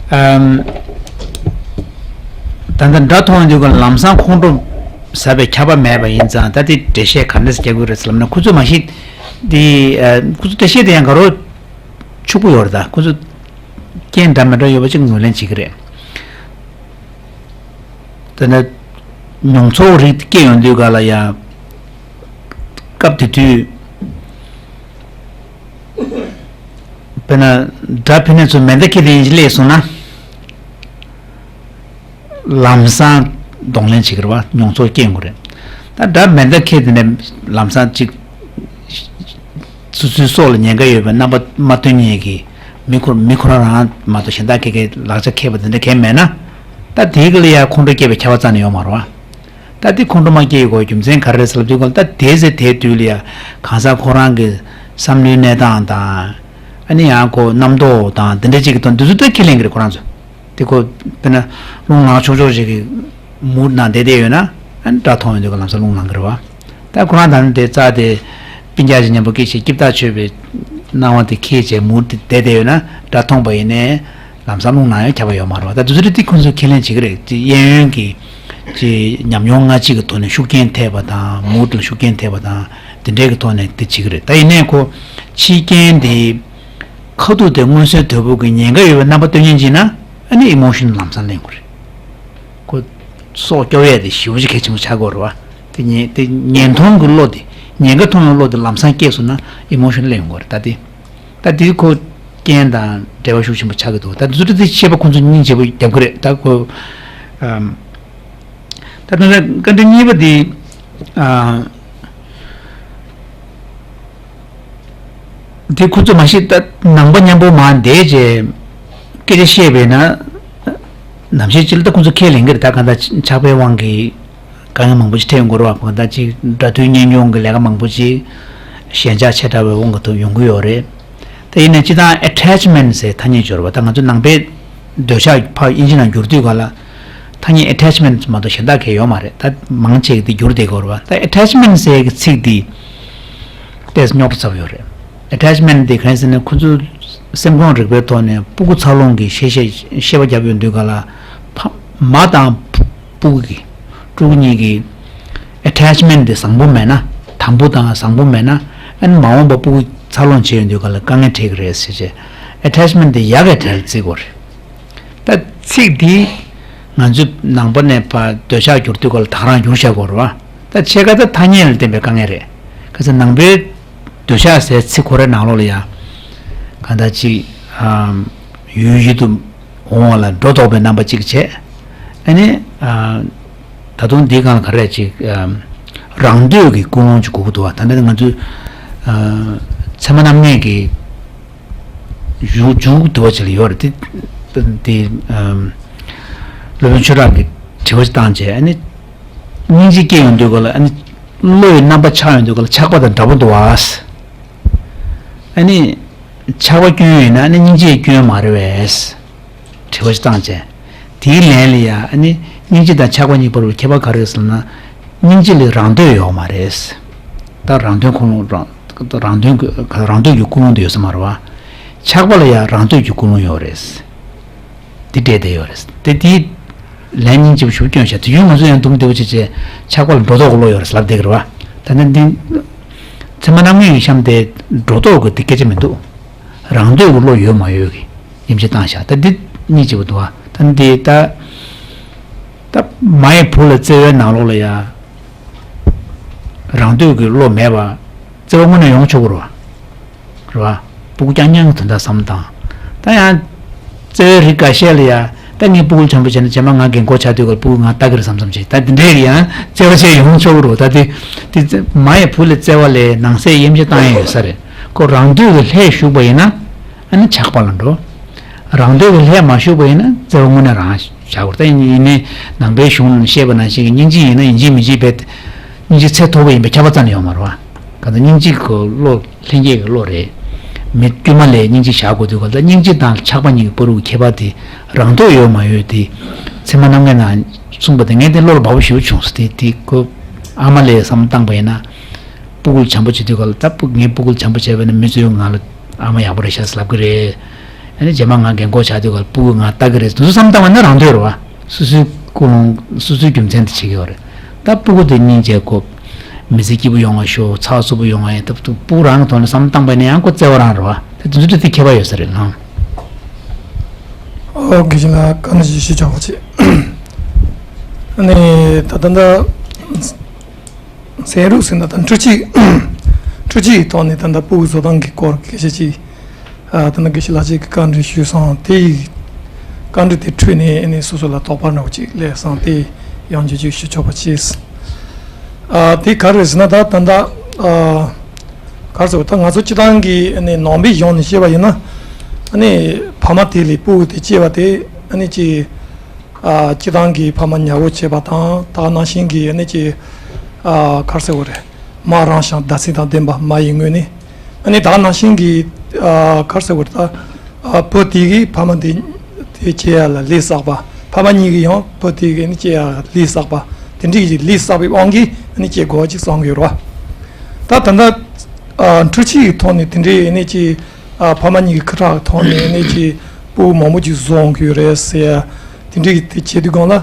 ཨམ། ད་ལྟ་དགྲ་མཐོང་དུས་ཀ་ལམ་སང་ཁོང་ཁྲོ་ཟ་བའི་ཁྱབ་པ་མེད་པ་ཡིན་ཙང་ད་དེ་འགྲེལ་བཤད་ག་འདྲ་ཞིག་རྒྱག་དགོས་རེད་ཟེར་ལབ་ན་ཁོ་ཚོས་མ་གཞི་དེ་ཁོ་ཚོ་འགྲེལ་བཤད་དེ་ཡང་ག་རོ་ཕྱུག་པོ་ཡོད་རེད། ད་ཁོ་ཚོ་རྐྱེན་འདྲ་མི་འདྲ་ཡོད་པ་ཅིག་ངོས་ལེན་བྱེད་ཀྱི་རེད། དེ་ནས་མྱོང་ཚོར་རིགས་སྐྱེ་ཡོང་དུས་ག་ལ་ཡང་སྐབས་དེ་དུས་དཔེར་ན་དགྲ་ཕན་ནས་ཚུར་མེ་མདའ་ཁྱེར་དེ་ཡིན་ཞིག་སླེབས་སོང་ན་ལམ་སང་གདོང་ལེན་བྱེད་ཀྱི་རེད་བ། མྱོང་ཚོར་སྐྱེ་ཡོང་གི་རེད། ད་དགྲ་མེ་མདའ་ཁྱེར་དེ་ནས་ལམ་སང་ཅིག་སོ་སོའི་སྲོག་ལ་ཉེན་ཁ་ཡོད་པའི་རྣམ་པ་མ་སྟོན་མཁན་གྱི་མི་ཁོ་མི་ཁོ་རང་རང་མ་གཏོགས་གཞན་དག་གི་གི་ལག་ཆ་འཁྱེར་པ་དེ་འདྲ་གང་མེད་ན། ད་དེའི་གི་ལ་ཡ་ཁོང་ཁྲོ་སྐྱེ་བའི་ཁྱབ་པ་རྩ་ནས་ཡོད་མ་རེད་བ། ད་དེ་ཁོང་ཁྲོ་མ་སྐྱེ་ཡི་གོ་རྒྱུ་མཚན་ག་རེ་རེད་ཟེར་ལབ་དུས་གོ་ད་དེའི་ཚེ་དེའི་དུས་ལ་ཡ་གང་ཟག་ཁོ་རང་གི་བསམ་བློའི་གནས་སྟངས་དང་། ཨ་ནི་ཡང་ཁོ་རྣམ་རྟོག་དང་དེ་འདྲ་ཅིག་གི་དོན་དེ་ཚོ་ད་ཁས་ལེན་གི་རེད་ཁོ་རང་ཚོ། དེ་ཁོ་དཔེར་ན་རླུང་ལངས་ཆོག་ཆོག་ཅིག་གི་མུར་ནང་བསྡད་བསྡད་ཡོད་ན་ཨ་ནི་དགྲ་མཐོང་ཡོང་དུས་ག་ལམ་སང་རླུང་ལངས་གི་རེད་བ། ད་ཁོ་རང་ད་ནི་དེ་རྩ་དེ་སྤུན་ཀྱག་ཅིག་མཉམ་པོ་སྐད་ཆ་སྐྱིད་ཐག་ཆོད་པའི་སྣང་བ་དེ་ཁྱེར་བྱས་མུར་དེ་བསྡད་བསྡད་ཡོད་ན་དགྲ་མཐོང་པ་ཡིན་ནའི་ལམ་སང་རླུང་ལངས་ཡང་ཁྱབ་པ་ཡོད་མ་རེད་བ། ད་དུས་ཚོད་དེ་ཁོ་ཚོས་ཁས་ལེན་བྱེད་གི་རེད། དེ་གཡས་གཡོན་གྱི་ཅིག་ཉམས་མྱོང་སྔ་ཕྱི་གི་ཐོག་ནས་ཤུགས་རྐྱེན་ཐེབས་པ་དང་མུར་ལ་ཤུགས་རྐྱེན་ཐེབས་པ་དང་དེ་འདྲའི་གི་ཐོག་ནས་དེ་བྱེད་གི་རེད། ད་ཡིན་ནའི་ཁོ་ཕྱི་རྐྱེན་དེ་ཁ་ཐུག་དེ་མངོན་གསལ་དོད་པོ་གི་ཉེན་ཁ་ཡོད་པའི་རྣམ་པ་སྟོན་མཁན་ཅིག་ན་ཨ་ནི་ཨི་མོ་ཤན་ལམ་སང་ལེན་དགོས་རེད། ཁོ་སྲོག་སྐྱོབ་ཡས་དེ་ཞེ་པོ་ཅིག་གལ་ཆེན་པོ་ཆགས་ཀྱི་ཡོད་རེད་བ། དེ་ཉེན་དེ་ཉེན་མཐོང་གི་བློ་དེ་ཉེན་ཁ་མཐོང་བའི་བློ་དེ་ལམ་སང་སྐྱེས་སོང་ན་ཨི་མོ་ཤན་ལེན་དགོས་རེད། ད་དེ་ད་དེ་ཁོ་རྐྱེན་དང་འབྲེལ་བ་ཤུགས་ཆེན་པོ་ཆགས་ཀྱི་འདུག་ད་དེ་ཚོ་དེ་བཤད་པ་ཁོ་ཚོ་སྙིང་རྗེ་པོ་རྒྱབ་ཀྱི་རེད། ད་ཁོ་ཨམ། ད་ལྟ་བཀའ་འདྲི་གཉིས་པ་འདི། ཨ། འདི་ཁོ་ཚོ་མ་གཞི་ད་ནང་པ་མཉམ་པོ་མར་བསྡད་རྗེས་སྐད་ཆ་བཤད་པས་ན། ནམ་ཞིག་ཅིག་ལ་ད་ཁོ་ཚོ་ཁས་ལེན་གྱི་རེད། ད་གང་ལྟར་ཆགས་པའི་དབང་གིས་དཀའ་ངལ་མང་པོ་ཞིག་འཕྲད་ཡོང་གི་རེད་བ། གང་ལྟར་ཅིག་འདྲ་མཐུན་གཉེན་སྐྱོང་གི་ལས་ཀ་མང་པོ་ཅིག་ཞན་ཆ་ཆེ་དྲགས་པའི་དབང་གིས་ཐུག་ཡོང་གི་ཡོད་རེད། དེ་ཡིན་ན་སྤྱིར་བཏང་attachment་ཟེར་ཐ་སྙད་སྦྱོར་བ་ད་ང་ཚོ་ནང་པའི་འདོད་ཆགས་ཕར་དབྱིན་ཇི་ནང་བསྒྱུར་དུས་ག་ལ་ཐ་སྙད་attachment་མ་གཏོགས་གཞན་དག་གས་ཡོད་མ་རེད། ད་མང་ཆེ་གི་དེ་བསྒྱུར་བསྡད་ཀྱི་ཡོད་རེད་བ། ད་attachment་ཟེར་གི་ཚིག་འདི་ཏོག་ཙམ་རྙོག་དྲ་ཚ་པོ་ཡོད་རེད། attachment་དེ་གང་ཡིན་ཟེར་ན་ཁོ་ཚོའི་སེམས་ཁོངས་རིག་པའི་ཐོག་ནས་སྤུ་གུ་འཚར་ལོངས་ཀྱི་ཤེས་བྱ་བཤད་པ་བརྒྱབ་ཡོང་དུས་ག་ལ་ཕ་མ་དང་སྤུ་གུ་གི་ཕྲུ་གུ་གཉིས་ཀྱི་attachment་དེ་བཟང་པོ་མེད་ན། དམ་པོ་དང་བཟང་པོ་མེད་ན་ཨ་ནི་མ་འོངས་པ་སྤུ་གུ་འཚར་ལོངས་བྱེད་ཡོང་དུས་ག་ལ་དཀའ་ངལ་འཕྲད་ཀྱི་རེད་ཟེར་བྱས་attachment་དེ་ཡག་གི་གྲས་ལ་བརྩི་དགོས་རེད། ད་ཚིག་འདི་ང་ཚོའི་ནང་པ་ནས་ཕར་འདོད་ཆགས་བསྒྱུར་དུས་ག་ལ་ད་ག་རང་བསྒྱུར་བཞག་དགོས་རེད་བ། ད་ཕྱེད་ཀ་ད་ཐ་སྙད་ལ་བརྟེན་པའི་དཀའ་ངལ་རེད། ག་ཚོད་ནང་པའི་འདོད་ཆགས་ཟེར་ཚིག་ཁོ་རའི་ནང་ལོགས་ལ་ཡང་གང་ལྟར་ཅིག་ཡུལ་ཡུལ་དུ་འོང་བ་ལ་སྒྲོ་འདོགས་པའི་རྣམ་པ་གཅིག་བྱས། ཨ་ནི། ད་དུང་འདིའི་སྒང་ལ་ག་རེ་ཅིག་རང་འདོད་ཀྱི་ཀུན་སློང་ཅིག་དགོས་ཀྱི་འདུག་བ། ད་ནི་ང་ཚོས་ཚད་མ་རྣམ་ངེས་ཀྱི་མཇུག་མཇུག་དུ་བ་ཅིག་ལ་ཡོད་རེད། དེ་དེ་སློབ་དཔོན་ཆོས་གྲགས་ཀྱིས་དྲི་བ་ཅིག་བཏང་བྱས། ཨ་ནི་སྙིང་རྗེ་སྐྱེ་ཡོང་དུས་ག་ལ་ཨ་ནི་བློ་ཡི་རྣམ་པ་ཆགས་ཡོང་དུས་ག་ལ་ཆགས་པ་དང་འདྲ་པོ་འདུག་བ། ཨ་ནི་ཆགས་པ་སྐྱོན་ཡོད་ན་ཨ་ནི་སྙིང་རྗེ་སྐྱོན་མ་རེད་པས། དྲི་བ་ཞིག་བཏང་བྱས། དེའི་ལན་ལ་ཡང་ཨ་ནི་སྙིང་རྗེ་དང་ཆགས་པ་གཉིས་བར་གྱི་ཁྱད་པར་ག་རེ་ཟེར་ན། སྙིང་རྗེ་ལ་རང་འདོད་ཡོད་མ་རེད། ད་རང་དོན་ཁོ་རང་རང་དོན་རང་འདོད་ཀྱི་ཀུན་སློང་དེ་ཡོད་ས་མ་རེད་བ། ཆགས་པ་ལ་ཡང་རང་འདོད་ཀྱི་ཀུན་སློང་ཡོད་རེད། དེ་འདྲས་དེ་ཡོད་རེད། དེ་དེའི་ལན་སྙིང་རྗེ་པོ་ཞིག་སྐྱོན་བྱས། དུས་རྒྱུན་ང་ཚོ་ཡང་དུམ་བདེ་བོ་བྱས་བྱས་ཆགས་པ་ལ་སྒྲོ་འདོགས་ཀྱི་བློ་ཡོད་རེད་ལབ་བསྡད་ཀྱི་རེད་བ། ད་ནི་འདི་ཚད་མ་རྣམ་ངེས་ཀྱི་གཤམ་དེ་སྒྲོ་འདོགས་ཀྱི་དེ་སྐད་ཆ་མི་འདུག་རང་འདོད་ཀྱི་བློ་ཡོད་མ་ཡོད་ཀྱི། ཡིད་ཆེས་བཏང་བཞག་ད་འདི་གཉིས་བྱེད་པ་འདུག་བ། ད་འདི་ད་ད་མ་ཡི་བུ་ལ་བརྩེ་བའི་ནང་ལོགས་ལ་ཡ། རང་འདོད་ཀྱི་བློ་མེད་པ། བརྩེ་བ་དངོས་གནས་ཡོང་ཆོག་གི་རེད་བ། རེད་བ། སྤུ་གུ་རྐྱང་རྐྱང་གི་དོན་དག་བསམ་བློ་བཏང་། ད་ཡང་། བརྩེ་བའི་རིགས་འགའ་ཤས་ལ་ཡ། ད་ངས་སྤུ་གུ་ལ་བྱམས་པོ་བྱས་ན་རྗེས་མ་ང་རྒན་གོག་ཆགས་དུས་སྐབས་སྤུ་གུ་ང་ལྟ་གི་རེད་བསམ་བསམ་བྱས། ད་འདི་འདྲའི་ཡང་བརྩེ་བ་བྱས་ཡོང་ཆོག་གི་རེད་བ། ད་དེ། དེ་བརྩེ་མ་ཡི་བུ་ལ་བརྩེ་བ་ལས་ནང་གསེས་དབྱེ་འབྱེད་བཏང་ཡ་ཡོད་ས་རེད། ཁོ་རང་འདོད་ཀྱི་ལྷས་ཞུགས་པ་ཡིན་ན། ཨ་ནི་ཆགས་པ་ལ་འགྲོ། རང་འདོད་ཀྱི་ལྷས་མ་ཞུགས་པ་ཡིན་ན་བརྩེ་བ་དངོས་གནས་རང་བཞག་དགོས་རེད། ད་ཡིན་ནའི་ནང་པའི་གཞུང་ནང་བཤད་པ་ནང་བཞིན་གྱི་སྙིང་རྗེ་ཡིན་ན་ཡིན་གཅིག་མིན་གཅིག་བས། སྙིང་རྗེ་ཚད་མཐོ་པོ་ཡིན་པའི་ཁྱབ་པ་རྩ་ནས་ཡོད་མ་རེད་བ། གང་ལྟར་སྙིང་རྗེ་གི་བློ་ལྷན་སྐྱེས་ཀྱི་བློ་རེད། མི་དཀྱུས་མ་ལས་སྙིང་རྗེ་བཞག་དགོས་དུས་གང་ལྟར་སྙིང་རྗེ་དང་ཆགས་པ་གཉིས་ཀྱི་བར་དུ་ཁྱད་པར་དེ་རང་འདོད་ཡོད་མ་ཡོད་དེ། ཚད་མ་རྣམ་ངེས་ནང་གསུངས་པ་དེ་ངས་དེ་བློ་ལ་བབས་པོ་ཞེ་པོ་བྱུང་སོང་། དེ་དེ་ཁོ་ཨ་མ་ལས་བསམ་བློ་བཏང་པ་ཡིན་ན། སྤུ་གུ་ལ་བྱམས་པོ་བྱེད་དུས་གང་ལ་ད་སྤུ་ངས་སྤུ་གུ་ལ་བྱམས་པོ་བྱས་པ་ཡིན་ན་མི་ཚོས་ང་ལ་ཨ་མ་ཡག་པོ་རེད་ཤག་ལབ་ཀྱི་རེད། ཨ་ནི་རྗེས་མ་ང་རྒན་གོག་ཆགས་དུས་གང་ལ་སྤུ་གུ་ང་ལྟ་གི་རེད། དེ་ཚོ་བསམ་བློ་བཏང་བ་ན་རང་འདོད་རེད་བ། སོ་སོའི་ཀུན་སློང་སོ་སོའི་རྒྱུ་མཚན་དེ་བྱེད་ཀྱི་ཡོད་རེད། ད་སྤུ་གུ་དེ་སྙིང་རྗེ་དགོས། མི་ཚེ་སྐྱིད་པོ་ཡོང་བ་ཤོག་ཚགས་ཚུད་པོ་ཡོང་བ་ཡིན་སྟབས་སུ་སྤུ་གུ་རང་གི་ཐོག་ནས་བསམ་བློ་བཏང་པ་ཡིན་ན་ཡང་ཁོ་བརྩེ་བ་རང་རེད་བ། ད་དེ་ཚོ་དེ་ཁྱད་པར་ཡོད་ས་རེད་ལགས། ཨོ་དགེ་བཤེས་ལགས་བཀའ་གནང་ཞིག་ཞུ་ཆོག་པ་བྱེད། ཨ་ནི་ད་ལྟ་འདི། ཚན་རིག་ཟེར་ན་ད་འཕྲུལ་ཆས། འཕྲུལ་ཆས་ཀྱི་ཐོག་ནས་ད་ལྟ་སྤུ་གུ་བཟོ་སྟངས་ཀྱི་སྐོར་སྐད་ཆ་ཅིག་ཨ་ད་ནི་དགེ་བཤེས་ལགས་ཀྱིས་བཀའ་འདྲི་ཞུས་སོང་། དེ་ཡི་བཀའ་འདྲི་དེ་འཕྲོས་ནས་ཨ་ནི་སོ་སོ་ལ་དོགས་པ་འདྲ་བོ་ཅིག་སླེབས་སོང་། དེ་ཡང་བསྐྱར་ཅིག་ཞུ་ཆོག་པ་བྱས། ཨ་དེ་ག་རེ་ཟེར་ན་ད་ད་ལྟ་ཨ་ག་རེ་ཟེར་བ་ད་ང་ཚོ་སྤྱིར་བཏང་གི་ཨ་ནི་ནང་པའི་གཞུང་ནས་བཤད་པ་ཡིན་ན། ཨ་ནི་ཕ་མ་དེ་ལས་སྤུ་གུ་དེ་སྐྱེས་པ་དེ་ཨ་ནི་ཅིག་ཨ་སྤྱིར་བཏང་གི་ཕ་མ་ཉར་འགྲོ་བྱེད་པ་དང་ད་ག་ནང་བཞིན་གྱི་ཨ་ནི་ཅིག་ཨ་ག་རེ་ཟེར་དགོས་རེད། མ་རང་ཞིང་བདག་སྲིད་དང་ལྡན་པ་མ་ཡི་ངོས་ནས། ཨ་ནི་ད་ག་ནང་བཞིན་གྱི་ཨ་ག་རེ་ཟེར་དགོས་རེད་ད། ཨ་བུ་དེ་གིས་ཕ་མ་དེ་དེ་སྐྱེ་ཡ་ལ་ལས་བསགས་པ། ཕ་མ་གཉིས་ཀྱིས་ཡང་བུ་དེ་གིས་ཨ་ནི་སྐྱེ་ཡ་ལ་ལས་བསགས་པ། དེ་འདྲའི་ལས་བསགས་པའི་དབང་གིས་ཨ་ནི་སྐྱེ་དགོས་ཅིག་གསུང་གི་ཡོད་རེད་བ། ད་ད་ལྟ་ཨ་འཕྲུལ་ཆས་ཀྱི་ཐོག་ནས་དེ་འདྲའི་ཨ་ནི་ཅིག་ཨ་ཕ་མ་གཉིས་ཀྱི་ཁ་ཐག་ཐོག་ནས་ནི་ཅིག་སྤུ་གུ་མང་པོ་ཅིག་བཟོ་འོང་གི་ཡོད་རེད་ཟེར་ཡ། དེ་འདྲའི་དེ་བྱེད་དུས་སྒང་ལ་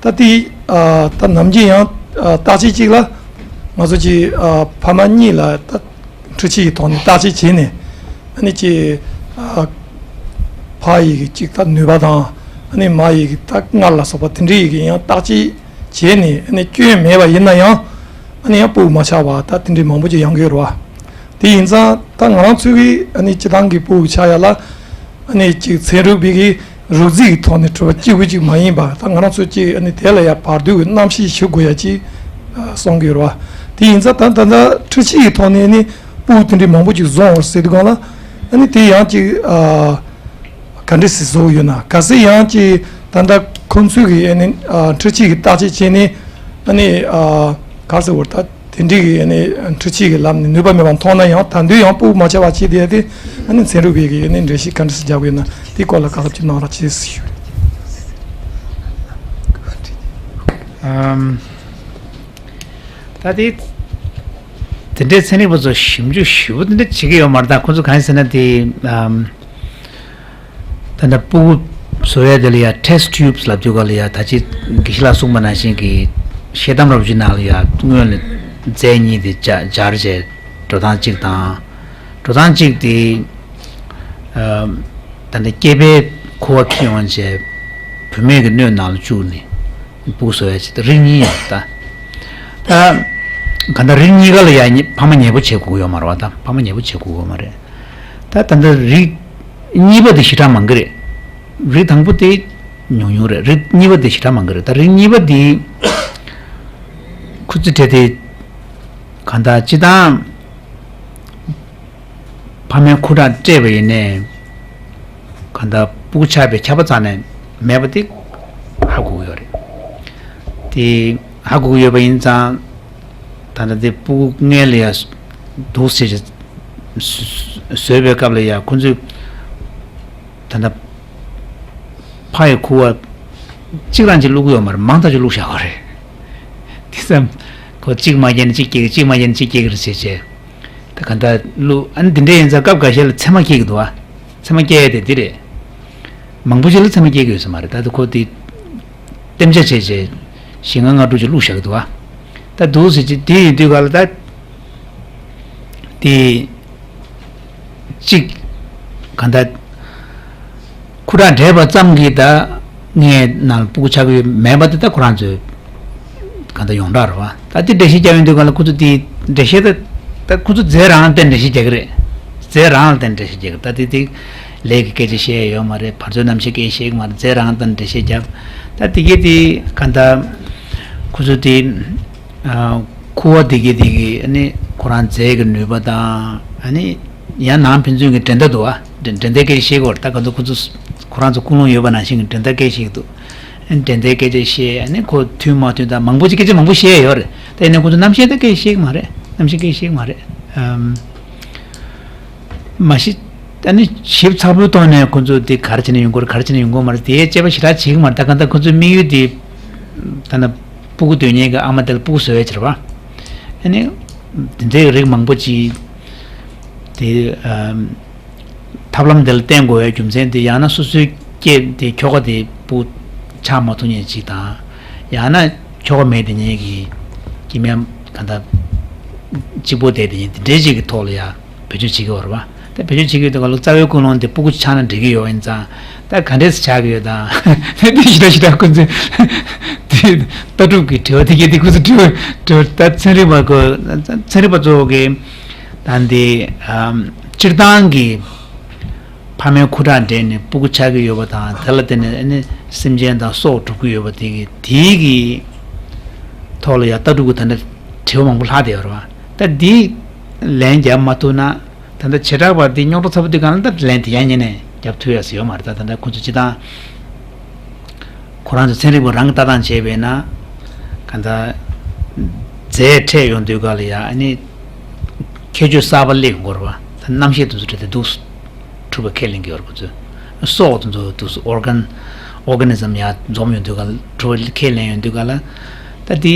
ད་དེ་ཨ་ད་ནམ་རྒྱུན་ཡང་ཨ་བརྟག་དཔྱད་ཅིག་ལ་ང་ཚོ་ཅིག་ཨ་ཕ་མ་གཉིས་ལ་ད་འཕྲུལ་ཆས་ཀྱི་ཐོག་ནས་བརྟག་དཔྱད་བྱས་ནས་ཨ་ནི་ཅིག་ཨ་ཕ་ཡི་གི་ཅིག་ད་ནུས་པ་དང་ཨ་ནི་མ་ཡི་གི་ད་མངལ་ལ་སོགས་པ་དེ་འདྲའི་ཡི་གི་ཡང་བརྟག་དཔྱད་བྱས་ནས་ཨ་ནི་སྐྱོན་མེད་པ་ཡིན་ན་ཡང་ཨ་ནི་ཡང་སྤུ་གུ་མ་ཆགས་པ་ད་དེ་འདྲའི་མང་པོ་ཅིག་ཡོང་གི་ཡོད་རེད་བ། དེ་ཡིན་ཙང་ད་ང་རང་ཚོའི་གི་ཨ་ནི་སྤྱིར་བཏང་གི་སྤུ་གུ་ཆགས་ཡ་ལ་ཨ་ནི་ཅིག་ཚན་རིག་པའི་གི་རོབ་རྩིས་ཀྱི་ཐོག་ནས་གྲུབ་པ་གཅིག་པུ་གཅིག་མ་ཡིན་པ་ད་ང་རང་ཚོ་ཅིག་ཨ་ནི་དེ་ལ་ཡ་བར་དོའི་གི་རྣམ་ཤེས་ཞིག་དགོས་ཡ་ཅིག་ཨ་གསུང་གི་ཡོད་རེད་བ། དེ་ཡིན་ཙང་ད་ད་ལྟ་འཕྲུལ་ཆས་ཀྱི་ཐོག་ནས་ནི་སྤུ་གུ་དེ་འདྲའི་མང་པོ་ཅིག་བཟོ་འོང་ཟེར་དུས་སྒང་ལ་ཨ་ནི་དེ་ཡང་ཅིག་ཨ། ག་འདྲ་སེ་བཟོ་ཡོད་ན་གལ་སྲིད་ཡང་ཅིག་ད་ལྟ་ཁོང་ཚོས་ཀྱི་ཨ་ནི་ཨ་འཕྲུལ་ཆས་ཀྱི་བརྟག་དཔྱད་བྱས་ནས་ཨ་ནི་ཨ་ག་རེ་ཟེར་དགོས་རེད་ད་དེ་འདྲའི་གི་ཨ་ནི་འཕྲུལ་ཆས་ཀྱི་ལམ་ནས་ནུས་པ་མེད་པ་མཐོང་ན་ཡང་ད་དུང་ཡང་སྤུ་གུ་མ་ཆགས་པ་བྱེད་བསྡད་དེ་ཨ་ནི་ཚན་རིག་པའི་གི་ཨ་ནི་འགྲེལ་བཤད་ག་འདྲ་སེ་རྒྱག་དགོས་ཡོད་ན་དེའི་སྐོར་ལ་བཀའ་སློབ་ཅིག་གནང་རོགས་བྱེད་ཞུ། ཨམ། ད་དེ་དེ་འདྲའི་ཚན་རིག་པ་ཚོ་ཞིབ་འཇུག་ཞིབ་པོ་དེ་འདྲ་བྱེད་ཀྱི་ཡོད་མ་རེད། ད་ཁོ་ཚོ་གང་ཡིན་ཟེར་ན་དེ་ཨམ། ད་ལྟ་སྤུ་གུ་བཟོ་ཡ་དེ་ལ་ཡ་test tubes་ལབ་དུས་ག་ལ་ཡ་ད་ཅི་དགེ་བཤེས་ལགས་གསུངས་པ་ནང་བཞིན་གྱི་ཤེལ་དམ་རབ་ཅིག་ནང་ལ་ཡ་སྔོན་ལ་རྫས་གཉིས་དེ་སྦྱར་བྱས་འགྲོ་སྟངས་གཅིག་དང་། འགྲོ་སྟངས་གཅིག་དེ་ད་ལྟ་སྐྱེས་པའི་ཁུ་བ་འཁྱེར་ཡོང་བྱས་བུད་མེད་ཀྱི་སྣོད་ནང་ལ་བཅུག་ནས་སྤུ་གུ་བཟོ་ཡ་ཅིག་ད་རིགས་གཉིས་ཡོད་ད། ད་ག་ད་རིགས་གཉིས་ཀ་ལ་ཡ་ཕ་མ་ཉེ་པོ་བྱེད་དགོས་ཀྱི་ཡོད་མ་རེད་བ། ད་ཕ་མ་ཉེ་པོ་བྱེད་དགོས་ཀྱི་ཡོད་མ་རེད། ད་ད་ལྟ་རིགས་གཉིས་པ་དེ་ཞེ་དྲག་མང་གི་རེད། རིགས་དང་པོ་དེ་ཉུང་ཉུང་རེད། རིགས་གཉིས་པ་དེ་ཞེ་དྲག་མང་གི་རེད། ད་རིགས་གཉིས་པ་དེ་ཁུ་ཚུར་བྲེས་ཏེ་གང་ལྟར་སྤྱི་བཏང་ཕ་མའི་ཁུ་ཁྲག་སྤྲད་པ་ཡིན་ནའི་གང་ལྟར་སྤུ་གུ་ཆགས་པའི་ཁྱབ་པ་རྩ་ནས་མེད་པ་དེ་ཧ་གོ་གི་ཡོད་རེད། དེ་ཧ་གོ་གི་ཡོད་པ་ཡིན་ཙང་ད་ལྟ་དེ་སྤུ་གུ་མངལ་ལ་ཡ་འདུག་ཟེར་བཟོས་པའི་སྐབས་ལ་ཡ་ཁོ་ཚོས། ད་ལྟ་ཕ་ཡི་ཁུ་བ་གཅིག་རང་གཅིག་བླུགས་ཡོད་མ་རེད། མང་ཐག་ཆོད་བླུགས་བཞག་པ་རེད། དེ་ཙམ་ཁོ་གཅིག་མ་སྐྱེས་ན་གཅིག་སྐྱེ་གི། གཅིག་མ་སྐྱེས་ན་གཅིག་སྐྱེ་གི་རེད་ཟེར་བྱས། ད་ག་འདྲ་བླུགས་ཨ་ནི་འདི་འདྲ་ཡིན་ཙང་སྐབས་འགའ་ཤས་ལ་མཚེ་མ་སྐྱེ་གི་འདུག་ཨ། མཚེ་མ་སྐྱེ་ཡ་དེ་འདི་རེད། མང་པོ་ཞིག་ལ་མཚེ་མ་སྐྱེ་གི་ཡོད་ས་མ་རེད། ད་ལྟ་ཁོ་དེ་གཏན་འཇགས་བྱས་བྱས་བཞི་ལྔ་ལྔ་དྲུག་ཅིག་བླུགས་བཞག་གི་འདུག་ཨ། ད་འདུག་ཟེར་གྱི་དེ་ཡིན་དུས་ག་ལ་ད། དེ། གཅིག་གང་ལྟར། ཁུ་ཁྲག་འདྲེས་པ་ཙམ་གྱིས་ད་ངའི་ནང་ལ་སྤུ་གུ་ཆགས་ཀྱི་ཡོད་མེད་པ་དེ་ད་ཁོ་རང་ཚོའི་གང་ལྟར་ཡོངས་གྲགས་རེད་བ། ད་དེ་འགྲེལ་བཤད་རྒྱག་ཡོང་དུས་གང་ལ་ཁོ་ཚོ་དེ་འགྲེལ་བཤད་ད་ད་ཁོ་ཚོ་རྫས་རང་ལ་བརྟེན་འགྲེལ་བཤད་རྒྱག་གི་རེད། རྫས་རང་ལ་བརྟེན་འགྲེལ་བཤད་རྒྱག་གི་རེད། ད་དེ་དེ་ལས་ཀྱི་སྐད་ཆ་བཤད་ཡོད་མ་རེད། བར་དོའི་རྣམ་བཤད་སྐད་ཆ་བཤད་ཀྱི་མ་རེད། རྫས་རང་ལ་བརྟེན་འགྲེལ་བཤད་རྒྱབ། ད་དེ་གས་དེ་གང་ལྟར་ཁོ་ཚོ་དེ། ཨ། ཁུ་བ་དེ་གའི་དེ་གའི་ཨ་ནི་ཁོ་རང་རྫས་ཀྱི་ནུས་པ་དང་། ཨ་ནི་ཡང་ནང་ཕན་ཚུན་གྱི་འགྲན་ཟླ་འདུག་ཨ། འགྲན་འགྲན་ཟླའི་སྐད་ཆ་བཤད་དགོས་རེད། ད་ག་ཚོད་ཁོ་ཚོ་ཁོ་རང་ཚོ་ཀུན་སློང་ཡོད་པ་ནང་བཞིན་གྱི་འགྲན་ཟླའི་སྐད་ཆ་ཞིག་འདུག་འགྲན་ཟླའི་སྐད་ཆ་བཤད། ཨ་ནི་ཁོ་མཐུན་མ་མཐུན་དང་མང་པོ་ཅིག་སྐད་ཆ་མང་པོ་བཤད་ཡོད་རེད། ད་ཡིན་ན་ཁོ་ཚོ་རྣམ་ཤེས་ད་སྐད་ཆ་བཤད་ཀྱི་མ་རེད། རྣམ་ཤེས་སྐད་ཆ་བཤད་ཀྱི་མ་རེད། ཨམ། མ་གཞི། ཨ་ནི་ཞིབ་ཚགས་པོའི་ཐོག་ནས་ཁོ་ཚོ་དེ་ག་རེ་བྱས་ནས་ཡོང་གི་རེད། ག་རེ་བྱས་ནས་ཡོང་གི་མ་རེད། དེའི་དཔྱད་པ་ཞེ་དྲག་བྱེད་ཀྱི་མ་རེད། ད་གང་ལྟར་ཁོ་ཚོའི་དམིགས་ཡུལ་དེ་ད་ནི་སྤུ་གུ་འདོད་མཁན་གྱི་ཨ་མ་དེ་ལ་སྤུ་གུ་བཟོ་ཡས་བྱས་རེད་བ། ཨ་ནི་དེ་འདྲའི་རིགས་མང་པོ་ཅིག་དེ་ཨམ། ཐབས་ལམ་དེ་ལ་བརྟེན་དགོས་པའི་རྒྱུ་མཚན་དེ་ཡང་ན་སོ་སོའི་སྐྱེ་དེ་ཁྱོ་ག་དེ་སྤུ་གུ་ཆགས་མ་ཐུབ་མཁན་ཅིག་དང་། ཡང་ན་ཁྱོ་ག་མེད་དེ་ཉན་གྱི་སྐྱེ་དམན་གང་ལྟར་གཅིག་པོ་བསྡད་དེ་ཉན་དེ་འདྲའི་ཅིག་གི་ཐོག་ལ་ཡ་བེད་སྤྱོད་བྱེད་ཀྱི་ཡོད་རེད་བ། ད་བེད་སྤྱོད་བྱེད་ཀྱི་ཡོད་དུས་ག་ལ་རྩ་བའི་ཀུན་སློང་དེ་སྤུ་གུ་ཆགས་ན་འགྲིག་གི་ཡོད་ཡིན་ཙང་། ད་ག་འདྲས་སེ་ཆགས་ཀྱི་ཡོད་དང་། དེ་ཞེ་དྲག་ཞེ་དྲག་ཁོ་ཚོས་དེ་ལྟ་གྲུབ་ཀྱི་དྲི་བ་དེ་གས་དེ་ཁོ་ཚོས་དྲི་བ་དྲི་བ་ད་ཚན་རིག་པ་ཁོ་ཚན་རིག་པ་གཙོ་བོ་གིས་ད་འདི་ཨམ་སྤྱིར་བཏང་གི་ཕ་མའི་ཁུ་ཁྲག་འདྲེས་ནས་སྤུ་གུ་ཆགས་ཀྱི་ཡོད་པ་དང་། དེ་ལ་བརྟེན་ནས་ཨ་ནི་སེམས་ཅན་དང་སྲོག་འགྲོ་གི་ཡོད་པ་དེ་གི་དེའི་གི་ཐོག་ལ་ཡང་ལྟ་གྲུབ་ཀྱི་ད་ལྟ་དྲི་བ་མང་པོ་ལྷག་བསྡད་ཡོད་རེད་བ། ད་འདི་ལན་རྒྱབ་མ་ཐུབ་ན། ད་ལྟ་བྱེ་བྲག་པ་འདི་རྙོག་དྲ་ཚ་པོ་འདི་གང་ལ་ད་ལན་དེ་ཡང་ཉིན་ནས་རྒྱབ་ཐུབ་ཡ་ཟེར་ཡོད་མ་རེད། ད་ད་ལྟ་ཁོ་ཚོ་སྤྱིར་བཏང་ཁོ་རང་ཚོ་ཚན་རིག་པ་རང་གི་ལྟ་སྟངས་བྱས་པས་ན། གང་ལྟར་རྫས་འཕྲད་ཡོང་དུས་ག་ལ་ཡ་ཨ་ནི་ཁྱད་ཆོས་གསར་པ་སླེབས་ཡོང་གི་རེད་བ། ད་རྣམ་ཤེས་དེ་ཚོ་འཕྲད་དེ་འདུག་གྲུབ་པ་ཁས་ལེན་གྱི་ཡོད་རེད། ཁོ་ཚོས་སྲོག་དེ་ཚོ་འདུག་ཨོར་གན་ཨོར་ག་ནི་ཛམ་ཡ་འཛོམས་ཡོང་དུས་ག་ལ་གྲུབ་པ་ཁས་ལེན་ཡོང་དུས་ག་ལ། ད་དེ་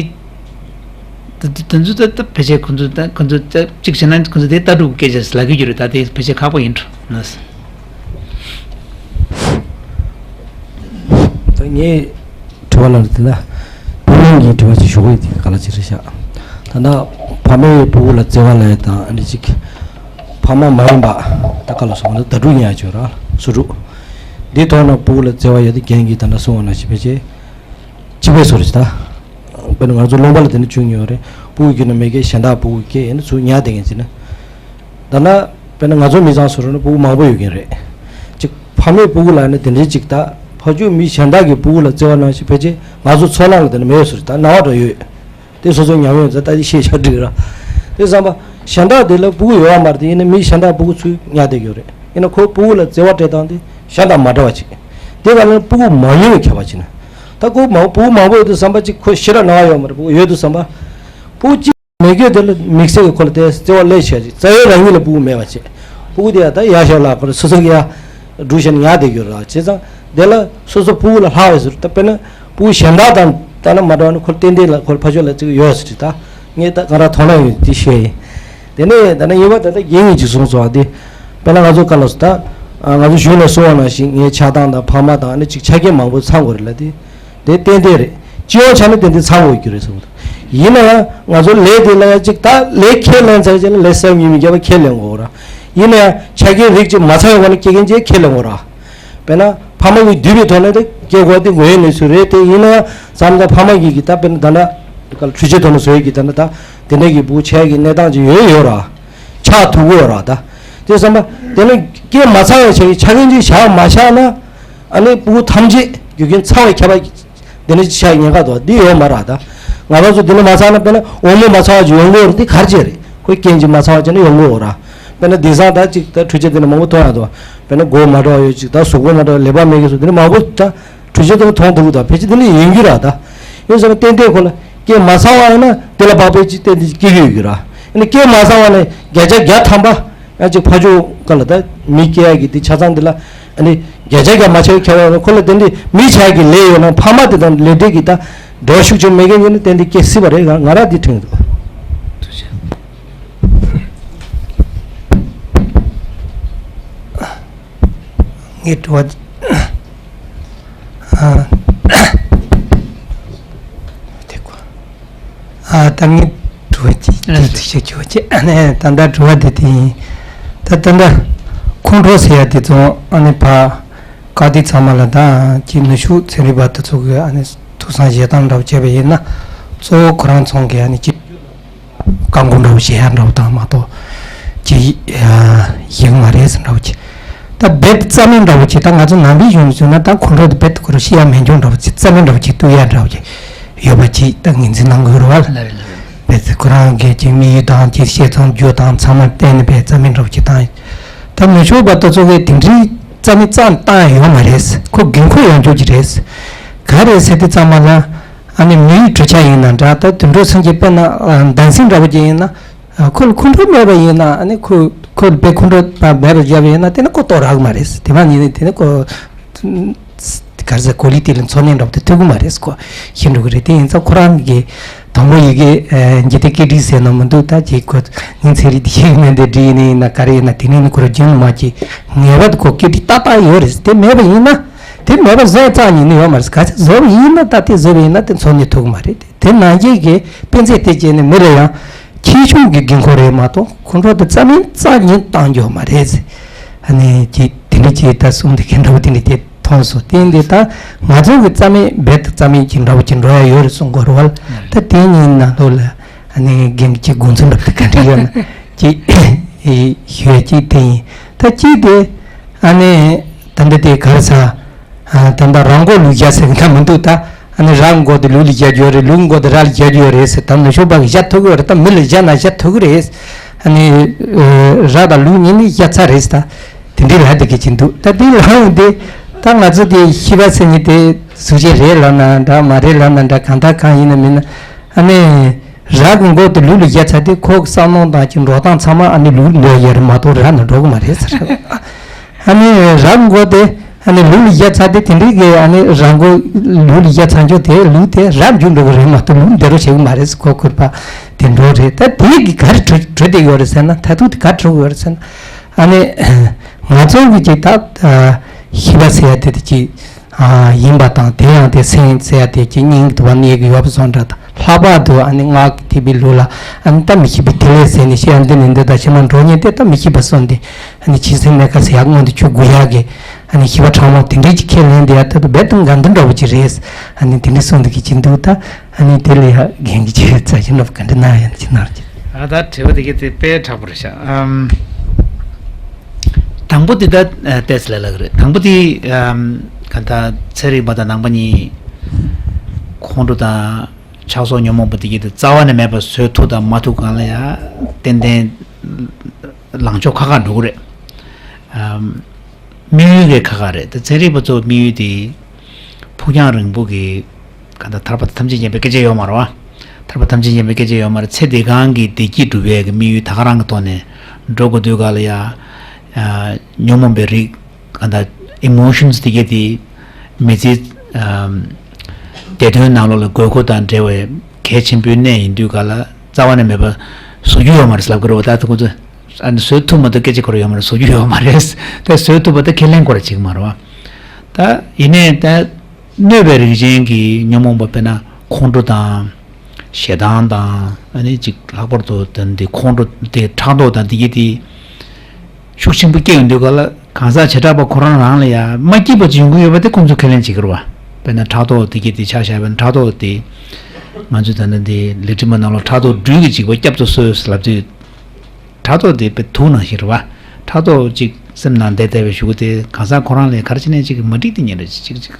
ད་དེ་དེ་ཚོ་ད་ད་ཕལ་ཆེར་ཁོ་ཚོ་ད་ཁོ་ཚོ་ད་གཅིག་བྱས་ན་ཁོ་ཚོ་དེ་ལྟ་གྲུབ་སྐད་ཆ་ལབ་ཀྱི་ཡོད་རེད། ད་དེ་ཕལ་ཆེར་ཁག་པོ་ཡིན་འགྲོ་ན། ད་ངས་དྲི་བ་ལ་དེ་ལ་དཔེ་མིང་གི་དྲི་བ་ཅིག་ཞུ་གི་ཡོད། དེ་ག་ལ་ཅིག་རེད་ཤག་ད་ལྟ་ཕ་མས་སྤུ་གུ་ལ་བརྩེ་བ་ལབ་ཡ་དང་། ཨ་ནི་ཅིག་ཕ་མ་མ་ཡིན་པ་ད་ག་ལ་སོང་ན་ད་ཕྲུག་ཡིན་ཡ་ཅིག་ཡོད་ར། སོ་ཕྲུག་འདི་ཐོག་ན་སྤུ་གུ་ལ་བརྩེ་བ་ཡོད་དེ། རྒན་གྱིས་ད་ལྟ་གསུངས་པ་ནང་བཞིན་ཕལ་ཆེར་གཅིག་པའི་བཟོ་རེད་ད། དཔེར་ན་ང་ཚོ་ལུང་པ་ལ་དེ་འདྲ་བྱུང་མྱོང་རེད། སྤུ་གུ་རྒྱུད་ན་མེད་མཁན་གཞན་དག་སྤུ་གུ་སྐྱེས་ཡིན་ན་ཚུར་ཉར་བསྡད་མཁན་ཅིག་ན། ད་ལྟ་དཔེར་ན་ང་ཚོ་མི་ཚང་བཟོ་རུང་ན་སྤུ་གུ་མང་པོ་ཡོད་མཁན་རེད། ཅིག་ཕ་མས་སྤུ་གུ་ལ་ནི་དེ་འདྲའི་ཅིག་ད་ཕ་ཕྱུགས་མི་གཞན་དག་གི་སྤུ་གུ་ལ་བརྩེ་བ་ནང་བཞིན་ཕལ་ཆེར་ང་ཚོ་ཚོར་སྣང་ལ་དེ་འདྲ་མེད་བཟོ་རེད། ད་རྣ་བ་འདྲ་ཡོད། དེ་སོ་སོའི་ཉམས་མྱོང་ཙམ་ད་ཅིག་བཤད་བྱ་འགྲིག་ར། དེ་བསམ་པ་གཞན་དག་དེ་ལ་སྤུ་གུ་ཡོད་པ་མ་རེད་དེ། ཡིན་ན་མི་གཞན་དག་སྤུ་གུ་ཚུར་ཉར་བསྡད་ཡོད་རེད། ཡིན་ན་ཁོ་སྤུ་གུ་ལ་བརྩེ་བ་སྤྲད་སྟངས་དེ་གཞན་དང་མ་འདྲ་བ་ཅིག་དེ་ག་ལ་སྤུ་གུ་མང་ཉུང་གི་ཁྱད་པར་ཅིག་ན། ད་ཁོ་མང་སྤུ་གུ་མང་པོ་ཡོད་དུས་བསམ་པ་ཅིག་ཁོ་ཞེ་དྲག་སྣང་བ་ཡོད་མ་རེད། སྤུ་གུ་ཡོད་དུས་བསམ་པ། སྤུ་གུ་གཅིག་མེད་རྒྱུ་དེ་ལ་དམིགས་བསལ་གྱི་ཁོ་ལ་དེ་བརྩེ་བ་སླེབས་བྱས་ཅིག་རྩ་བའི་རང་ཉིད་ལ་སྤུ་གུ་མེད་པ་བྱས། སྤུ་གུ་དེ་ཡང་ད་ཡར་ཞོག་ལ་ཁོ་རང་སོ་སོ་གི་ཡ་འགྲོ་བཞིན་ཉར་བསྡད་ཡོད་ར། བྱས་ཙང་དེ་ལ་སོ་སོ་སྤུ་གུ་ལ་ལྷག་པའི་ཟུར། ད་དཔེར་ན་སྤུ་གུ་གཞན་དག་དང་ད་ན་མ་འདྲ་བ་ནི་ཁོ་ཏན་ཏན་ལ་ཁོ་ཕར་ཕྱོགས་ལ་ཅིག་ཡོད་ཟེར་ད། ངས་ད་ག་ར་མཐོང་སྣང་ཡོད་དེ་བཤད་ཡིན། དེ་ནས་ད་ནི་ངེས་པར་ད་ལྟ་རྒན་གྱིས་ཅིག་གསུངས་སོང་བ་དེ། དཔེར་ན་ང་ཚོ་ག་ལ་སོ་ད། ང་ཚོ་གཞུང་ནས་གསུངས་པ་ནང་བཞིན་ངའི་ཆགས་སྟངས་དང་ཕ་མ་དང་ཨ་ནི་ཅིག་ཆ་རྐྱེན་མང་པོ་ཚང་དགོས་རེད་ལ་དེ། དེ་ཏན་ཏན་རེད། སྤྱི་ཡོངས་ཆ་ནས་ཏན་ཏན་ཚང་དགོས་རྒྱུ་རེད་གསུངས་འདུག་ཡིན་ན་ཡང་ང་ཚོ་ལས་དེ་ལ་ཡང་ཅིག་ད་ལས་ཁས་ལེན་ཚར་རྗེས་ལ་ལས་གསར་ཉིན་མི་རྒྱབ་པ་ཁས་ལེན་དགོས་ར། ཡིན་ན་ཡང་ཆ་རྐྱེན་རིགས་ཅིག་མ་ཚང་བའི་སྒོ་ནས་སྐྱེ་མཁན་ཅིག་ཁས་ལེན་དགོས་ར། དཔེར་ན་ཕ་མ་གིས་བསྡུས་པའི་ཐོག་ནས་ད་སྐྱེ་དགོས་དེ་དངོས་ཡོད་གནས་ཚུལ་རེད་དེ། ཡིན་ན་ཡང་བསམ་ད་ཕ་མ་གིས་གིས་ད་དཔེར་ན་ད་ལྟ་ག་ལ་འཕྲུལ་ཆས་ཐོག་ནས་བཟོ་ཡས་ཀྱི་ད་ལྟ་ད་དེ་འདྲ་གི་སྤུ་གུ་ཆགས་ཀྱི་གནས་སྟངས་ཅིག་ཡོད་ཡོད་ར། ཆགས་ཐུབ་ཀྱི་ཡོད་ར་ད། དེ་བསམ་པ་དེ་ནི་སྐྱེས་མ་ཚར་བའི་ཆ་གི་ཆ་རྐྱེན་ཅིག་བཞག་མ་བཞག་ན། ཨ་ནི་སྤུ་གུ་ཐམས་ཅད་རྒྱུ་རྐྱེན་ཚང་བའི་ཁྱད་པར་དེ་འདྲ་ཅིག་ཆགས་ཉེན་ཁ་འདུག་འདི་ཡོད་མ་ར་ད། ང་རང་ཚོ་དེ་འདྲ་མ་ཚང་ན་དཔེར་ན་འོ་མ་མ་ཚང་བ་ཅིག་ཡོང་གི་ཡོད་རེད། དེ་ག་རེ་བྱས་རེད། ཁོའི་རྐྱེན་ཅིག་མ་ཚང་བ་བྱས་ན་ཡོང་གི་ཡོད་ར། དཔེར་ན་དེང་སང་ད་ཅིག་ད་འཕྲུལ་ཆས་དེ་འདྲ་མང་པོ་མཐོང་ཡ་འདུག་དཔེར་ན་མགོ་མ་འདྲ་བ་ཡོད་ཅིག་ད་གཟུགས་པོ་མ་འདྲ་བ་ཀླད་པ་མེད་མཁན་སོགས་དེ་འདྲ་མང་པོ་ད། འཕྲུལ་ཆས་དང་མཐོང་ཐུབ་ཀྱི་འདུག་ཕལ་ཆེར་དེ་ནི་ཡིན་རྒྱུ་ར་ད། ཡིན་ཙང་ཏན་ཏན་ཁོ་ལ་སྐྱེས་མ་ཚར་བ་ཡིན་ན་དེ་ལ་བབས་པའི་ཅིག་ཏན་ཏན་སྐྱེ་གི་ཡོད་རྒྱུ་ར། ཨ་ནི་སྐྱེས་མ་ཚར་བ་ནས་བརྒྱ་ཆ་བརྒྱ་ཐམ་པ་ཡང་ཅིག་ཕར་ཕྱོགས་ག་ལ་ད་མི་སྐྱེ་ཡ་གི་དེ་ཆ་ཚང་དེ་ལ་ཨ་ནི་བརྒྱ་ཆ་བརྒྱ་མ་ཆགས་པའི་ཁྱད་པར་ཡོད་ན་ཁོ་ལ་ཏན་ཏན་མི་ཆགས་ཀྱི་ལས་ཡོད་ན་ཕ་མ་དེ་དང་ལས་འབྲས་ཀྱི་ད་འགྲོ་ཤུགས་ཆེ་མེད་མཁན་ཡིན་ན་ཏན་ཏན་སྐྱེ་སྲིད་པ་རེད། ང་ང་རང་འདི་དྲན་གྱི་འདུག་ངའི་དྲི་བ་འདི། ཨ། དེ་ཀོ། ཨ། ད་ངའི་དྲི་བ་ཅིག་ཨ། ཅིག་ཅིག་ཞིག་ཞུ་བ་ཅིག་ཨ་ནི་ད་ལྟ་དྲི་བ་འདི་དེ་ཡིན། ད་ད་ལྟ་ཁོང་ཁྲོ་ཟེར་ཡ་དེ་ཚོ་ཨ་ནི་ཕ། བཀའ་སྡེ་ཚང་མ་ལ་དང་ཀྱི་ནུ་ཤུགས་ཚན་རིག་པ་དེ་ཚོ་གི་ཨ་ནི་ཐུགས་བསམ་བཞེས་སྟངས་འདྲ་བོ་བྱས་པ་ཡིན་ན། གཙོ་བོ་ཁོ་རང་ཚོ་གི་ཨ་ནི་ཀྱི་བཀའ་འགུག་འདྲ་བོ་བྱེད་ཡ་འདྲ་བོ་དང་མ་གཏོགས་ཀྱི་ཡིན་མ་རེད་ཟེར་འདྲ་བོ་ཅིག་ད་རྦད་རྩ་མེད་འདྲ་བོ་ཅིག་ད་ང་ཚོ་ནང་པའི་གཞུང་ནས་བྱུང་ན་ད་ཁོང་ཁྲོ་དེ་རྦད་དེ་ཁོ་རང་ཤི་ཡ་མེད་འགྱུར་འདྲ་བོ་ཅིག་རྩ་མེད་འདྲ་བོ་ཅིག་གཏུག་ཡ་འདྲ་བོ་ཅིག་ཡོད་པ་ཅིག་ད་ངོས་འཛིན་གནང་དགོས་རེད་བ། ལ་རེད་ལ་རེད། བས་ཚེ་ཁོ་རང་གི་ཅིག་དམིགས་ཡུལ་དང་ཅིག་བཤད་སྟངས་རྒྱུ་དང་ཚང་མ་བལྟས་ནས་བས་རྩ་མེད་འདྲ་བོ་ཅིག་བཏང་ཡོད། ད་ནུ་ཤུགས་པ་དེ་ཚོ་གིས་དེ་འདྲའི་རྩ་མེད་རྩ་བཏང་ཡོད་མ་རེད། ཁོ་འགན་ཁུར་ཡོང་རྒྱུ་ཅིག་རེད། ག་རེ་ཟེར་དུས་ཙམ་པ་ལ་ཨ་ནི་མི་ཡུལ་གྲུ་ཆ་ཡིན་ན་འདྲ། ད་དུད་འགྲོ་སེམས་ཅན་དཔེར་ན་ཨ་འདམ་སེང་འདྲ་བོ་ཅིག་ཡིན་ན་ཨ་ཁོ་ལ་ཁོང་ཁྲོ་མེད་པ་ཡིན་ན་ཨ་ནི་ཁོ་ཁོ་ལ་དཔེ་ཁོང་ཁྲོ་མེད་པར་བརྒྱབ་པ་ཡིན་ན་དེ་ནི་ཁོ་ལྟོགས་རག་གི་མ་རེད། དེ་མ་ཡིན་ན་དེ་ནི་ཁོ། ག་རེ་ཟེར། གོ་ལི་དེ་ལ་འཚོ་གནས་འདྲ་པོ་དེ་ཐུབ་ཀྱི་མ་རེད་ཟེར་ཁོ་ཤེས་འགྲོ་གི་རེད། དེ་ཡིན་ཙང་ཁོ་རང་གི་དང་པོ་ཡི་གེ་ཨ་འཇིག་རྟེན་སྐད་འདྲི་ཟེར་ན་མི་འདུག་ད་ཅིག་ཁོ་ངའི་ཚན་རིག་དེ་ཤེས་ཀྱི་མེད་འདི་འདྲི་ཡིན་ན་ཡིན་ན་ག་རེ་ཡིན་ན་དེ་ནས་ནི་ཁོ་རང་རྒྱུན་མ་ཅིག་ངེས་པར་དུ་ཁོ་སྐད་འདྲི་ཏག་ཏག་ཡོད་རེད། དེ་མེད་པ་ཡིན་ན་དེ་མེད་པ་བཟོས་རྩ་ཉིད་ནི་ཡོད་མ་རེད། ག་ཚོད་བཟོས་པ་ཡིན་ན་ད་དེ་བཟོས་པ་ཡིན་ན་དེ་འཚོ་གནས་ཐུབ་ཀྱི་མ་རེད། དེ་ནང་བཞིན་གྱི་དཔེ་མཛོད་དེ་བྱས་ནས་མི་ལ་ཡང་ཁྱད་གཞུང་གི་འགན་ཁུར་རེད་མ་གཏོགས་ཁོང་ཁྲོ་དེ་རྩ་མེད་རྩ་ཉིད་བཏང་རྒྱུ་མ་རེད་ཟེར། ཨ་ནི་ཅིག་དེ་འདྲ་ཅིག་ད་གསུང་དེ་ག་འདྲ་བོ་དེ་འདྲ་དེ་མཐོང་སོང་། དེ་འདི་ད་ང་ཚོ་གི་རྩ་མེད་རྦད་དེ་རྩ་མེད་ཅིག་འདྲ་བོ་ཅིག་འགྲོ་ཡ་ཡོད་རེད་གསུང་དགོས་རེད་བ། ད་དེ་གཉིས་ནང་ལོགས་ལ་ཨ་ནི་རྒན་གྱི་དགོངས་ཚུལ་འདྲ་བོ་དེ་ག་འདྲ་ཡོད་ན་ཅིག་ཞུ་ཡ་ཅིག་དེ་ཡིན། ད་ཅིག་དེ་ཨ་ནི་ད་འདི་དེ་ག་རེ་ཟ། ཨ་ད་ལྟ་ར་མགོ་ལུག་བཞག་ཟེར་གི་ད་མི་འདུག་ད་ཨ་ནི་ར་མགོ་དེ་ལུག་ལ་བཞག་རྒྱུ་རེད། ལུག་མགོ་དེ་ར་ལ་བཞག་རྒྱུ་རེད་ཟེར། ད་ནུ་ཤུགས་པ་གིས་བཞག་ཐུབ་ཀྱི་ཡོད་རེད། ད་མི་ལ་བཞག་ན་བཞག་ཐུབ་ཀྱི་རེད། ཨ་ནི་ཨ་ར་དང་ལུག་གཉིས་ནི་བཞག་ཚར་རེད་ཟེར། ད་དེ་འདྲའི་ལབ་བསྡད་ཀྱི་ཅིག་འདུག་ད་དེ་ལབ་ཡོང་དུས་ད་ང་ཚོ་དེ་ཤེས་པ་ཟེར་མཁན་དེ་གཟུགས་ཅན་རེད་ལབ་ན་འདྲ་མ་རེད་ལབ་ན་འདྲ་གང་ལྟར་གང་ཡིན་ན་མིན་ན་ཨ་ནི་ར་གི་མགོ་དེ་ལུག་ལ་བཞག་ཚར་དུས་ཁོ་གི་བསམ་བློ་དང་ཅིག་འགྲོ་སྟངས་ཚང་མ་ཨ་ནི་ལུག་ལ་འགྲོ་ཡོད་རེད་མ་གཏོགས་ར་ནང་འགྲོ་གི་མ་རེད་ཟེར། ཨ་ནི་ར་མགོ་དེ་ཨ་ནི་ལུག་ལ་བཞག་ཚར་དུས་དེ་འདྲའི་གི་ཨ་ནི་ར་མགོ་ལུག་ལ་བཞག་ཚར་འཇོག་དེ་ལུག་དེ་ར་འཇུ་འགྲོ་གི་རེད་མ་གཏོགས་ལུག་འདི་རུ་བྱེད་གི་མ་རེད་ཟེར། ཁོ་ཁུར་པ་དེ་འགྲོ་རེད། ད་དེ་གི་ག་རེ་གྲུ་གྲུ་དེ་ཡོད་རེད་ཟེར་ན་མཐར་ཐུག་དེ་ག་རེ་གྲུ་གི་ཡོད་རེད་ཟེར་ན་ཨ་ནི་ང་ཚོ་གི་ཅིག་ད་ཤེས་པ་ཟེར་ཡ་དེ་དེ་ཅིག་ཨ་ཡིན་པ་དང་དེ་ཡང་དེ་སེམས་ཟེར་ཡ་དེ་ཅིག་སྙིང་དུ་བ་གནས་ཀྱི་ཡོད་པ་སོང་འདྲ་དང་ལྷག་པར་དུ་ཨ་ནི་སྔགས་ཀྱི་ཐེག་པའི་ལུགས་ལ་ཨ་ནི་ད་མི་ཤེས་པའི་ཐིག་ལེ་ཟེར་ནས་བཤད་ཡ་འདི་ནས་འདི་དང་ཕྱི་མ་འགྲོ་ཉེན་དེ་ད་མི་ཤེས་པ་སོང་སྟེ་ཨ་ནི་ཆེས་སེམས་གནས་སྐབས་སུ་ཡར་མངོན་དུ་གྱུར་དགོས་ཡག་གི་ཨ་ནི་ཤེས་པ་ཕྲ་མོ་དེ་འདྲའི་ཅིག་ཁས་ལེན་དེ་ཡ་ད་དུ་རྦད་དུ་འགལ་འདུ་འདྲ་བོ་ཅིག་རེད། ཨ་ནི་དེ་འདྲའི་གསུང་འདུག་གི་ཅིག་འདུག་ད་ཨ་ནི་དེ་ལ་ཡ་རྒན་གྱི་ཅིག་རྩ་ཞིབ་འདྲ་བོ་ག་འདྲ་གནང་ཡ་ཅིག་གནང་རོགས་གྱིས། ཨ་ད་དྲི་བ་དེ་གའི་དེ་དཔེ་དྲག་པོ་རེད་ཤག་ཨམ། དང་པོ་དེ་ད་ཏེས་ལ་ལགས་རེད། དང་པོ་དེ་ཨམ་ག་ད་ཚན་རིག་པ་དང་ནང་པ་གཉིས་ཁོང་ཁྲོ་དང་ཆགས་སོགས་ཉོན་མོངས་པ་དེ་གའི་དེ་རྩ་བ་ནས་མེད་པ་བཟོ་ཐུབ་དང་མ་ཐུབ་སྒང་ལ་ཡ་ཏན་ཏན་ལངས་ཕྱོགས་ཁ་ཁ་འགྲོ་གི་རེད། ཨམ། དམིགས་ཡུལ་གྱི་ཁ་ཁ་རེད། ད་ཚན་རིག་པ་ཚོ་དམིགས་ཡུལ་དེ་ཕུགས་རྒྱང་རིང་པོ་གི་ག་ད་ཐར་པ་ཐམས་ཅད་མཁྱེན་པའི་སྐད་ཆ་ཡོད་མ་རེད་བ། ཐར་པ་ཐམས་ཅད་མཁྱེན་པའི་སྐད་ཆ་ཡོད་མ་རེད། ཚེ་འདི་གང་གི་བདེ་སྐྱིད་སྒྲུབ་ཡས་ཀྱི་དམིགས་ཡུལ་ད་ག་རང་གི་ཐོག་ནས་འགྲོ་དགོས་དུས་ག་ལ་ཡ། ཨ་ཉོན་མོངས་པའི་རིགས་ག་ད་ཨི་མོ་ཤན་སི་དེ་གས་དེ་མི་ཚེ་ཨམ་བདེ་དོན་ནང་ལོགས་ལ་དགོས་མཁོ་དང་འབྲེལ་བའི་གལ་ཆེན་པོའི་གནས་ཡིན་དུས་ག་ལ་རྩ་བ་ནས་མེད་པ་བཟོ་རྒྱུ་ཡོད་མ་རེད་ལབ་ཀྱི་རེད་བ། ད་ཁོ་ཚོ། ཨ་ནི་བཟོ་ཐུབ་མ་ཐུབ་སྐད་ཆ་ཁོ་རང་ཡོད་མ་རེད། བཟོ་རྒྱུ་ཡོད་མ་རེད། ད་བཟོ་ཐུབ་པ་ད་ཁས་ལེན་ཁོ་རང་བྱེད་ཀྱི་མ་རེད་བ། ད་ཡིན་ནའི་ད་གནོད་པའི་རིགས་ཅན་གྱི་ཉོན་མོངས་པ་དཔེར་ན་ཁོང་ཁྲོ་དང་ཞེ་སྡང་དང་ཨ་ནི་ཅིག་ལྷག་པར་དུ་ད་འདི་ཁོང་ཁྲོ་དེ་ཕྲག་དོག་དང་འདི་གི་དེ་ཤུགས་ཆེན་པོ་སྐྱེ་ཡོང་དུས་ག་ལ་གང་ཟག་བྱེ་བྲག་པ་ཁོ་རང་རང་ལ་ཡ་མ་སྐྱིད་པ་ཅིག་ཡོང་གི་ཡོད་པ་དེ་ཁོང་ཚོས་ཁས་ལེན་བྱེད་ཀྱི་རེད་བ། དཔེར་ན་ཕྲག་དོག་འདི་གི་དེ་ཆ་བཞག་པ་ན་ཕྲག་དོག་དེ་ང་ཚོས་ད་ནི་འདི་ལི་ཁྲི་མ་ནང་ལ་ཕྲག་དོག་སྦྲུལ་གྱི་འཇིགས་པ་བསྐྱབ་ཏུ་གསོལ་ལབ་དུས། ཕྲག་དོག་དེ་དཔེ་དུག་ནང་བཞིན་རེད་བ། ཕྲག་དོག་ཅིག་སེམས་ནང་བསྡད་བསྡད་པའི་གཞུག་གུ་དེ་གང་ཟག་ཁོ་རང་ལ་ག་རེ་བྱས་ནས་ཅིག་མ་འགྲིག་དེ་ཉིན་རེ་ཅིག་ཅིག་ཅིག་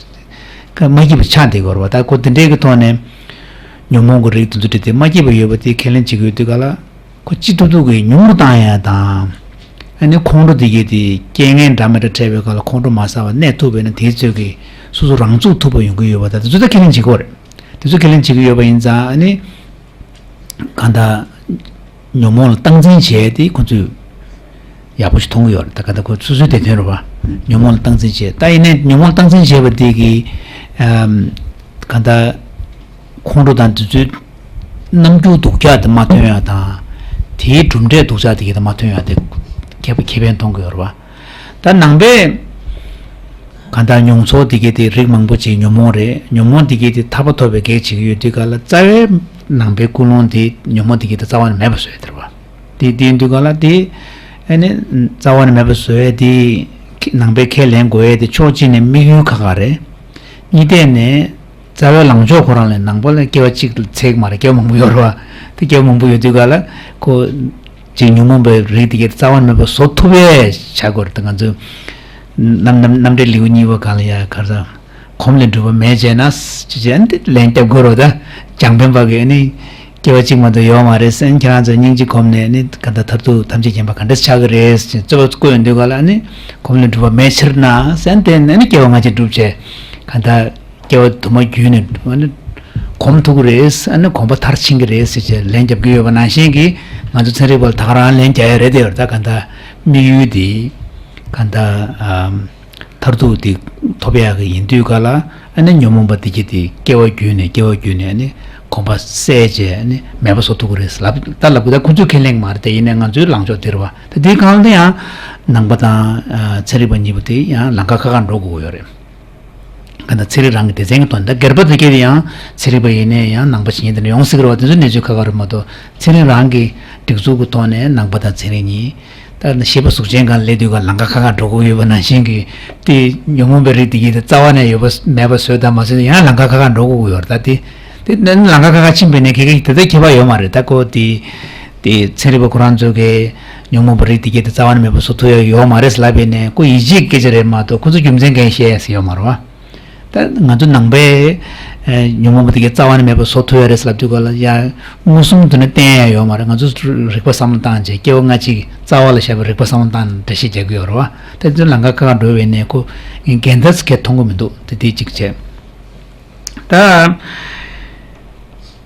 མ་སྐྱིད་པ་ཆགས་བསྡད་ཀྱི་ཡོད་རེད་བ། ད་ཁོ་དེ་འདྲའི་གི་ཐོག་ནས་ཉོན་མོངས་ཀྱི་རིགས་དེ་ཚོ་འདྲ་དེ་མ་སྐྱིད་པ་ཡོད་པ་དེ་ཁས་ལེན་བྱེད་ཀྱི་ཡོད་དུས་ག་ལ་ཁོ་ཅི་ཐུབ་ཐུབ་ཀྱིས་ཉུང་རུ་བཏང་ཡ་དང་། ཨ་ནི་ཁོང་ཁྲོ་དེ་གས་དེ་རྐྱེན་ངན་འདྲ་མི་འདྲ་འཕྲད་པའི་སྐབས་ལ་ཁོང་ཁྲོ་མ་ཟ་བར་གནས་ཐུབ་པས་ན་དེའི་ཚོད་ཀྱིས་སོ་སོ་རང་ཚུགས་ཐུབ་པ་ཡོང་གི་ཡོད་པ་དང་དེ་ཚོ་ད་ཁས་ལེན་བྱེད་ཀྱི་ཡོད་རེད། དེ་ཚོ་ཁས་ལེན་བྱེད་ཀྱི་ཡོད་པ་ཡིན་ཙང་ཨ་ནི། གང་ལྟར་ཉོན་མོངས་ལ་སྟངས་འཛིན་བྱས་ཏེ་ཁོ་ཚོས་ཡག་པོ་ཞིག་མཐོང་གི་ཡོད་རེད། ད་གང་ལྟར་ཁོ་སོ་སོའི་བདེ་དོན་རེད་བ། ཉོན་མོངས་ལ་སྟངས་འཛིན་བྱས། ད་ཡིན་ནའི་ཉོན་མོངས་སྟངས་འཛིན་བྱས་པ་དེ་གིས་ཨམ། གང་ལྟར་ཁོང་ཁྲོ་དང་དེ་ཚོའི་རྣམ་འགྱུར་སྡུག་ཅག་དེ་མ་ཐོན་ཡ་དང་། དེའི་གྲུབ་འབྲས་སྡུག་ཅག་དེ་གིས་དེ་མ་ཐོན་ཡ་དེ་ཁྱད་པར་ཁེ་ཕན་མཐོང་གི་ཡོད་རེད་བ། ད་ནང་པའི་གང་ལྟར་མྱོང་ཚོར་དེ་གའི་དེ་རིགས་མང་པོ་ཅིག་ཉོན་མོངས་རེད། ཉོན་མོངས་དེ་གའི་དེ་ཐར་པ་ཐོབ་པའི་གེགས་བྱེད་ཀྱི་ཡོད་དུས་ག་ལ་རྩ་བའི་ནང་པའི་ཀུན་སློང་དེ་ཉོན་མོངས་དེ་གའི་དེ་རྩ་བ་ནས་མེད་པ་བཟོ་ཡ་དེ་རེད་བ། དེ་དེ་ཡིན་དུས་ག་ལ་དེ་ཨ་ནི་རྩ་བ་ནས་མེད་པ་བཟོ་ཡ་དེ་ ནང་པའི་ཁས་ལེན་དགོས་ཡས་དེ་ཕྱོགས་གཅིག་ནས་དམིགས་ཡུལ་ཁག་ཁག་རེད། གཉིས་ཐད་ནས་རྩ་བའི་ལངས་ཕྱོགས་ཁོ་རང་ལ་ནང་པ་ལ་སྐྱེ་བ་གཅིག་ལ་ཚད་མ་རེད། སྐྱེ་བ་མང་པོ་ཡོད་རེད་བ། དེ་སྐྱེ་བ་མང་པོ་ཡོད་དུས་ག་ལ་ཁོ་གཅིག་ཉོན་མོངས་པའི་རིགས་དེ་གའི་རྩ་བ་ནས་མེད་པ་བཟོ་ཐུབ་ཡས་བྱ་དགོས་རེད། ད་ང་ཚོས་རྣམ་རྣམ་རྣམ་འགྲེལ་ལེའུ་གཉིས་པ་སྒང་ལ་ཡ་ག་རེ་ཟ། གོམས་ལས་གྲུབ་པ་མེད་ཅེ་ན། ཅེས་ཅེས་ཨ་ནི་ལན་རྒྱབ་དགོས་རེད་བ། ད་རྒྱང་འཕེན་པ་གིས་ཨ་ནི། སྐྱེ་བ་གཅིག་མ་གཏོགས་ཡོད་མ་རེད་ཟེར། ཁྱེད་རང་ཚོ་སྙིང་རྗེ་སྒོམ་ནས་ནི་ག་འདྲ་མཐར་ཐུག་ཐམས་ཅད་མཁྱེན་པ་ག་འདྲ་ཆགས་ཀྱི་རེད་ཟེར་རྩོད་པ་བཀོད་ཡོང་དུས་ག་ལ་ནི་གོམས་ལས་གྲུབ་པ་མེད་ཕྱིར་ན་ཟེར། དེ་ནས་ནི་སྐྱེ་བ་སྔ་ཕྱི་སྒྲུབ་བྱས་ག་འདྲ་སྐྱེ་བ་དུ་མ་བརྒྱུད་ནས་ནི་གོམས་ཐུབ་ཀྱི་རེད། ཨ་ནི་གོམས་པ་མཐར་ཕྱིན་གྱི་རེད་ཟེར་བྱས་ལན་རྒྱབ་ཀྱི་ཡོད་པ་ནང་བཞིན་གྱི་ང་ཚོ་ཚན་རིག་པ་ལ་ད་ག་རང་ལན་རྒྱག་ཡ་རེད། དེ་ཡོད་ད་ག་འདྲ་དམིགས་ཡུལ་དེ་ག་འདྲ་ཨམ། མཐར་ཐུག་དེ་ཐོབ་ཡག་གི་ཡིན་དུས་ག་ལ་ཨ་ནི་ཉོན་མོངས་པ་དེ་གྱིས་དེ་སྐྱེ་བ་བརྒྱུད་ནས་སྐྱེ་བ་བརྒྱུད་ནས་ཨ་ནི་གོམས་པ་བསལ་བྱས་ཨ་ནི་མེད་པ་བཟོ་ཐུབ་ཀྱི་རེད་ལབ། ད་ལབ་གི་ད་ཁོ་ཚོས་ཁས་ལེན་གྱི་མ་རེད། དེ་ཡིན་ནའི་ང་ཚོའི་ལངས་ཕྱོགས་དེ་རེད་བ། ད་དེའི་སྒང་ལ་ཡང་ནང་པ་དང་ཨ་ཚན་རིག་པ་གཉིས་པོ་དེ་ཡང་ལམ་ཁ་ཁ་ཁ་འགྲོ་དགོས་ཀྱི་ཡོད་རེད། ག་འདྲ་ཚན་རིག་རང་གི་སྡེ་ཚན་གྱི་ཐོག་ནས་ད་སྒེར་པ་དེ་གྱིས་ཡང་ཚན་རིག་པ་ཡིན་ནའི་ཡང་ནང་པ་ཞིག་ཡིན་དེ་འདྲ་ཡོང་སྲིད་ཀྱི་རེད་བ། དེ་ཚོའི་གནས་ཚུལ་ཁ་ཁ་རེད་མ་གཏོགས་ཚན་རིག་རང་གི་སྒྲིག་འཛུགས་ཀྱི་ཐོག་ནས་ནང་པ་དང་ཚན་རིག་གཉིས། ད་ཤེས་པ་གཟུགས་ཅན་སྒང་སླེབས་དུས་ག་ལམ་ཁ་ཁ་ཁ་འགྲོ་གི་ཡོད་པ་ནང་བཞིན་གྱི་དེ་ཉོན་མོངས་པའི་རིགས་དེ་གྱིས་དེ་རྩ་བ་ནས་ཡོད་པ་མེད་པ་བཟོས་དང་མ་བཟོས་ཡང་ལམ་ཁ་ཁ་ཁ་འགྲོ་གི་ཡོད་རེད། ད་དེ་དེ་ནི་ལམ་ཁ་ཁ་ཁ་ཕྱིན་པས་ནས་ཁེ་ཁེ་དེ་ལྟར་ཁྱད་པར་ཡོད་མ་རེད། ད་ཁོ་དེ་དེ་ཚན་རིག་པ་ཁོ་རང་ཚོ་གིས་ཉོན་མོངས་པའི་རིགས་དེ་གྱིས་དེ་རྩ་བ་ནས་མེད་པ་བཟོ་ཐུབ་ཡ་ཡོད་མ་རེད་ལབ་པས་ནས་ཁོ་ཡིད་ཆེས་སྐད་ཆ་རེད་མ་གཏོགས་ཁོ་ཚོ་རྒྱུ་མཚན་གང་བཤད་ཡ་ཡོད་མ་རེད་བ། ད་ང་ཚོ་ནང་པའི་ཨེ་ཉོན་མོངས་པ་དེ་གའི་རྩ་བ་ནས་མེད་པ་བཟོ་ཐུབ་ཡ་རེད་ལབ་དུས་ག་ལ་ཡ་མངོན་སུམ་དུ་ནི་བསྟན་ཡ་ཡོད་མ་རེད། ང་ཚོ་རིག་པ་བསམ་བློ་བཏང་བྱས་སྐྱེ་བ་སྔ་ཕྱི་རྩ་བ་ལ་བཞག་པའི་རིག་པ་བསམ་བློ་བཏང་ནས་འགྲེལ་བཤད་རྒྱག་གི་ཡོད་རེད་བ། དེ་ཚོ་ལམ་ཁ་ཁ་ཁ་འགྲོ་བའི་ནས་ཁོ་འགལ་ཟླ་ཟེར་མཁན་མཐོང་གི་མི་འདུག་དེ་དེ་གཅིག་བྱས། ད་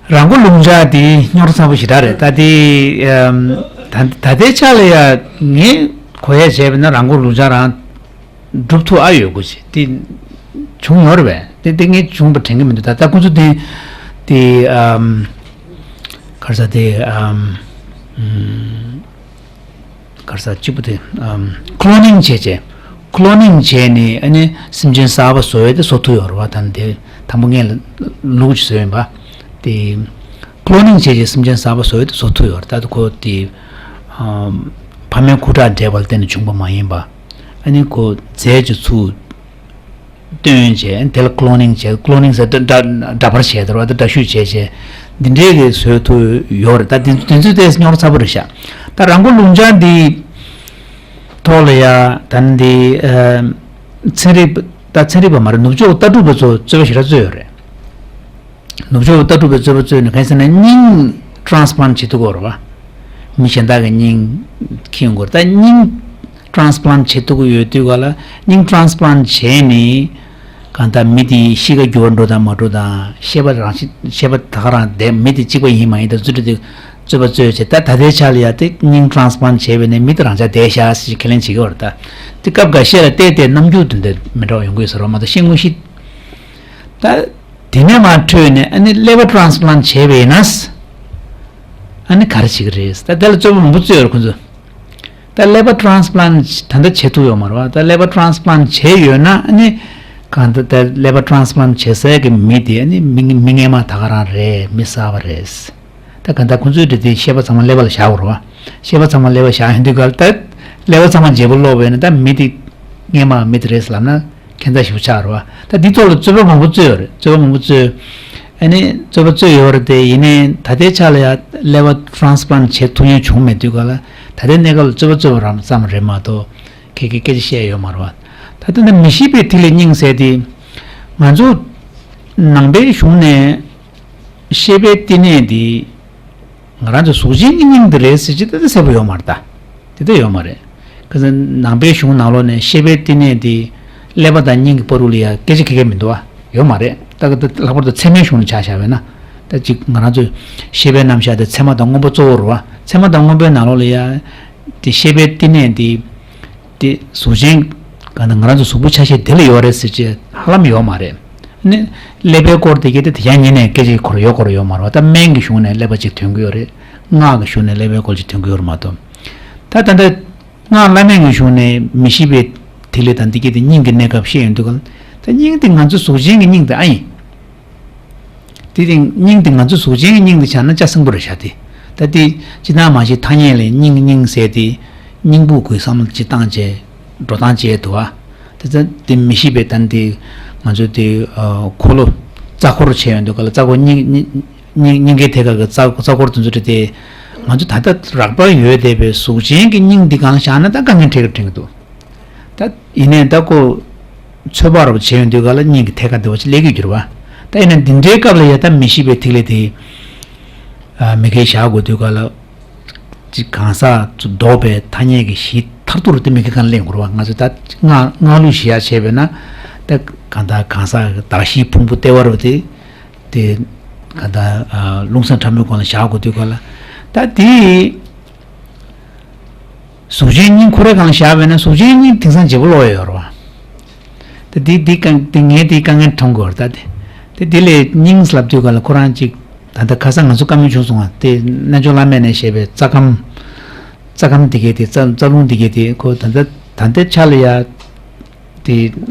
རང་མགོ་རླུང་ལྕགས་དེ་རྙོག་དྲ་ཚ་པོ་ཞེ་དྲག་རེད། ད་དེ་ཨམ་ད་ད་ལྟའི་ཆ་ལ་ཡ་ངས་གོ་ཡ་བྱས་པ་ན་རང་མགོ་རླུང་ལྕགས་རང་སྒྲུབ་ཐུབ་ཨ་ཡོད་དགོས་ཞེས་དེ་བྱུང་ཡོད་རེད་པས། དེ་དེ་ངས་བྱུང་བ་དྲན་གི་མི་འདུག་ད་ལྟ་ཁོ་ཚོ་དེ་དེ་ཨམ་ག་རེ་ཟ་དེ་ཨམ་ག་རེ་ཟ་གཅིག་པུ་དེ་ཨམ་ཁོ་ལོ་ནིང་བྱས་བྱས་ཁོ་ལོ་ནིང་བྱས་ནས་ཨ་ནི་སེམས་ཅན་གསར་པ་བཟོ་ཡས་དེ་བཟོ་ཐུབ་ཡོད་རེད་པ། ད་དེ་དང་པོ་ངས་ལུག་ཅིག་བཟོས་ཡིན་པ། དེ་ཁོ་ལོ་ནིང་བྱས་བྱས་སེམས་ཅན་གསར་པ་བཟོ་ཡས་དེ་བཟོ་ཐུབ་ཡོད་རེད། ད་དེ་ཁོ་དེ་ཨམ་ཕ་མའི་ཁུ་ཁྲག་འདྲེས་པ་ལ་བརྟེན་ནས་བྱུང་བ་མ་ཡིན་པ། ཨ་ནི་ཁོ་རྫས་ཀྱི་ཚུལ་བཏོན་བྱས་དེ་ལ་ཀློ་ནིང་བྱས། ཀློ་ནིང་ཟེར་དུས་འདྲ་འདྲ་པར་བྱས་དོར་བ་དང་འདྲ་བཤུས་བྱས་བྱས་འདི་འདྲའི་གི་བཟོས་ཐུབ་ཡོད་རེད། ད་དེ་དེ་ཚོའི་ཐད་རྙོག་དྲ་ཚ་པོ་རེད་ཤག་ད་རང་མགོ་རླུང་ལྕགས་འདི་ཐོག་ལ་ཡ་ད་འདི་ཚན་རིག་ད་ཚན་རིག་པ་མ་རེད། ནུབ་ཕྱོགས་ལྟ་གྲུབ་པ་ཚོ་རྩོད་པ་ཞེ་དྲག་རྩོད་ཡོད་རེད། ནུབ་ཕྱོགས་ལྟ་གྲུབ་པའི་རྩོད་པ་རྩོད་ནས་གང་ཟེར་ན་སྙིང་ཊ་རན་སི་པ་ལན་ཊི་བྱེད་ཐུབ་ཀྱི་ཡོད་རེད་བ། མི་གཞན་དག་གི་སྙིང་འཁྱེར་ཡོང་གི་ཡོད་རེད། ད་སྙིང་ཊ་རན་སི་པ་ལན་ཊི་བྱེད་ཐུབ་ཀྱི་ཡོད་དུས་ག་ལ་སྙིང་ཊ་རན་སི་པ་ལན་ཊི་བྱས་ནས་གང་ལྟར་མི་དེ་གཤིས་ཀ་འགྱུར་བ་འགྲོ་དང་མ་འགྲོ་དང་ཤེས་པ་རང་ཤེས་ཤེས་པ་ད་ག་རང་བསྡད་མི་དེ་གཅིག་པ་ཡིན་མ་ཡིན་དང་ཚུལ་ཁྲིམས་དེ་རྩོད་པ་རྩོད་བྱས་ད་ད་ལྟའི་ཆ་ལ་ཡ་དེ་སྙིང་ཊ་རན་སི་པ་ལན་ཊི་བྱས་པས་ནས་མི་དེ་རང་ཅག་བསྡད་ཤག་ཟེར་ཁས་ལེན་བྱེད་ཀྱི་ཡོད་རེད། ད་དེ་སྐབས་འགའ་ཤས་ལ་བལྟས་བལྟས་རྣམ་འགྱུར་དེ་འདྲ་མི་འདྲ་བ་ཡོང་གི་ཡོད་ས་རེད་བ། མ་གཏོགས་ཤེས་ངོ་ཤེས། ད། དེ་ནས་མར་འཕྲོས་ནས་ཨ་ནི་ཀླད་པ་ཊ་རན་སི་པ་ལན་ཊི་བྱས་པ་ཡིན་ན། ཨ་ནི་ག་རེ་བྱེད་ཀྱི་རེད། ད་དེ་ལ་རྩོད་པ་མང་པོ་རྩོད་ཡོད་རེད་ཁོ་ཚོས། ད་ཀླད་པ་ཊ་རན་སི་པ་ལན་ཊི་ད་ལྟ་བྱེད་ཐུབ་ཡོད་མ་རེད་བ། ད་ཀླད་པ་ཊ་རན་སི་པ་ལན་ཊི་བྱས་ཡོད་ན་ཨ་ནི། གང་ལྟར་ད་ཀླད་པ་ཊ་རན་སི་པ་ལན་ཊི་བྱེད་སའི་གི་མི་དེ་ཨ་ནི་མི་མི་སྔན་མ་ད་ག་རང་རེད། མི་གསར་པ་རེད། ད་གང་ལྟར་ཁོ་ཚོའི་འདྲ་དེ་ཤེས་པ་ཚང་མ་ཀླད་པ་ལ་བཞག་དགོས་རེད་བ། ཤེས་པ་ཚང་མ་ཀླད་པ་བཞག་ཡོང་དུས་ག་ལ་ད་ཀླད་པ་ཚང་མ་བརྗེ་པོ་སློག་པས་ན་ད་མི་དེ་སྔན་མ་མི་དེ་རེད་ལབ་ན། ཁྱད་མཚར་ཞིག་ཆགས་རེད་བ། ད་འདི་ཐོག་ལ་རྩོད་པ་མང་པོ་རྩོད་ཡོད་རེད། རྩོད་པ་མང་པོ་རྩོད། ཨ་ནི་རྩོད་པ་རྩོད་ཡོད་རེད་དེ་ཡིན་ནའི་ད་ལྟའི་ཆ་ལ་ཡ་ཀླད་པ་ཊ་རན་སི་པ་ལན་ཊི་བྱེད་ཐུབ་མཁན་བྱུང་མེད་དུས་ག་ལ་ད་ལྟའི་གནས་སྐབས་ལ་རྩོད་པ་རྩོད་པ་རང་ཙམ་རེད་མ་གཏོགས་ཁྱེད་ཀྱིས་སྐད་ཆ་བཤད་ཡོད་མ་རེད་བ། ད་ལྟ་ནི་མི་ཤེས་པའི་ཐིག་ལེ་སྙིང་ཟེར་དེ་ང་ཚོ་ནང་པའི་གཞུང་ནས་ཤེས་པའི་བསྟི་གནས་དེ། ང་རང་ཚོ་གཟུགས་ཅན་གྱི་སྙིང་འདི་རེད་ཟེར་གྱི་ད་ལྟ་གསལ་པོ་ཡོད་མ་རེད་ད། དེ་ལྟ་ཡོད་མ་རེད། ཁ་སང་ནང་པའི་གཞུང་ནང་ལོགས་ནས་ཤེས་པའི་བསྟི་གནས་འདི་ཀླད་པ་དང་སྙིང་གི་བར་དུ་ལ་ཡ་སྐད་ཆ་ཁ་ཁ་མི་འདུག་ཨ། ཡོད་མ་རེད། ད་ད་ལྷག་པར་དུ་ཚད་མའི་གཞུང་ནས་ཆ་བཞག་པས་ན། ད་ཅིག་ང་རང་ཚོའི་ཤེས་པའི་རྣམ་གཞག་དེ་ཚད་མ་དང་དངོས་པོ་གཙོ་བོ་རེད་བ། ཚད་མ་དང་དངོས་པོའི་ནང་ལོགས་ལ་ཡ། དེ་ཤེས་པའི་བསྟི་གནས་འདི། དེ་གཟུགས་ཅན་གང་ལྟར་ང་རང་ཚོ་གཟུགས་པོ་ཆ་ཤས་དེ་ལ་ཡོད་རེད་ཟེར་ཅེས་ཧ་ལམ་ཡོད་མ་རེད། ནི་ཀླད་པའི་སྐོར་དེ་གའི་དེ་དེ་ཡང་ཉིན་ནས་སྐད་ཆ་འཁོར་ཡོད་འཁོར་ཡོད་མ་རེད་བ། ད་སྨན་གྱི་གཞུང་ནས་ཀླད་པ་ཅིག་ཐོན་གྱི་ཡོད་རེད། སྔགས་ཀྱི་གཞུང་ནས་ཀླད་པའི་སྐོར་ཅིག་ཐོན་གྱི་ཡོད་རེད་མ་གཏོགས། ད་ད་ལྟ་སྔགས་བླ་མེད་ཀྱི་གཞུང་ནས་མི་ཤེས་པའི་ཐིག་ལེ་དང་འདི་གའི་དེ་སྙིང་གི་གནས་སྐབས་བཤད་ཡོང་དུས་ག་ལ་ད་སྙིང་དེ་ང་ཚོ་གཟུགས་ཅན་གྱི་སྙིང་དེ་ཨ་ཡིན། དེ་རིང་སྙིང་དེ་ང་ཚོ་གཟུགས་ཅན་གྱི་སྙིང་དེ་ཆགས་ན་ལྕགས་སྲིན་པོ་རེད་ཤག་དེ། ད་དེ་སྤྱིར་བཏང་མ་གཞི་ཐ་སྙད་ལས་སྙིང་སྙིང་ཟེར་དེ་སྙིང་པོ་དགོས་བསམ་བློ་ཅིག་བཏང་བྱས་ འགྲོ་སྟངས་བྱས་འདུག་བ། དེ་ཚོ་དེ་མི་ཤེས་པའི་ད་དེ་ང་ཚོ་དེ་ཨ་འཁོར་ལོ་རྩ་འཁོར་བྱས་ཡོང་དུས་ག་ལ་རྩ་འཁོར་སྙིང་སྙིང་སྙིང་གའི་ཐད་ཀ་གི་རྩ་རྩ་འཁོར་དེ་ཚོ་དེ་ང་ཚོ་ད་ལྟ་རགས་པ་ཡོད་བསྡད་པའི་གཟུགས་ཅན་གྱི་སྙིང་འདི་སྒང་བཞག་ན་ད་དཀའ་ངལ་འཕྲད་ཀྱི་འཕྲད་ཀྱི་འདུག་ད་ཡིན་ནའི་ད་ཁོ་ཚོད་དཔག་རོབ་བྱས་ཡོང་དུས་ག་ལ་སྙིང་གི་ཐད་ཀ་དེ་བ་ཅིག་སླེབས་ཀྱི་འགྱུར་བ། ད་ཡིན་ན་འདི་འདྲའི་སྐབས་ལ་ཡ་ད་མི་ཤེས་པའི་ཐིག་ལེ་དེ་ཨ་མི་ཁའི་བཞག་དགོས་དུས་ག་ལ། ཅིག་གང་ཟག་ཚོ་ལྡོག་པའི་ཐ་སྙད་ཀྱི་གཞི་མཐར་ཐུག་རུ་དེ་མི་ཁའི་སྒང་ལ་གླེང་དགོས་རེད་བ། ང་ཚོ་ད་སྔགས་སྔགས་ལུགས་གཞི་བཞག་བྱས་པས་ན་ད་གང་ལྟར་གང་ཟག་གི་གདགས་གཞིའི་ཕུང་པོ་ལྟེ་བ་རུ་དེ་དེ་གང་ལྟར་ཨ་རླུང་སེམས་ཕྲ་མོའི་སྒང་ལ་བཞག་དགོས་དུས་ག་ལ། ད་དེ་གཟུགས་ཅན་སྙིང་ཁོ་རའི་སྒང་ལ་བཞག་པས་ན་གཟུགས་ཅན་སྙིང་དེང་སང་བརྗེ་པོ་ལོག་ཡོད་རེད་བ། ད་འདི་འདི་དཀའ་འདི་ངས་འདི་དཀའ་ངལ་མཐོང་གི་ཡོད་རེད། ད་དེ་དེ་འདི་ལས་སྙིང་ལབ་དུས་ག་ལ་ཁོ་རང་ཅིག་ད་ལྟ་ཁ་སང་ང་ཚོ་བཀའ་མོལ་བྱུང་སོང་བ། དེ་རྣལ་འབྱོར་བླ་མེད་ནས་བཤད་པའི་རྩ་ཁམས། རྩ་ཁམས་འདི་གས་དེ་རྩ་རྩ་རླུང་འདི་གས་དེ་ཁོ་ད་ལྟ་ད་ལྟའི་ཆ་ལ་ཡ་དེ་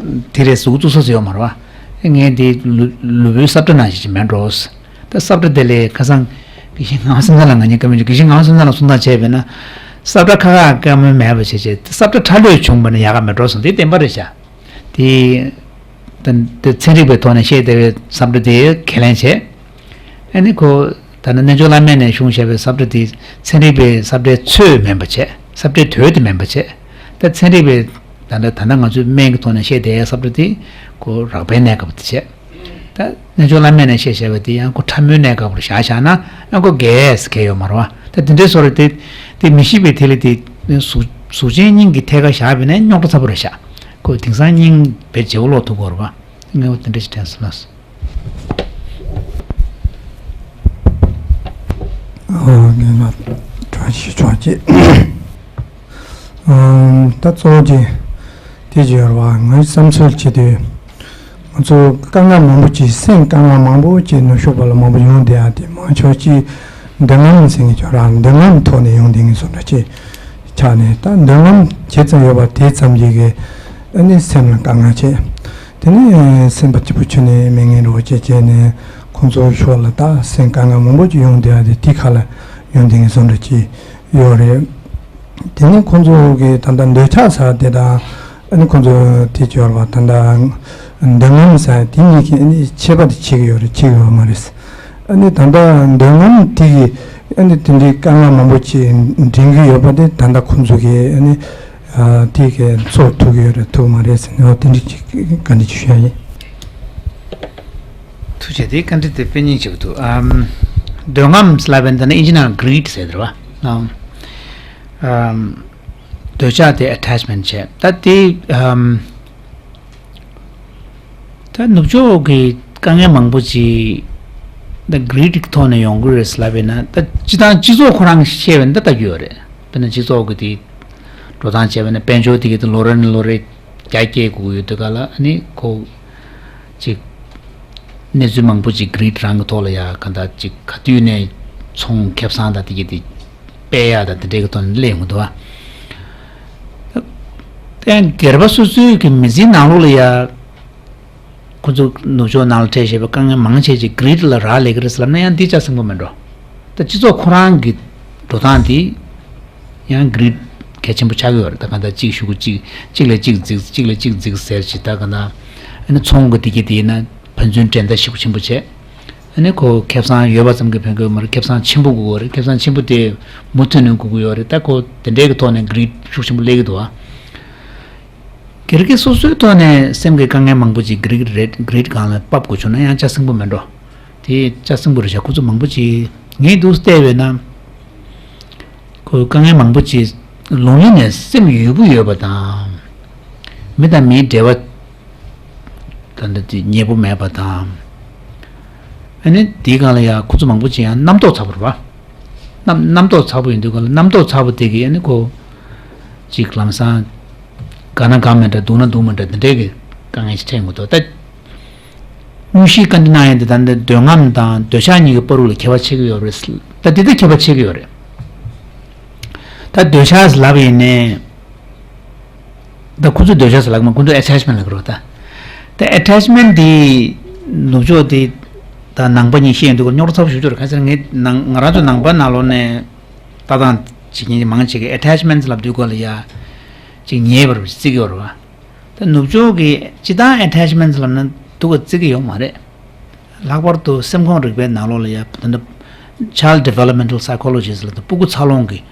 དེ་རེད་གཟུགས་བཙུགས་ས་ཡོད་མ་རེད་བ། ངས་འདི་ལུས་ལུས་པོའི་ས་བཀྲ་ནང་བཞིན་ཅིག་མེད་འགྲོ། ད་ས་བཀྲ་དེ་ལས་ཁ་སང་དགེ་བཤེས་ངག་དབང་སེང་གེ་ལགས་ང་གཉིས་བཀའ་མོལ་བྱུང་། དགེ་བཤེས་ངག་དབང་སེང་གེ་ལགས་གསུང་སྟངས་བྱས་པས་ན་ས་བཀྲ་ཁ་ཁ་བཀའ་མོལ་མེད་པ་བྱས་བྱས་ས་བཀྲ་ཁྲ་ལོས་བྱུང་བ་ན་ཡག་ག་མེད་འགྲོ་སོང་། དེ་བདེན་པ་རེད་ཤག་དེ་ད་དེ་ཚན་རིག་པའི་ཐོག་ནས་བཤད་བསྡད་པའི་ས་བཀྲ་དེ་ཁས་ལེན་བྱས། ཨ་ནི་ཁོ་ད་ནི་རྣལ་འབྱོར་བླ་མེད་ནས་གཞུང་བཞག་པའི་ས་བཀྲ་དེ་ཚན་རིག་པའི་ས་བཀྲའི་ཚོད་མིན་པ་བྱས། ས་བཀྲའི་དོད་དེ་མིན་པ་བྱས། ད་ཚན་རིག་པའི་ད་ནི་ད་ནི་ང་ཚོའི་སྨན་གྱི་ཐོག་ནས་བཤད་བསྡད་ཡ་ས་བཀྲ་དེ་ཁོ་རགས་པའི་གནས་སྐབས་དེ་བྱས། ད་རྣལ་འབྱོར་བླ་མེད་ནས་བཤད་བཞག་པ་དེ་ཡང་ཁོ་ཕྲ་མོའི་གནས་སྐབས་རུ་བཞག་བཞག་ན་ཡང་ཁོ་རྒྱས་སུ་གས་ཡོད་མ་རེད་བ། ད་དེ་འདྲའི་བཟོ་འདྲ་དེ་དེ་མི་ཤེས་པའི་ཐིག་ལེ་དེ་གཟུགས་གཟུགས་ཅན་སྙིང་གི་ཐད་ཀར་བཞག་པས་ན་རྙོག་དྲ་ཚ་པོ་རེད་ཤག་ཁོ་དེང་སང་སྙིང་བས་བརྗེ་པོ་ལོག་ཐུབ་ཀྱི་ཡོད་རེད་བ། ངས་འོ་དེ་འདྲ་ཞིག་དྲན་སོང་ལགས། ཨོ་ངས་ང་དྲང་ཞིག་ཆོག་ཅེས། ཨམ། ད་གཙོ་བོ་ཅིག་དེ་ཅིག་ཡོད་རེད་བ། ངའི་བསམ་ཚུལ་བྱེད་དུས། ང་ཚོ་དཀའ་ངལ་མང་པོ་ཅིག་སེམས་དཀའ་ངལ་མང་པོ་ཅིག་ནུབ་ཕྱོགས་པ་ལ་མང་པོ་ཡོང་བསྡད་ཡ་དེ་མང་ཆེ་བ་ཅིག་འདོད་རྔམ་ཟེར་མཁན་ཅིག་ཡོད་རེད། འདོད་རྔམ་ཐོག་ནས་ཡོང་བསྡད་མཁན་བཟོ་འདྲ་ཅིག་ཆགས་ནས། ད་འདོད་རྔམ་ཇི་ཙམ་ཡོད་པ་དེ་ཙམ་གྱིས་གི་ཨ་ནི་སེམས་ལ་དཀའ་ངལ་ཆེ། དེ་ནས་སེམས་པ་སྐྱིད་པོ་ཁྱོན་ནས་མེད་མཁན་འདྲ་བོ་ཅིག་བྱས་ནས་ཁོང་ཚོའི་ཕྱོགས་ལ་ད་སེམས་དཀའ་ངལ་མང་པོ་ཅིག་ཡོང་བསྡད་ཡ་དེ་དེ་ཁ་ལ་ཡོང་བསྡད་མཁན་བཟོ་འདྲ་ཅིག་ཡོད་རེད། དེ་ནས་ཁོང་ཚོ་གི་ད་ལྟ་འདོད་ཆགས་ཟེར་དེ་དང་། ཨ་ནི་ཁོང་ཚོ་དེ་ཅིག་ཡོད་རེད་བ། ད་ལྟ་འདོད་རྔམ་ཟེར་དེ་གཉིས་ཀྱི་ཨ་ནི་ཁྱད་པར་དེ་ཕྱེ་གི་ཡོད་རེད། ཕྱེ་གི་ཡོད་མ་རེད། ཨ་ནི་ད་ལྟ་འདོད་རྔམ་དེ་གི་ཨ་ནི་དེ་འདྲའི་དཀའ་ངལ་མང་པོ་ཅིག་འདྲེན་གི་ཡོད་པ་དེ་ད་ལྟ་ཁོང་ཚོ་གི་ཨ་ནི་ཨ་དེ་གི་ཚོར་ཐུབ་ཀྱི་ཡོད་རེད་ཐུབ་མ་རེད་ཟེར་ནས་འོ་དེ་འདྲ་ཅིག་བཀའ་འདྲི་ཅིག་ཞུ་ཡ་ཡིན། ཐུགས་རྗེ་ཆེ། དེ་བཀའ་འདྲི་དེ་དཔེ་སྙིང་རྗེ་པོ་འདུག་ཨམ། འདོད་རྔམ་ལབ་པའི་འདི་ནི་ཨིན་ཇི་ནང་greed ཟེར་དེ་རེད་བ། ཨམ། ཨམ། འདོད་ཆགས་དེ་attachment བྱས། ད་དེ་ཨམ། ད་ནུབ་ཕྱོགས་ཀྱི་དཀའ་ངལ་མང་པོ་ཅིག་ད་greed གི་ཐོག་ནས་ཡོང་གི་རེད་ལབ་པས་ན། ད་སྤྱི་བཏང་སྤྱི་ཚོགས་ཁོ་རང་གིས་བཤད་པ་ཡིན་ན་ད་ལྟ་རྒྱུ་ཡོད་རེད། དཔེར་ན་སྤྱི་ཚོགས་ཀྱི་དེ་འགྲོ་སྟངས་བྱས་པ་ཡིན་ན་དཔལ་འབྱོར་དེ་གའི་དེ་ལོ་རེ་ནས་ལོ་རེ་རྒྱ་སྐྱེད་དགོས་ཀྱི་ཡོད་དུས་ག་ལ་ཨ་ནི་ཁོ་ཅིག་གནས་ཚུལ་མང་པོ་ཅིག་greed རང་གི་ཐོག་ལ་ཡ་ག་འདྲ་ཅིག་ག་དུས་ནས་ཚོང་ཁེ་བཟང་དང་དེ་གའི་དེ་སྤེལ་ཡག་དང་དེ་འདྲའི་གི་ཐོག་ནས་སླེབས་ཡོང་གི་འདུག་བ། ད་སྒེར་པ་སོ་སོའི་གི་མི་ཚེའི་ནང་ལོགས་ལ་ཡ། ཁོ་ཚོ་ནུབ་ཕྱོགས་ནང་ལ་འཕྲད་བཞིན་པའི་དཀའ་ངལ་མང་ཆེ་ཅིག་greed ལ་རག་ལས་ཀྱི་རེད་ཟེར་ལབ་ན་ཡང་འདི་ཅག་སེང་པོ་མེད་འགྲོ། ད་སྤྱི་ཚོགས་ཁོ་རང་གི་འགྲོ་སྟངས་འདི་ཡང་greed གལ་ཆེན་པོ་ཆགས་ཀྱི་ཡོད་རེད། ད་ག་འདྲ་གཅིག་ཞུ་གི་གཅིག་གཅིག་ལས་གཅིག་རྫིག་གཅིག་ལས་གཅིག་རྫིག་ཟེར་ཅིག་ད་ག་འདྲ་ཨ་ནི་ཚོང་གི་དེ་གི་དེ་ཡིན་ན་ཕན་ཚུན་འགྲན་ཟླ་ཞེ་པོ་ཆེན་པོ་བྱས། ཨ་ནི་ཁོ་ཁེ་བཟང་ཡོད་པ་ཙམ་གྱིས་ཕན་གྱི་ཡོད་མ་རེད། ཁེ་བཟང་ཆེན་པོ་དགོས་ཀྱི་ཡོད་རེད། ཁེ་བཟང་ཆེན་པོ་དེ་མུ་མཐུད་ནས་དགོས་ཀྱི་ཡོད་རེད། ད་ཁོ་དེ་འདྲའི་གི་ཐོག་ནས་greed ཤུགས་ཆེན་པོ་སླེབས་ཀྱི་འདུག་ཨ། སྒེར་གྱི་སོ་སོའི་ཐོག་ནས་སེམས་ཀྱི་དཀའ་ངལ་མང་པོ་ཅིག་greed རེད། greed སྒང་ལ་ཕབ་དགོས་བྱུང་ན་ཡང་ཅག་སེང་པོ་མེད་འགྲོ། དེ་ཅག་སེང་པོ་རེད་ཤག་ཁོ་ཚོ་མང་པོ་ཅིག་ངས་འདུག་བལྟས་པས་ན། ཁོ་དཀའ་ངལ་མང་པོ་ཅིག་ལུང་ལིང་ནས་སེམས་ཡུལ་པོ་ཡོད་པ་དང་། མི་དང་མིའི་འབྲེལ་བ་ད་འདི་དེ་ཉེ་པོ་མེད་པ་དང་། ཨ་ནི་དེའི་སྒང་ལ་ཡང་ཁོ་ཚོ་མང་པོ་ཅིག་ཡང་རྣམ་རྟོག་ཚ་པོ་རེད་བ། རྣམ་རྣམ་རྟོག་ཚ་པོ་ཡིན་དུས་སྒང་ལ་རྣམ་རྟོག་ཚ་པོ་དེ་གིས་ཨ་ནི་ཁོ་ཅིག་ལམ་སང་དགའ་ན་དགའ་མི་འདྲ་སྡུག་ན་སྡུག་མི་འདྲ་འདི་འདྲའི་གི་དཀའ་ངལ་ཞིག་འཕྲད་ཡོང་གི་འདུག་ད་དངོས་གཞིའི་བཀའ་འདྲི་གནང་ཡས་འདི་ད་འདི་འདོད་རྔམ་དང་འདོད་ཆགས་གཉིས་ཀྱི་བར་དུ་ལ་ཁྱད་པར་ཕྱེ་གི་ཡོད་རེད། ད་འདི་ད་ཁྱད་པར་ཕྱེ་གི་ཡོད་རེད། ད་འདོད་ཆགས་ལབ་ཡིན་ནའི། ད་ཁོ་ཚོས་འདོད་ཆགས་ཟེར་ལབ་མ། ཁོ་ཚོས་attachment ལབ་ཀྱི་རེད་ད། ད་attachment འདི་ནུབ་ཕྱོགས་འདི་ད་ནང་པ་གཉིས་བཤད་འདུག་རྙོག་དྲ་ཚ་པོ་ཞེ་པོ་ཅིག་རེད། ག་ཚོད་ངས་ནང་ང་རང་ཚོ་ནང་པ་ནང་ལོགས་ནས་ལྟ་སྟངས་བྱེད་མཁན་མང་ཆེ་གིས་attachment ལབ་དུས་སྐོར་ལ་ཡ། ཅིག་ཉེ་བར་བརྩི་གི་ཡོད་རེད་བ། ད་ནུབ་ཕྱོགས་ཀྱི་སྤྱིར་བཏང་attachments་ལབ་ན་སྡུག་ག་བརྩི་གི་ཡོད་མ་རེད། ལྷག་པར་དུ་སེམས་ཁོང་རིག་པའི་ནང་ལོགས་ལ་ཡ་ད་ལྟ་child developmental psychologist་ལབ་ད་སྤུ་གུ་འཚར་ལོངས་ཀྱི་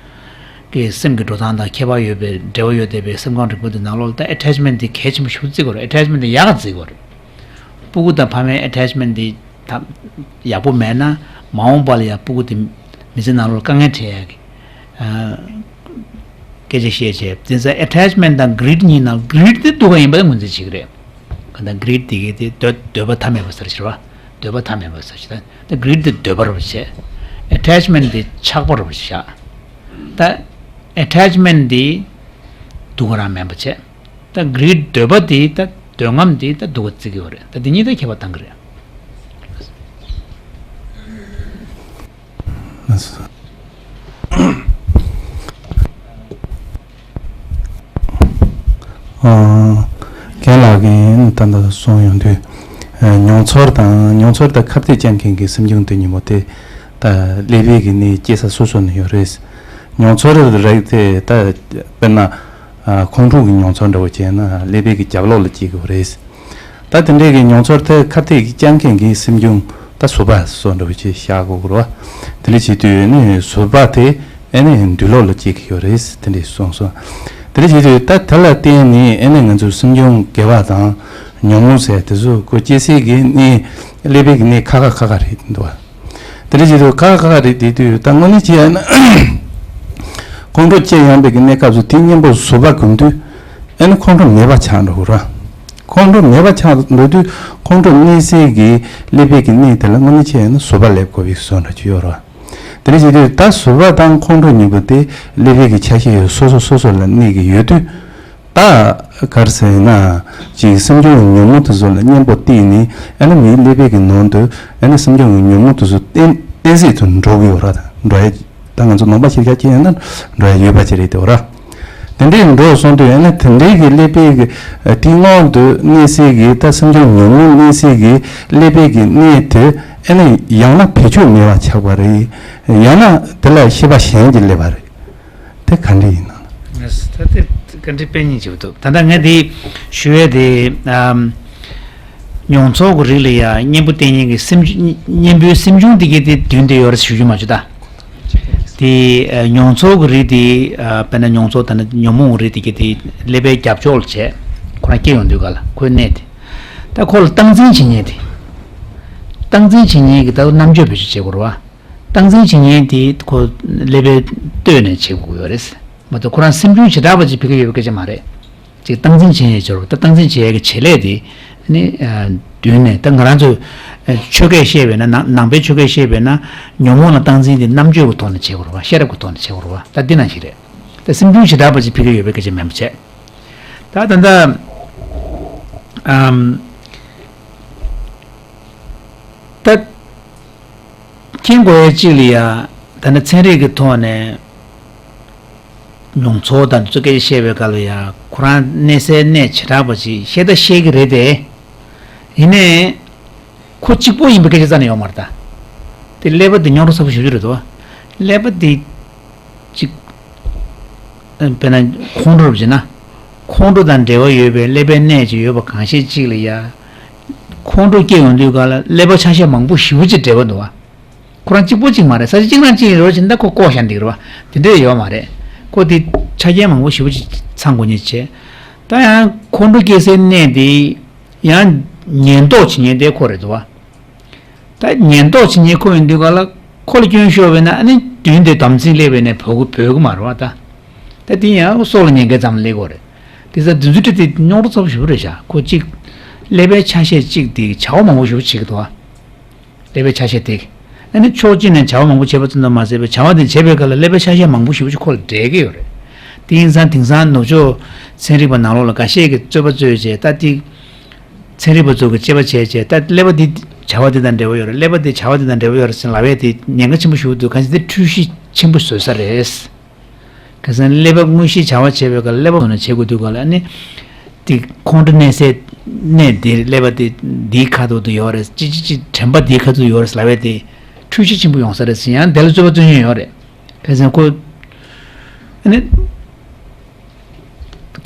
གི་སེམས་ཀྱི་འགྲོ་སྟངས་དང་ཁྱད་པར་ཡོད་པའི་འབྲེལ་བ་ཡོད་བསྡད་པའི་སེམས་ཁམས་རིག་པ་དེ་ནང་ལོགས་ལ་ད་attachment་དེ་གལ་ཆེན་པོ་ཞིག་བརྩི་དགོས་རེད། attachment་དེ་ཡག་ག་བརྩི་དགོས་རེད། སྤུ་གུ་དང་ཕ་མའི་attachment་དེ་ད་ཡག་པོ་མེད་ན་མ་འོངས་པ་ལ་ཡང་སྤུ་གུ་དེ་མི་ཚེ་ནང་ལོགས་དཀའ་ངལ་འཕྲད་ཡག་གི་ཨ་སྐད་ཆ་བཤད་བྱས་དེ་ཚོ་attachment་དང་greed་གཉིས་ནང་greed་དེ་སྡུག་ག་ཡིན་པ་ངོས་འཛིན་བྱེད་ཀྱི་རེད། གང་ལྟར་greed་དེ་གི་དེ་འདོད་འདོད་པ་མཐའ་མེད་པ་ཟེར་ཞེས་པ་འདོད་པ་མཐའ་མེད་པ་ཟེར་ཞེས་ད་greed་དེ་འདོད་པ་རེད་བྱས། attachment་དེ་ཆགས་པ་རེད་བྱས། ད་attachment་དེ་སྡུག་ག་རང་མིན་པ་བྱས། ད་greed་འདོད་པ་དེ་ད་འདོད་རྔམ་དེ་ད་སྡུག་ག་བརྩི་གི་ཡོད་རེད། ད་དེ་གཉིས་ད་ཁྱད་པར་གཏང་གི་རེད། རྒན་ལགས་ཀྱིས་ད་ལྟ་གསུངས་ཡོང་དུས། མྱོང་ཚོར་དང་མྱོང་ཚོར་དང་ཁ་གཏད་བཅག་མཁན་གྱི་སེམས་བྱུང་དེ་གཉིས་པོ་དེ་ད་ཀླད་པའི་གི་གནས་སྐྱེ་ས་སོ་སོ་ནས་ཡོད་རེད། མྱོང་ཚོར་རིགས་དེ་ད་དཔེར་ན་ཁོང་ཁྲོ་གི་མྱོང་ཚོར་འདྲ་བོ་བྱས་ན་ཀླད་པའི་གི་རྒྱབ་ལོགས་ལ་སྐྱེ་གི་རེད། ད་དེ་འདྲའི་གི་མྱོང་ཚོར་དེ་ཁ་གཏད་ཀྱི་བཅག་མཁན་གྱི་སེམས་བྱུང་ད་ཟུར་པ་སོགས་འདྲ་བོ་ཅིག་བཞག་དགོས་ཀྱི་རེད་བ། དེ་འདྲ་བྱེད་དུས་ནི་ཟུར་པ་དེ་ཨེ་ནི་མདུན་ལོགས་ལ་སྐྱེ་གི་ཡོད་རེད་དེ་འདྲས་གསུངས་སོང་། དེ་འདྲ་བྱེད་དུས་ད་དེ་ལ་བརྟེན་ནས་ཨེ་ནི་ང་ཚོའི་སེམས་བྱུང་དགེ་བ་དང་ཉོན་མོངས་ཟེར་དེ་ཚོ་ཀོ་སྐྱེ་སའི་གི་གནས་ཀླད་པའི་གི་གནས་ཁག་ཁག་ཁག་ཁག་རེད་འདུག་བ། དེ་འདྲ་བྱེད་དུས་ཁག་ཁག་ཁག་ཁག་རེད་དེ་དུས་ད་དངོས་གནས་བྱས་ན་ཁོང་ཁྲོ་སྐྱེ་ཡོང་པའི་གི་གནས་སྐབས་སུ་དེ་གཉེན་པོ་ཟུར་པ་གོམས་དུས། ཨེ་ནི་ཁོང་ཁྲོ་མེད་པ་ཆགས་འགྲོ་གི་རེད། ཁོང་ཁྲོ་མེད་པ་ཆགས་འགྲོ་དུས་ཁོང་ཁྲོ་གནས་སའི་གི་ཀླད་པའི་གི་གནས་དེ་ལ་དངོས་གནས་བྱས་ན་ཟུར་པ་སླེབས་དགོས་པའི་བཟོ་འདྲ་ཅིག་ཡོད་རེད། དེ་འདྲ་བྱེད་དུས་ད་ཟུར་པ་དང་ཁོང་ཁྲོ་གཉིས་པོ་དེ་ཀླད་པའི་གི་ཆ་ཤས་ཡོད་སོ་སོ་སོ་སོ་ལ་གནས་ཀྱི་ཡོད་དུས། ད་ག་རེ་ཟེར་ན་ཅིག་སེམས་བྱུང་གི་ཉོན་མོངས་དེ་ཚོ་ལ་གཉེན་པོ་བརྟེན་ནས་ཨེ་ནི་མིའི་ཀླད་པའི་གི་ནང་དུ་ཨེ་ནི་སེམས་བྱུང་གི་ཉོན་མོངས་དེ་ཚོ་གཏན་གཏན་ཚིགས་སུ་འགྲོ་གི་ཡོད་རེད། འགྲོ་ཡ། ད་ང་ཚོ་ནང་པ་ཤེས་བྱ་ཅི་ཡིན་ན་འགྲོ་ཡ་ཡོད་པ་ཅིག་རེད་དེ་ར། དེ་འདྲའི་འགྲོ་སོང་དུས་ཡང་ན་དེ་འདྲའི་གི་ཀླད་པའི་གི་དེའི་སྔོན་དུ་གནས་སའི་གི་ད་སེམས་བྱུང་ཉོན་མོངས་གནས་སའི་གི་ཀླད་པའི་གི་གནས་དེ་ཨེ་ནི་ཡང་ན་བེད་སྤྱོད་ནུས་པ་ཆགས་པ་རེད། ཡང་ན་དེ་ལ་ཤེས་པ་གཞན་གྱིས་སླེབས་པ་རེད། དེ་ག་འདྲ་ཡིན་ན། ད་དེ་ག་འདྲ་དཔེ་སྙིང་རྗེ་པོ་འདུག་ད་ལྟ་ངས་དེ་ཞུ་ཡས་དེ་ཨམ། མྱོང་ཚོར་གྱི་རིགས་ལ་ཡང་གཉེན་པོ་བསྟེན་མཁན་གྱི་སེམས་གཉེན་པོའི་སེམས་བྱུང་དེ་གའི་དེ་མདུན་དེ་ཡོད་རེད་ཞུ་རྒྱུ་མ་བྱུང་ད། དེ་ཨ་མྱོང་ཚོར་གྱི་རིགས་དེ་ཨ་དཔེར་ན་མྱོང་ཚོར་དང་ན་ཉོན་མོངས་རིགས་དེ་གའི་དེ་ཀླད་པའི་རྒྱབ་ཕྱོགས་ལ་བྱས་ཁོ་རང་སྐྱེ་ཡོང་དུས་ག་ལ་ཁོའི་གནས་དེ། ད་ཁོ་ལ་སྟངས་འཛིན་བྱེད་མཁན་དེ། སྟངས་འཛིན་བྱེད་མཁན་གྱི་ད་རྣམ་དཔྱོད་བེད་སྤྱོད་བྱེད་དགོས་རེད་བ། སྟངས་འཛིན་བྱེད་མཁན་དེ་ཁོ་ཀླད་པའི་ལྟོས་ནས་བྱེད་དགོས་ཡོད་རེད། མ་གཏོགས་ཁོ་རང་སེམས་བྱུང་བྱེ་བྲག་པ་ཅིག་ཕ་གི་ཡོད་པའི་སྐད་ཆ་མ་རེད། ཅིག་སྟངས་འཛིན་བྱེད་ཡས་སྦྱོར་བ་ད་སྟངས་འཛིན་བྱེད་ཡས་ཀྱི་བྱེད་ལས་དེ་ནི་མདུན་ནས་ད་ང་རང་ཚོས་ཆོས་སྐད་བཤད་པས་ན་ནང་ནང་པའི་ཆོས་སྐད་བཤད་པས་ན་ཉོན་མོངས་ལ་སྟངས་འཛིན་དེ་རྣམ་དཔྱོད་ཀྱི་ཐོག་ནས་བྱེད་དགོས་རེད་བ། ཤེས་རབ་ཀྱི་ཐོག་ནས་བྱེད་དགོས་རེད་བ། ད་འདི་ནང་བཞིན་རེད། ད་སེམས་བྱུང་བྱེ་བྲག་པ་ཅིག་ཕ་གི་ཡོད་པའི་སྐད་ཆ་མིན་པ་བྱས། ད་ད་ལྟ་ཨམ། ད་མཁྱེན་དགོས་ཡ་གཅིག་ལ་ཡ་ད་ནི་ཚན་རིག་གི་ཐོག་ནས་མྱོང་ཚོར་དང་དེ་ཚོ་སྐད་ཆ་བཤད་པའི་སྐབས་ལ་ཡ་ཁོ་རང་གནས་སའི་གནས་བྱེ་བྲག་པ་ཅིག་བཤད་ད་བཤད་ཀྱི་རེད་དེ། ཡིན་ནའི་ཁོ་གཅིག་པོ་ཡིན་པའི་སྐད་ཆ་རྩ་ནས་ཡོད་མ་རེད་ད། དེ་ཀླད་པ་དེ་རྙོག་དྲ་ཚ་པོ་ཞེ་པོ་ཅིག་རེད་དོ། ཀླད་པ་དེ་གཅིག་དཔེར་ན་ཁོང་ཁྲོ་རུ་བྱས་ན། ཁོང་ཁྲོ་དང་འབྲེལ་བ་ཡོད་པའི་ཀླད་པའི་གནས་ཅིག་ཡོད་པ་གང་ཤེས་གཅིག་ལ་ཡ། ཁོང་ཁྲོ་སྐྱེ་ཡོང་དུས་ག་ལ་ཀླད་པ་ཆ་ཤས་མང་པོ་ཞེ་པོ་ཅིག་འབྲེལ་བ་འདུག་བ། ཁོ་རང་གཅིག་པོ་གཅིག་མ་རེད། ས་ཆ་གཅིག་རང་གཅིག་ཡིན་རོགས་བྱས་ན་ཁོ་ལྐོག་བཞག་འགྲིག་རེད་བ། དེ་འདྲ་ཡོད་མ་རེད། ཁོ་དེ་ཆ་རྐྱེན་མང་པོ་ཞེ་པོ་ཅིག་ཚང་དགོས་ཉེན་ཆེ། ད་ཡང་ཁོང་ཁྲོ་སྐྱེ་སའི་གནས་དེ་ཡང་ཉེན་རྟོག་བྱེད་ཉེན་དེ་ཁོ་རེད་འདུག་བ། ད་ཉེན་རྟོག་བྱེད་མཁན་ཁོ་ཡིན་དུས་ག་ལ་ཁོ་ལ་སྐྱོན་ཤོར་བས་ན་ཨ་ནི་མདུན་དེ་དམ་ཚིག་སླེབས་པས་ནས་བོད་ཀྱི་བོད་ཀྱི་མ་རེད་བ་ད། ད་དེ་ཡང་སྲོག་ལ་ཉེན་ཁའི་ཙམ་སླེབས་ཀྱི་རེད། དེ་ཚ་འདི་ཚོ་ཁྲི་དེ་རྙོག་དྲ་ཚ་པོ་ཞེ་པོ་རེད་ཤག་ཁོ་གཅིག་ཀླད་པའི་ཆ་ཤས་གཅིག་དེ་བྱ་བ་མང་པོ་ཞེ་པོ་བྱེད་ཀྱི་འདུག་བ། ཀླད་པའི་ཆ་ཤས་དེ། ཨ་ནི་ཕྱོགས་གཅིག་ནས་བྱ་བ་མང་པོ་བྱེད་པ་ཙམ་དུ་མ་ཟད་པའི་བྱ་བ་དེ་བྱེད་པའི་སྐབས་ལ་ཀླད་པའི་ཆ་ཤས་མང་པོ་ཞེ་པོ་ཅིག་ཁོ་ལ་འབྲེལ་གྱི་ཡོད་རེད། དེ་ཡིན་ཙང་དེང་སང་ནུབ་ཕྱོགས་ཚན་རིག་པ་ནང་ལོགས་ལ་འགའ་ཤས་ཀྱིས་རྩོད་པ་རྩོད་བྱས་ད་དེ། ཚན་རིག་པ་ཚོ་གིས་དཔྱད་པ་བྱས་བྱས་ད་ཀླད་པ་འདི་བྱ་བ་འདི་དང་འབྲེལ་བ་ཡོད་རེད། ཀླད་པ་འདི་བྱ་བ་འདི་དང་འབྲེལ་བ་ཡོད་རེད་ཟེར་ལབ་ཡས་དེ་ཉེན་ཁ་ཆེན་པོ་ཞིག་འདུག་གང་ཞིག་འདི་འཁྲུལ་གཞི་ཆེན་པོ་བཟོ་ས་རེད། གང་ཟེར་ན་ཀླད་པ་དངོས་གཞིའི་བྱ་བ་བྱེད་པའི་སྐབས་ཀླད་པ་ཐོག་ནས་བྱེད་དགོས་དུས་སྐབས་ལ་ཨ་ནི་དེ་ཁོང་ཁྲོ་གནས་སའི་གནས་འདིར་ཀླད་པ་འདི་འདིའི་ཁ་ཐོག་ཏུ་ཡོད་རེད། ཅི་ཅི་ཅི་དྲན་པ་འདིའི་ཁ་ཐོག་ཡོད་རེད་ལབ་ཡས་དེ་འཁྲུལ་གཞི་ཆེན་པོ་ཡོང་ས་རེད་ཟེར་ཡང་དེ་ལ་རྩོད་པ་རྩོད་མྱོང་ཡོད་རེད། གང་ཟེར་ན་ཁོ་ཨ་ནི།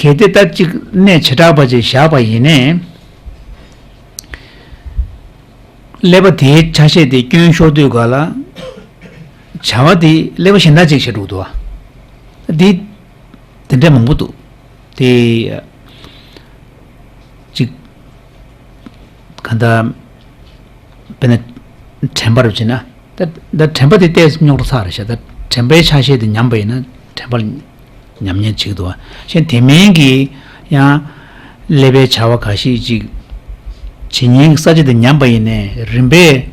གལ་ཏེ་ད་ཅིག་གནས་བྱེ་བྲག་པ་ཅིག་བཞག་པ་ཡིན་ནའི། ཀླད་པ་དེའི་ཆ་ཤས་དེ་སྐྱོན་ཤོར་དུས་ག་ལ། བྱ་བ་དེ་ཀླད་པ་གཞན་དག་ཅིག་བྱེད་འགྲོ་འདུག་བ། འདི་དེ་འདྲས་མང་པོ་འདུག་དེ་ཅིག་ག་འདྲ། དཔེར་ན་དྲན་པ་རུ་བྱེད་ན། ད་ད་དྲན་པ་དེ་ཏོག་ཙམ་རྙོག་དྲ་ཚ་རེད་ཤག་ད་དྲན་པའི་ཆ་ཤས་དེ་ཉམས་པ་ཡིན་ན་དྲན་པ་ཉམས་ཉེན་བྱེད་ཀྱི་འདུག་བ། གཞན་དེ་མིན་གྱི་ཡང་ཀླད་པའི་བྱ་བ་འགའ་ཞིག་ཅིག་བྱེད་ཉེན་གྱི་ས་ཆ་དེ་ཉམས་པ་ཡིན་ནའི་རིམ་པས་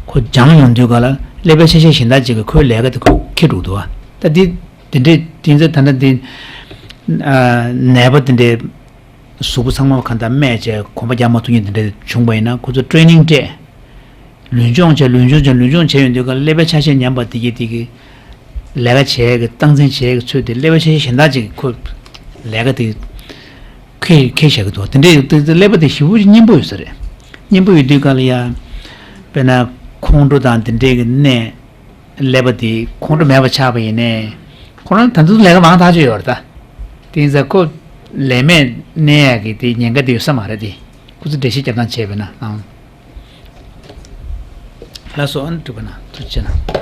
ཁོ་སྦྱངས་ཡོང་དུས་ག་ལ་ཀླད་པའི་ཆ་ཤས་གཞན་དག་ཅིག་གིས་ཁོའི་ལས་ཀ་དེ་ཁོས་འཁྱེར་འགྲོ་གི་འདུག་བ། ད་འདི་དེ་འདྲས་དེ་ཚོ་ད་ལྟ་འདི་ནད་པ་དེ་འདྲས། གཟུགས་པོ་ཚང་མ་གང་ལྟར་རྨས་བྱས་གོམས་པ་རྒྱག་མ་ཐུབ་མཁན་དེ་འདྲ་བྱུང་བ་ཡིན་ན་ཁོ་ཚོ་ཊེ་རེ་ནིང་སྤྲད། ལུས་སྦྱོང་བྱས་ལུས་སྦྱོང་བྱས་ལུས་སྦྱོང་བྱས་ཡོང་དུས་ཀ་ཀླད་པའི་ཆ་ཤས་ཉམས་པ་དེ་གི་དེ་གི་ལས་ཀ་བྱས་གི་སྟངས་འཛིན་བྱས་གི་ཚུལ་དེ་ཀླད་པའི་ཆ་ཤས་གཞན་དག་ཅིག་ཁོ་ལས་ཀ་དེ་ཁེ་ཁེ་བཞག་གི་འདུག་དེ་འདྲ་ཡོད་དུས་ཀླད་པ་དེ་ཞེ་པོ་ཅིག་སྙན་པོ་ཡོད་ས་རེད། སྙན་པོ་ཡོད་དུས་ཀ་ལ་ཡ། དཔེར་ན་ཁོང་ཁྲོ་དང་དེ་འདྲའི་གི་གནས། ཀླད་པ་དེ་ཁོང་ཁྲོ་མེད་པ་ཆགས་པ་ཡིན་ནའི། ཁོ་རང་ད་དུང་ལས་ཀ་མང་ཐག་ཆོད་ཡོད་རེད་ད། དེ་ཡིན་ཙང་ཁོ་ལས་མེད་གནས་ཡག་གི་དེ་ཉེན་ཁ་དེ་ཡོད་ས་མ་རེད་དེ། ཁོ་ཚོ་འགྲེལ་བཤད་རྒྱབ་སྟངས་བྱས་པས་ན་ཨང་། ལགས་སོ། ཨ་ནི་འགྲིག་པ་ན་ཐུགས་རྗེ་གནང་།